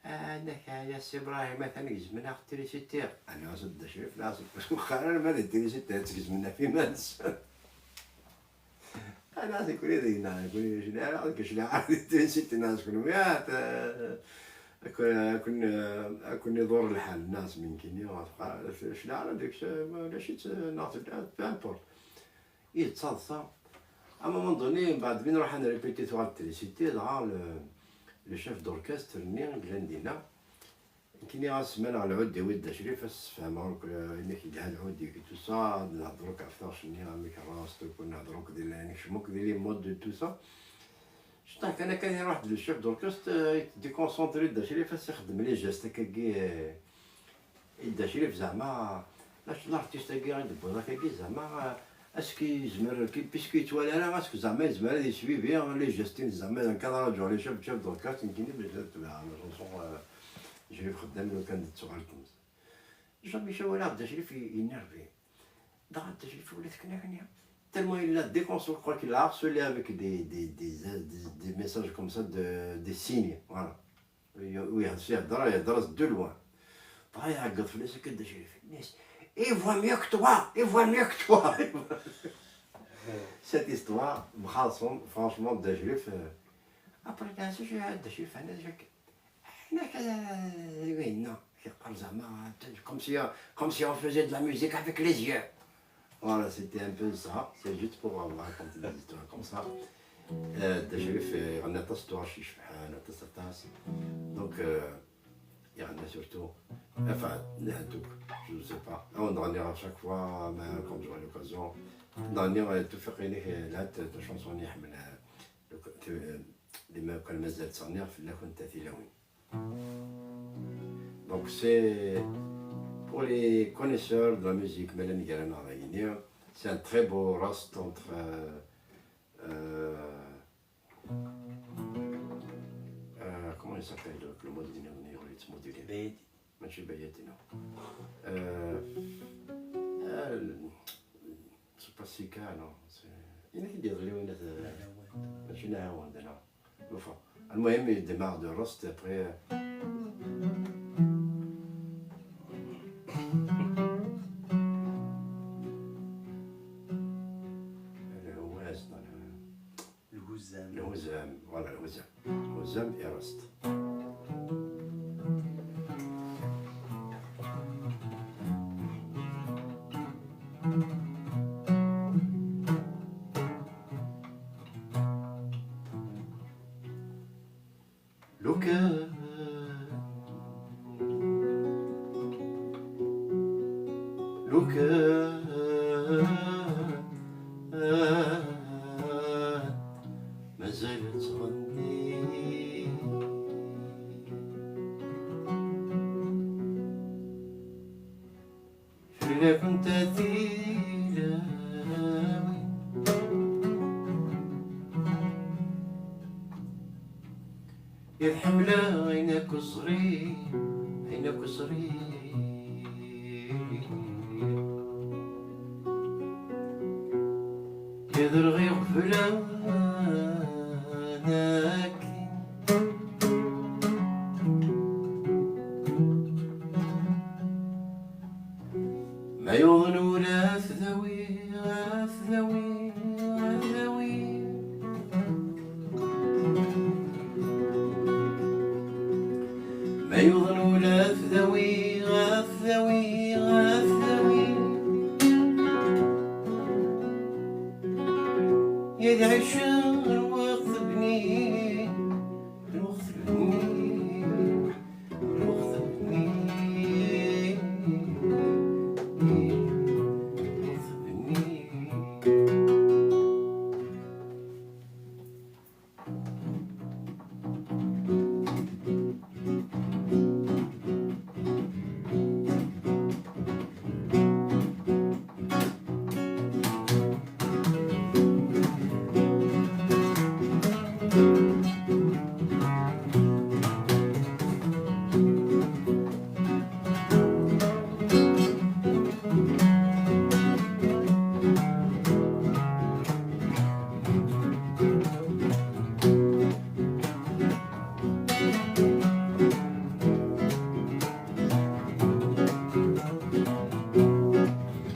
Anak, a Si Bṛahim, atan gezmen-aɣ trisiti. Ana-as a Dda Crif, nniɣ-as, wexxer arma d trisiti ad tt-gezmen ɣef iman-nsen. Ana-as, nekkni deg-neɣ, nekkni ur necliɛ ara, ur necliɛ ara di trisiti, nniɣ-as, kenwi, ah, t-, ad ken-, ad ken-, ad ken-iḍurr lḥal, nniɣ-as, mi nekkini, ur necliɛ ara deg-s, ma ulac-itt, neɣ tella, peu importe. I d taḍsa. À un moment donné, mbeɛd mi nruḥ ad nrépéti tuɣal trisiti, dɣa le, le chef d'orchestre-nni i yellan dinna, nekkini ɣas maleɣ lɛud-iw i Dda Crif, ad s-sfehmeɣ akk, euh, amek yelha lɛud-ik, tout ça, ad nehder akk ɣef taɣect-nni, amek rrast, akk nehder akk di la-, nekcem akk di les modes de tout ça. Cṭaḥ kan akka iruḥ-d le chef d'orchestre, euh, i déconcentrer Dda Crif, ad s-ixdem les gestes akkagi, euh, i Dda Crif, zeɛma, l'artiste-agi i d-tewwiḍ akkagi, zeɛma, est-ce que yezmer, puisque yettwali ara, est-ce que zeɛma yezmer ad yesbibi les gestes-nni, zeɛma ad nraǧu le chef, chef d'orchestre, nekkini bac ad tebɛeɣ la chanson, euh, Crif Xeddam, lukan d-tettuɣal tmes. Jean-Michel walaɣ Dda Crif i-, yinnervi. Dɣa Dda Crif ula d kna kna. Tellement il l'a déconcerté, je crois qu'il l'a harcelé avec des, des, des, des, des messages comme ça, de, des signes, voilà. Oui, oui, c'est, il a, il a de loin. Dɣa iɛeggeḍ fell-as akka Dda Crif. Yes. Il voit mieux que toi, il voit mieux que toi. Cette histoire, mxalṣen, franchement, Dda Crif, euh, après, là, c'est Dda Crif, أنا Jack. Ḥna ka-, winna, yeqqar zeɛma, comme si, comme si on faisait de la musique avec les yeux. Voilà, c'était un peu ça. C'est juste pour, euh, raconter des histoires comme ça. Euh, Dda Crif, euh, yeɣna aṭas tuɣac icebḥen, aṭas, aṭas. Donc, euh, yeɣna surtout, enfin, je ne sais pas. On en à chaque fois, mais quand j'aurai l'occasion. Nniɣ, euh, Tufiq, inek, euh, la, ta chanson-nni iḥemmel, euh, Lukan mazal ttɣenniɣ fell-akent a tilawin. Donc c'est pour les connaisseurs de la musique, ma llan gar-aneɣ dagini, c'est un très beau rust entre, euh, euh, euh, comment il s'appelle le, le mode, il est modulé. Mačči Bayati, non. Euh, euh, c'est pas Sika, non. C'est, il y en a qui disent, oui, c'est, mačči Nahawand, non. Enfin, المهم, il démarre de rust, après, euh, الهواز, non, non. Lhuzam. Lhuzam, voilà, Lhuzam. Lhuzam et rust. Lukan, lukan, mazal tettɣenni. Fell-akent a tilawin i tḥemmleɣ, ayen akk ẓri, ayen akk ẓri. Ad rɣiɣ fell-akin. Ma yuḍen ula tdawi, a tdawi, a tdawi. Ma yuḍen ula tdawi, a tdawi, a tdawi. Ad ɛiceɣ lweqt bnin, lweqt bnin, lweqt bnin, lweqt bnin.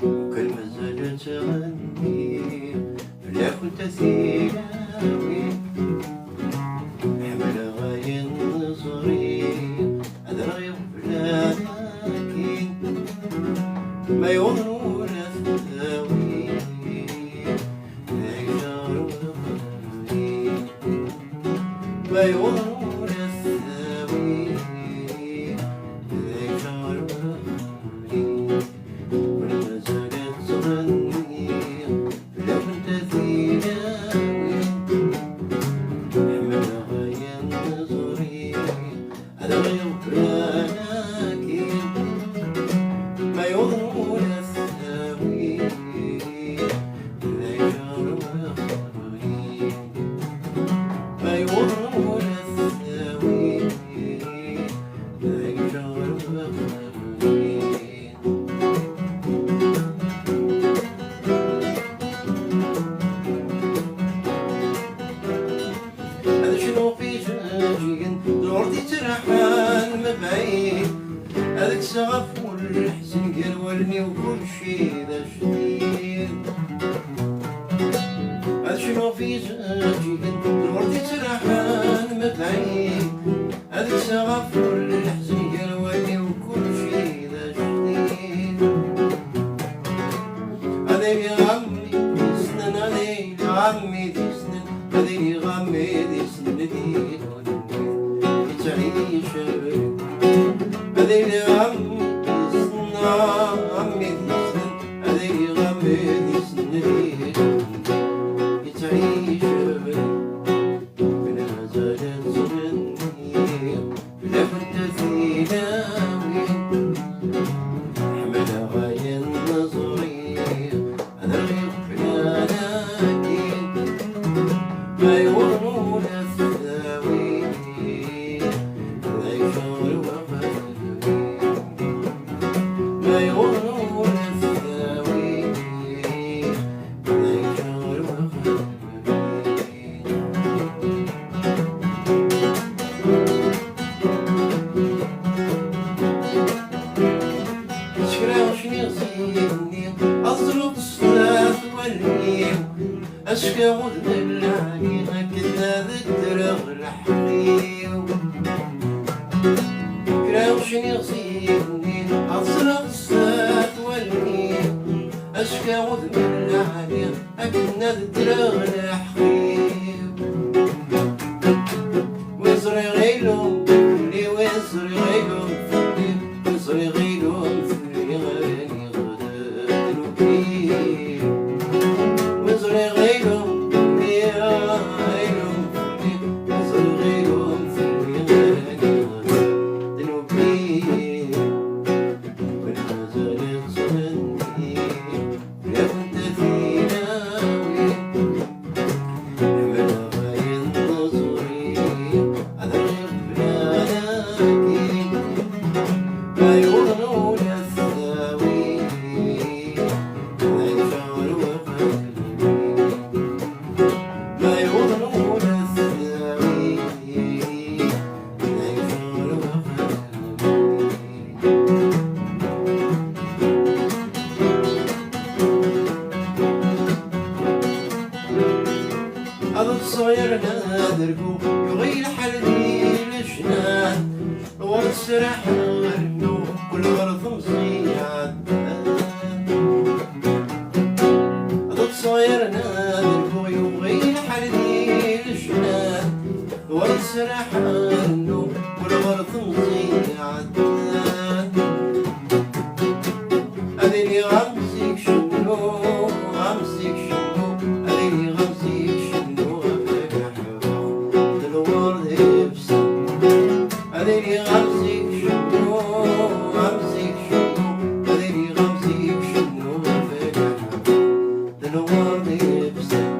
Ukan mazal ad tɣenni fell-akent a tilawin. Ḥemmleɣ ayen ẓriɣ, ad rɣiɣ fell-akin. Ma yuḍen ula tdawi, d ayen ur ɣri. Ma yuḍen ula tdawi, d ayen ur ɣri. Wala mazal ad tɣenni fell-akent a tilawin. Ḥemmleɣ ayen ẓriɣ, ad rɣiɣ fell-akin. Ma yuḍen ula tdawi, d ayen ur ɣri. Ma yuḍen ula tdawi, d ayen ur ɣri. Ad cnuɣ f ijeǧǧigen, lɣerḍ yettraḥan mebɛid. Ad kkseɣ ɣef wul leḥzen gar wallen-iw, kulci d ajdid. Ad cnuɣ f ijeǧǧigen, lɣerḍ yettraḥan mebɛid. Ad kkseɣ ɣef wul leḥzen gar wallen-iw, kulci d ajdid. Ad iliɣ am mi d-ssnen, ad iliɣ am mi d-ssnen, ad iliɣ am mi d-ssnen, ad iliɣ am mi d-ssnen, yettɛic abrid. Ad iliɣ am mi d-ssnen, am mi d-ssnen, ad iliɣ am mi d-ssnen, ad iliɣ am mi d-ssnen, yettɛic abrid. Wala mazal ad tɣenni fell-akent a tilawin. Ḥemmleɣ ayen ẓriɣ, ad rɣiɣ fell-akin. Ma yuḍen ula tdawi, d ayen ur ɣri. Ma yuḍen ula tdawi, d ayen ur ɣri. Kra cniɣ zik-nni, aẓru s snat wallen-iw, askaɣud d lɛali, akken ad ddreɣ leḥqi-w. Kra cniɣ zik-nni, aẓru s snat wallen-iw, askaɣud d lɛali, akken ad ddreɣ leḥqi-w. Wi ẓriɣ ilum fell-i, wi ẓriɣ ilum fell-i, wi ẓriɣ ilum fell-i, aniɣ d ddnub-iw. Wi ẓriɣ ilum fell-i, ilum Aderku yuɣ-iyi lḥal di lecna, ur ttserriḥeɣ rnu kul ɣer temẓi iɛeddan. Ad ṭṭseɣ yerna aderku yuɣ-iyi lḥal di lecna, ur ttserriḥeɣ rnu kul ɣer temẓi iɛeddan. Ad iliɣ am zik cennuɣ, am zik cennuɣ, ad iliɣ am zik cennuɣ ɣef lḥeqq d lwerd ibsen. Ad iliɣ am zik cennuɣ, am zik cennuɣ, ad iliɣ am zik cennuɣ ɣef lḥeqq d lwerd ibsen.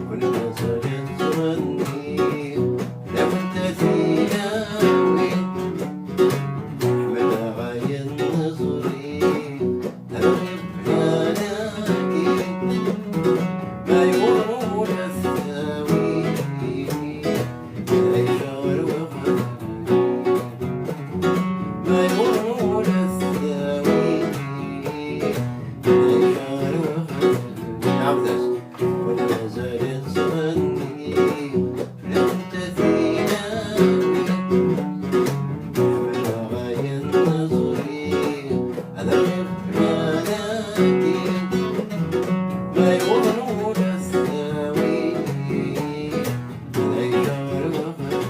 Kul mazal yettɣenni, lawan tatilawin. Ḥemmleɣ ayen neẓri, rɣiɣ fell-ak. Ma yuɣ ula tdawi, ɛiceɣ ar wexxam. Ma yuɣ ula tdawi, ɛiceɣ ar wexxam. Ɛawed-as. Wala mazal yettɣenni, lawan tatilawin. Ḥemmleɣ ayen neẓri, ad aɣeɣ fell-ak. Ma yuḍen ula tdawi, ad ɛiceɣ ar wexxam.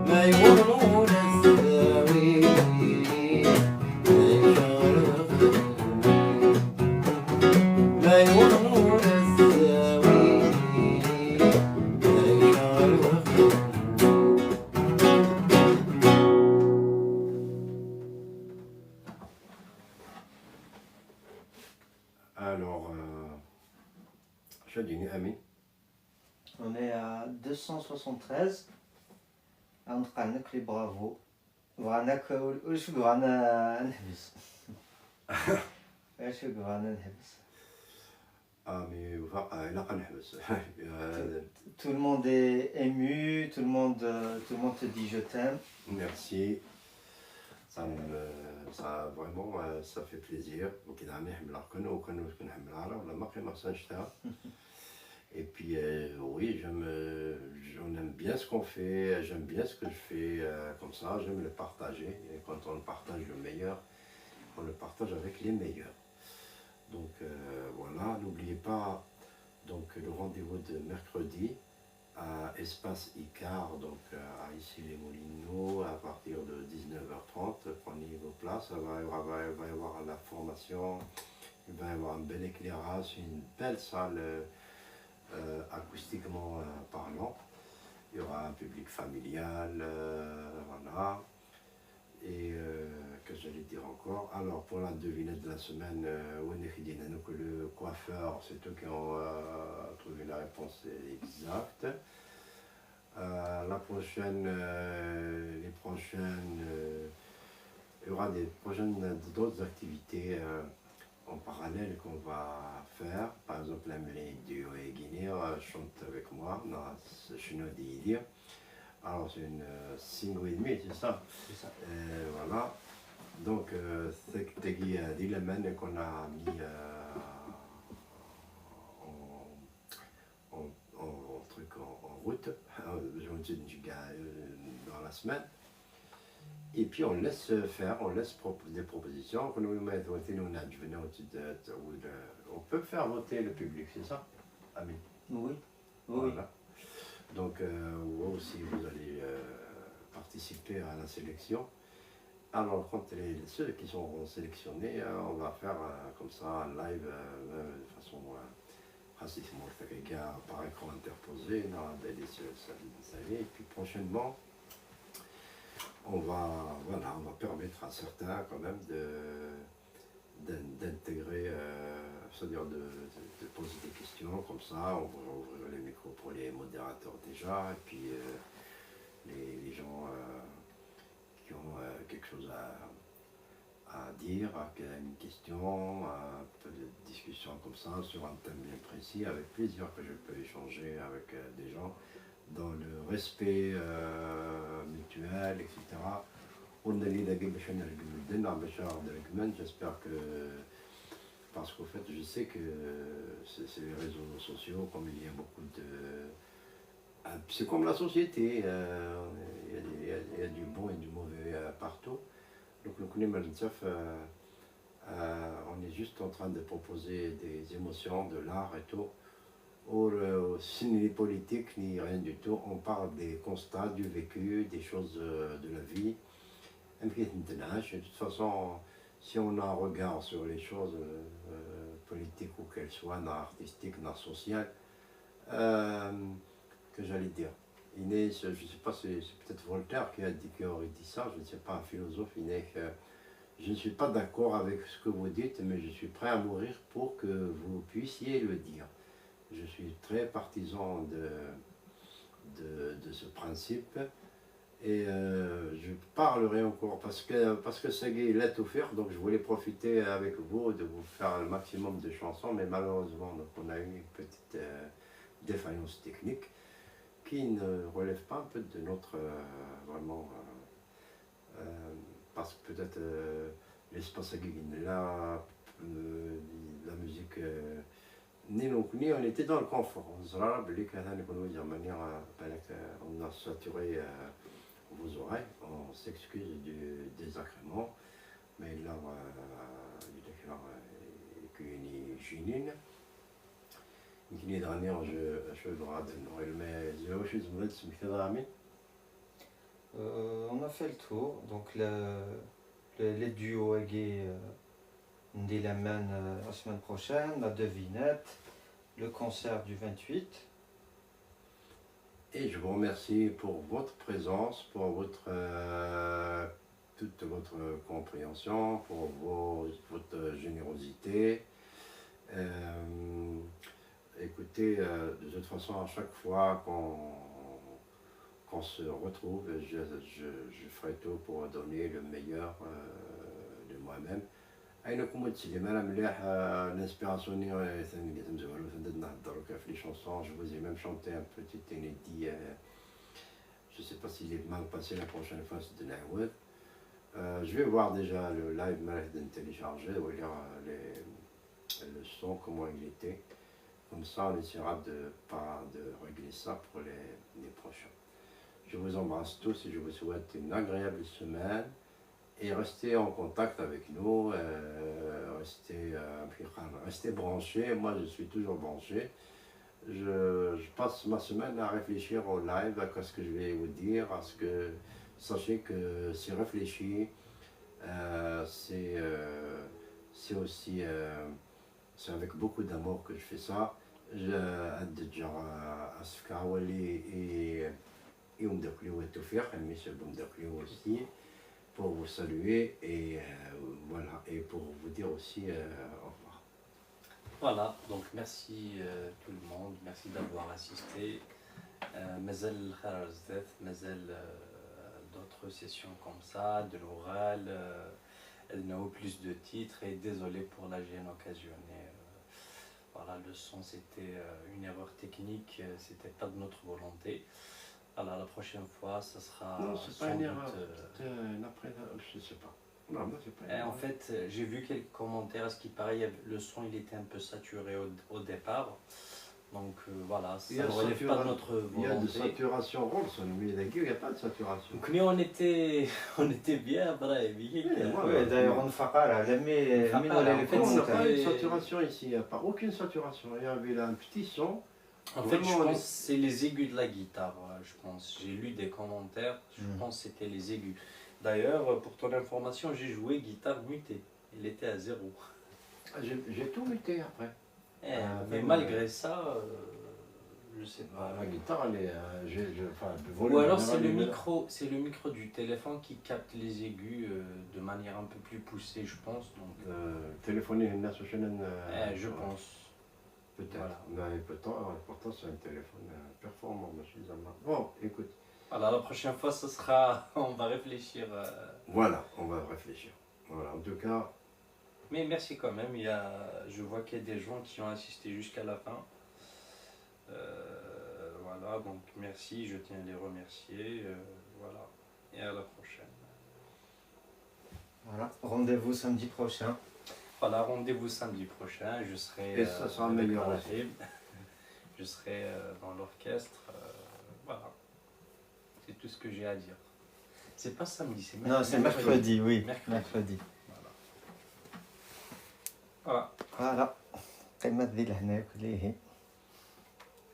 Ma yuḍen ula tdawi, ad ɛiceɣ ar wexxam. Ma yuḍen ula tdawi, ad ɛiceɣ ar wexxam. Alors, euh, acu ad d-yini Amin? On est à deux cent soixante-treize. Ad neqqar nekk les bravos. Bɣan akk, ul-, ulac i yebɣan, euh, ad neḥbes. Ulac i yebɣan ad neḥbes. Ah, mais, enfin, ah, ilaq ad neḥbes. Euh, Tout le monde est ému, tout le monde, euh, tout le monde te dit je t'aime. Merci. Ça me, ça, vraiment, euh, ça fait plaisir. Donc, il a un, la reconnaît, au cas où je connais pas, la marque, ma ça, je t'aime. Et puis, euh, oui, j'aime, euh, on aime bien ce qu'on fait, j'aime bien ce que je fais, euh, comme ça, j'aime le partager. Et quand on partage le meilleur, on le partage avec les meilleurs. Donc, euh, voilà, n'oubliez pas, donc, le rendez-vous de mercredi à Espace Icare, donc, euh, à Issy-les-Moulineaux, à partir de dix-neuf heures trente. Prenez vos places, il va, il va, il va y avoir la formation, il va y avoir un bel éclairage, c'est une belle salle, euh, euh, acoustiquement, euh, parlant. Il y aura un public familial, euh, voilà. Et, euh, que j'allais dire encore. Alors, pour la devinette de la semaine, euh, Wendy Khidina, donc le coiffeur, c'est eux qui ont, euh, trouvé la réponse exacte. Euh, la prochaine, euh, les prochaines, euh, il y aura des prochaines, d'autres activités, euh, en parallèle qu'on va faire. Par exemple, la mélodie du Guinée, euh, chante avec moi, dans ce chinois d'Idir. Alors, c'est une, euh, cinq et demi, c'est ça ? C'est ça. Euh, voilà. Donc, euh, c'est que t'as dit, euh, dit la main qu'on a mis, euh, en, en, en, en truc en, en route, euh, dans la semaine. Et puis on laisse faire, on laisse propo-, des propositions. On peut faire voter le public, c'est ça, Amin ? Oui. Oui. Voilà. Donc, euh, vous aussi, vous allez, euh, participer à la sélection. Alors, quand les, ceux qui seront sélectionnés, euh, on va faire, euh, comme ça un live, euh, euh, de façon, euh, par écran interposé, non, d'aller se, se, s'installer. Et puis prochainement, on va, voilà, on va permettre à certains quand même de, d'in-, d'intégrer, euh, c'est-à-dire de, de, de poser des questions comme ça, on va ouvrir les micros pour les modérateurs déjà, et puis, euh, les, les gens, euh, qui ont, euh, quelque chose à, à dire, qui a une question, un peu de discussion comme ça sur un thème bien précis, avec plaisir que je peux échanger avec, euh, des gens dans le respect, euh, mutuel, et cetera. On est là, باش نرقم الدنيا، باش نرقم. J'espère que Parce qu'au fait, je sais que c'est c'est les réseaux sociaux, comme il y a beaucoup de... Ah, c'est comme la société, euh, il y a, il y a- il y a du bon et du mauvais euh, partout. Donc, nous connaissons, euh, euh, on est juste en train de proposer des émotions, de l'art et tout. Or, euh, c'est ni politique, ni rien du tout. On parle des constats, du vécu, des choses euh, de la vie. Et de toute façon, si on a un regard sur les choses euh, euh, politiques, ou qu'elles soient artistiques, sociales, euh, que j'allais dire, Inès, je ne sais pas, c'est c'est peut-être Voltaire qui a dit, qui aurait dit ça, je ne sais pas, un philosophe, Inès, euh, je ne suis pas d'accord avec ce que vous dites, mais je suis prêt à mourir pour que vous puissiez le dire. Je suis très partisan de, de, de ce principe. Et euh, je parlerai encore parce que, parce que c'est Guy Latoufir, donc je voulais profiter avec vous de vous faire le maximum de chansons, mais malheureusement, donc, on a eu une petite euh, défaillance technique qui ne relève pas un peu de notre euh, vraiment euh, euh, parce que peut-être euh, l'espace à Guy, la, euh, la musique euh, ni donc ni on était dans le confort. On se rappelle que nous manière on a saturé euh, vos oreilles, on s'excuse du désagrément, mais là, euh, il est là, euh, que ni Ginine. يمكن يدغني جو شو البغا دنو الماء زوج زمرد سمكتي ضامن. Euh, on a fait le tour. Donc, le, le- les duos agi, euh, on dit la main, euh, la semaine prochaine, la devinette, le concert du vingt-huit. Et je vous remercie pour votre présence, pour votre, euh, toute votre compréhension, pour vos- votre générosité. Euh, écoutez, euh, de toute façon, à chaque fois qu'on qu'on se retrouve, je, je, je ferai tout pour donner le meilleur euh, de moi-même. Ayen akk ur d-ttilin ara mliḥ, euh, l'inspiration-nni, euh, tamezwarut anda d-nehder akk ɣef les chansons, je vous ai même chanté un petit inédit, euh, je sais pas s'il est mal passé, la prochaine fois c'est de Naïwed. Euh, je vais voir déjà le live, ma télécharger, ou lire euh, les, le son, comment il était. Comme ça, on essaiera de, pas, de régler ça pour les, les prochains. Je vous embrasse tous et je vous souhaite une agréable semaine. Et restez en contact avec nous, euh, restez, euh, restez branchés. Moi, je suis toujours branché. Je, je passe ma semaine à réfléchir au live, à ce que je vais vous dire, parce que sachez que c'est réfléchi, euh, c'est euh, c'est aussi euh, c'est avec beaucoup d'amour que je fais ça. Je, ad ǧǧeɣ asefk awal i i umeddakel-iw Tufir, mmi-s n umeddakel-iw aussi, pour vous saluer et euh, voilà, et pour vous dire aussi euh, au revoir. Voilà, donc merci euh, tout le monde, merci d'avoir assisté. Euh, مازال الخير على زدات, مازال euh, d'autres sessions comme ça, de l'oral, euh, nous avons plus de titres et désolé pour la gêne occasionnée. Euh, voilà, le son c'était euh, une erreur technique, euh, c'était pas de notre volonté. Voilà, la prochaine fois, ça sera Non, c'est sans pas une doute, erreur, euh, c'est une après, je sais pas. Non, moi, c'est pas une Et en erreur. fait, euh, j'ai vu quelques commentaires, à ce qui paraît, il y avait- le son il était un peu saturé au, au départ. Donc euh, voilà, Il y ça a ne relève pas de satura- notre Il y a de volonté. Saturation غلط, mais il y a pas de saturation. Donc nous on était, on était bien, bref, il y a Oui, que- moi, Oui, d'ailleurs, on fait pas la, la, mais, Enfin, mais voilà, les en fait, On n'a c'était- pas eu de saturation ici, il n'y a pas aucune saturation. Il y avait là un petit son. En fait, je Vraiment, on pense est- que c'est les aigus de la guitare, euh, je pense. J'ai lu des commentaires, je Mm. pense que c'était les aigus. D'ailleurs, euh, pour ton information, j'ai joué guitare mutée. Il était à zéro. Ah, J'ai j'ai tout muté après. Eh, Ah, mais ouais. Malgré ça, euh, je sais pas. La guitare, elle est. Euh, j'ai- je- enfin, le Ou volume, alors la c'est le volume- micro, c'est le micro du téléphone qui capte les aigus euh, de manière un peu plus poussée, je pense. Donc, euh, Euh, téléphoner à Nassauchenen, euh, eh, je ouais, pense. Peut-être. Voilà. Mais pourtant, euh, pourtant c'est un téléphone euh, performant, monsieur Zama. Bon, écoute. Voilà, la prochaine fois, ce sera, on va réfléchir. Euh, Voilà, on va réfléchir. Voilà, en tout cas, Mais merci quand même. Il y a, je vois qu'il y a des gens qui ont assisté jusqu'à la fin. Euh, voilà, donc merci, je tiens à les remercier. Euh, voilà, et à la prochaine. Voilà, rendez-vous samedi prochain. Voilà, rendez-vous samedi prochain. Je serai, Et ça sera avec meilleur ma aussi. Rahim. Je serai euh, dans l'orchestre. Euh, voilà. C'est tout ce que j'ai à dire. C'est pas samedi, c'est Non, c'est mercredi, oui. Mercredi. Mercredi. Voilà. Voilà. قيمة ذي لهنا كليه.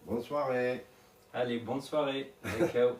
Bonne soirée. Allez, bonne soirée. Ciao.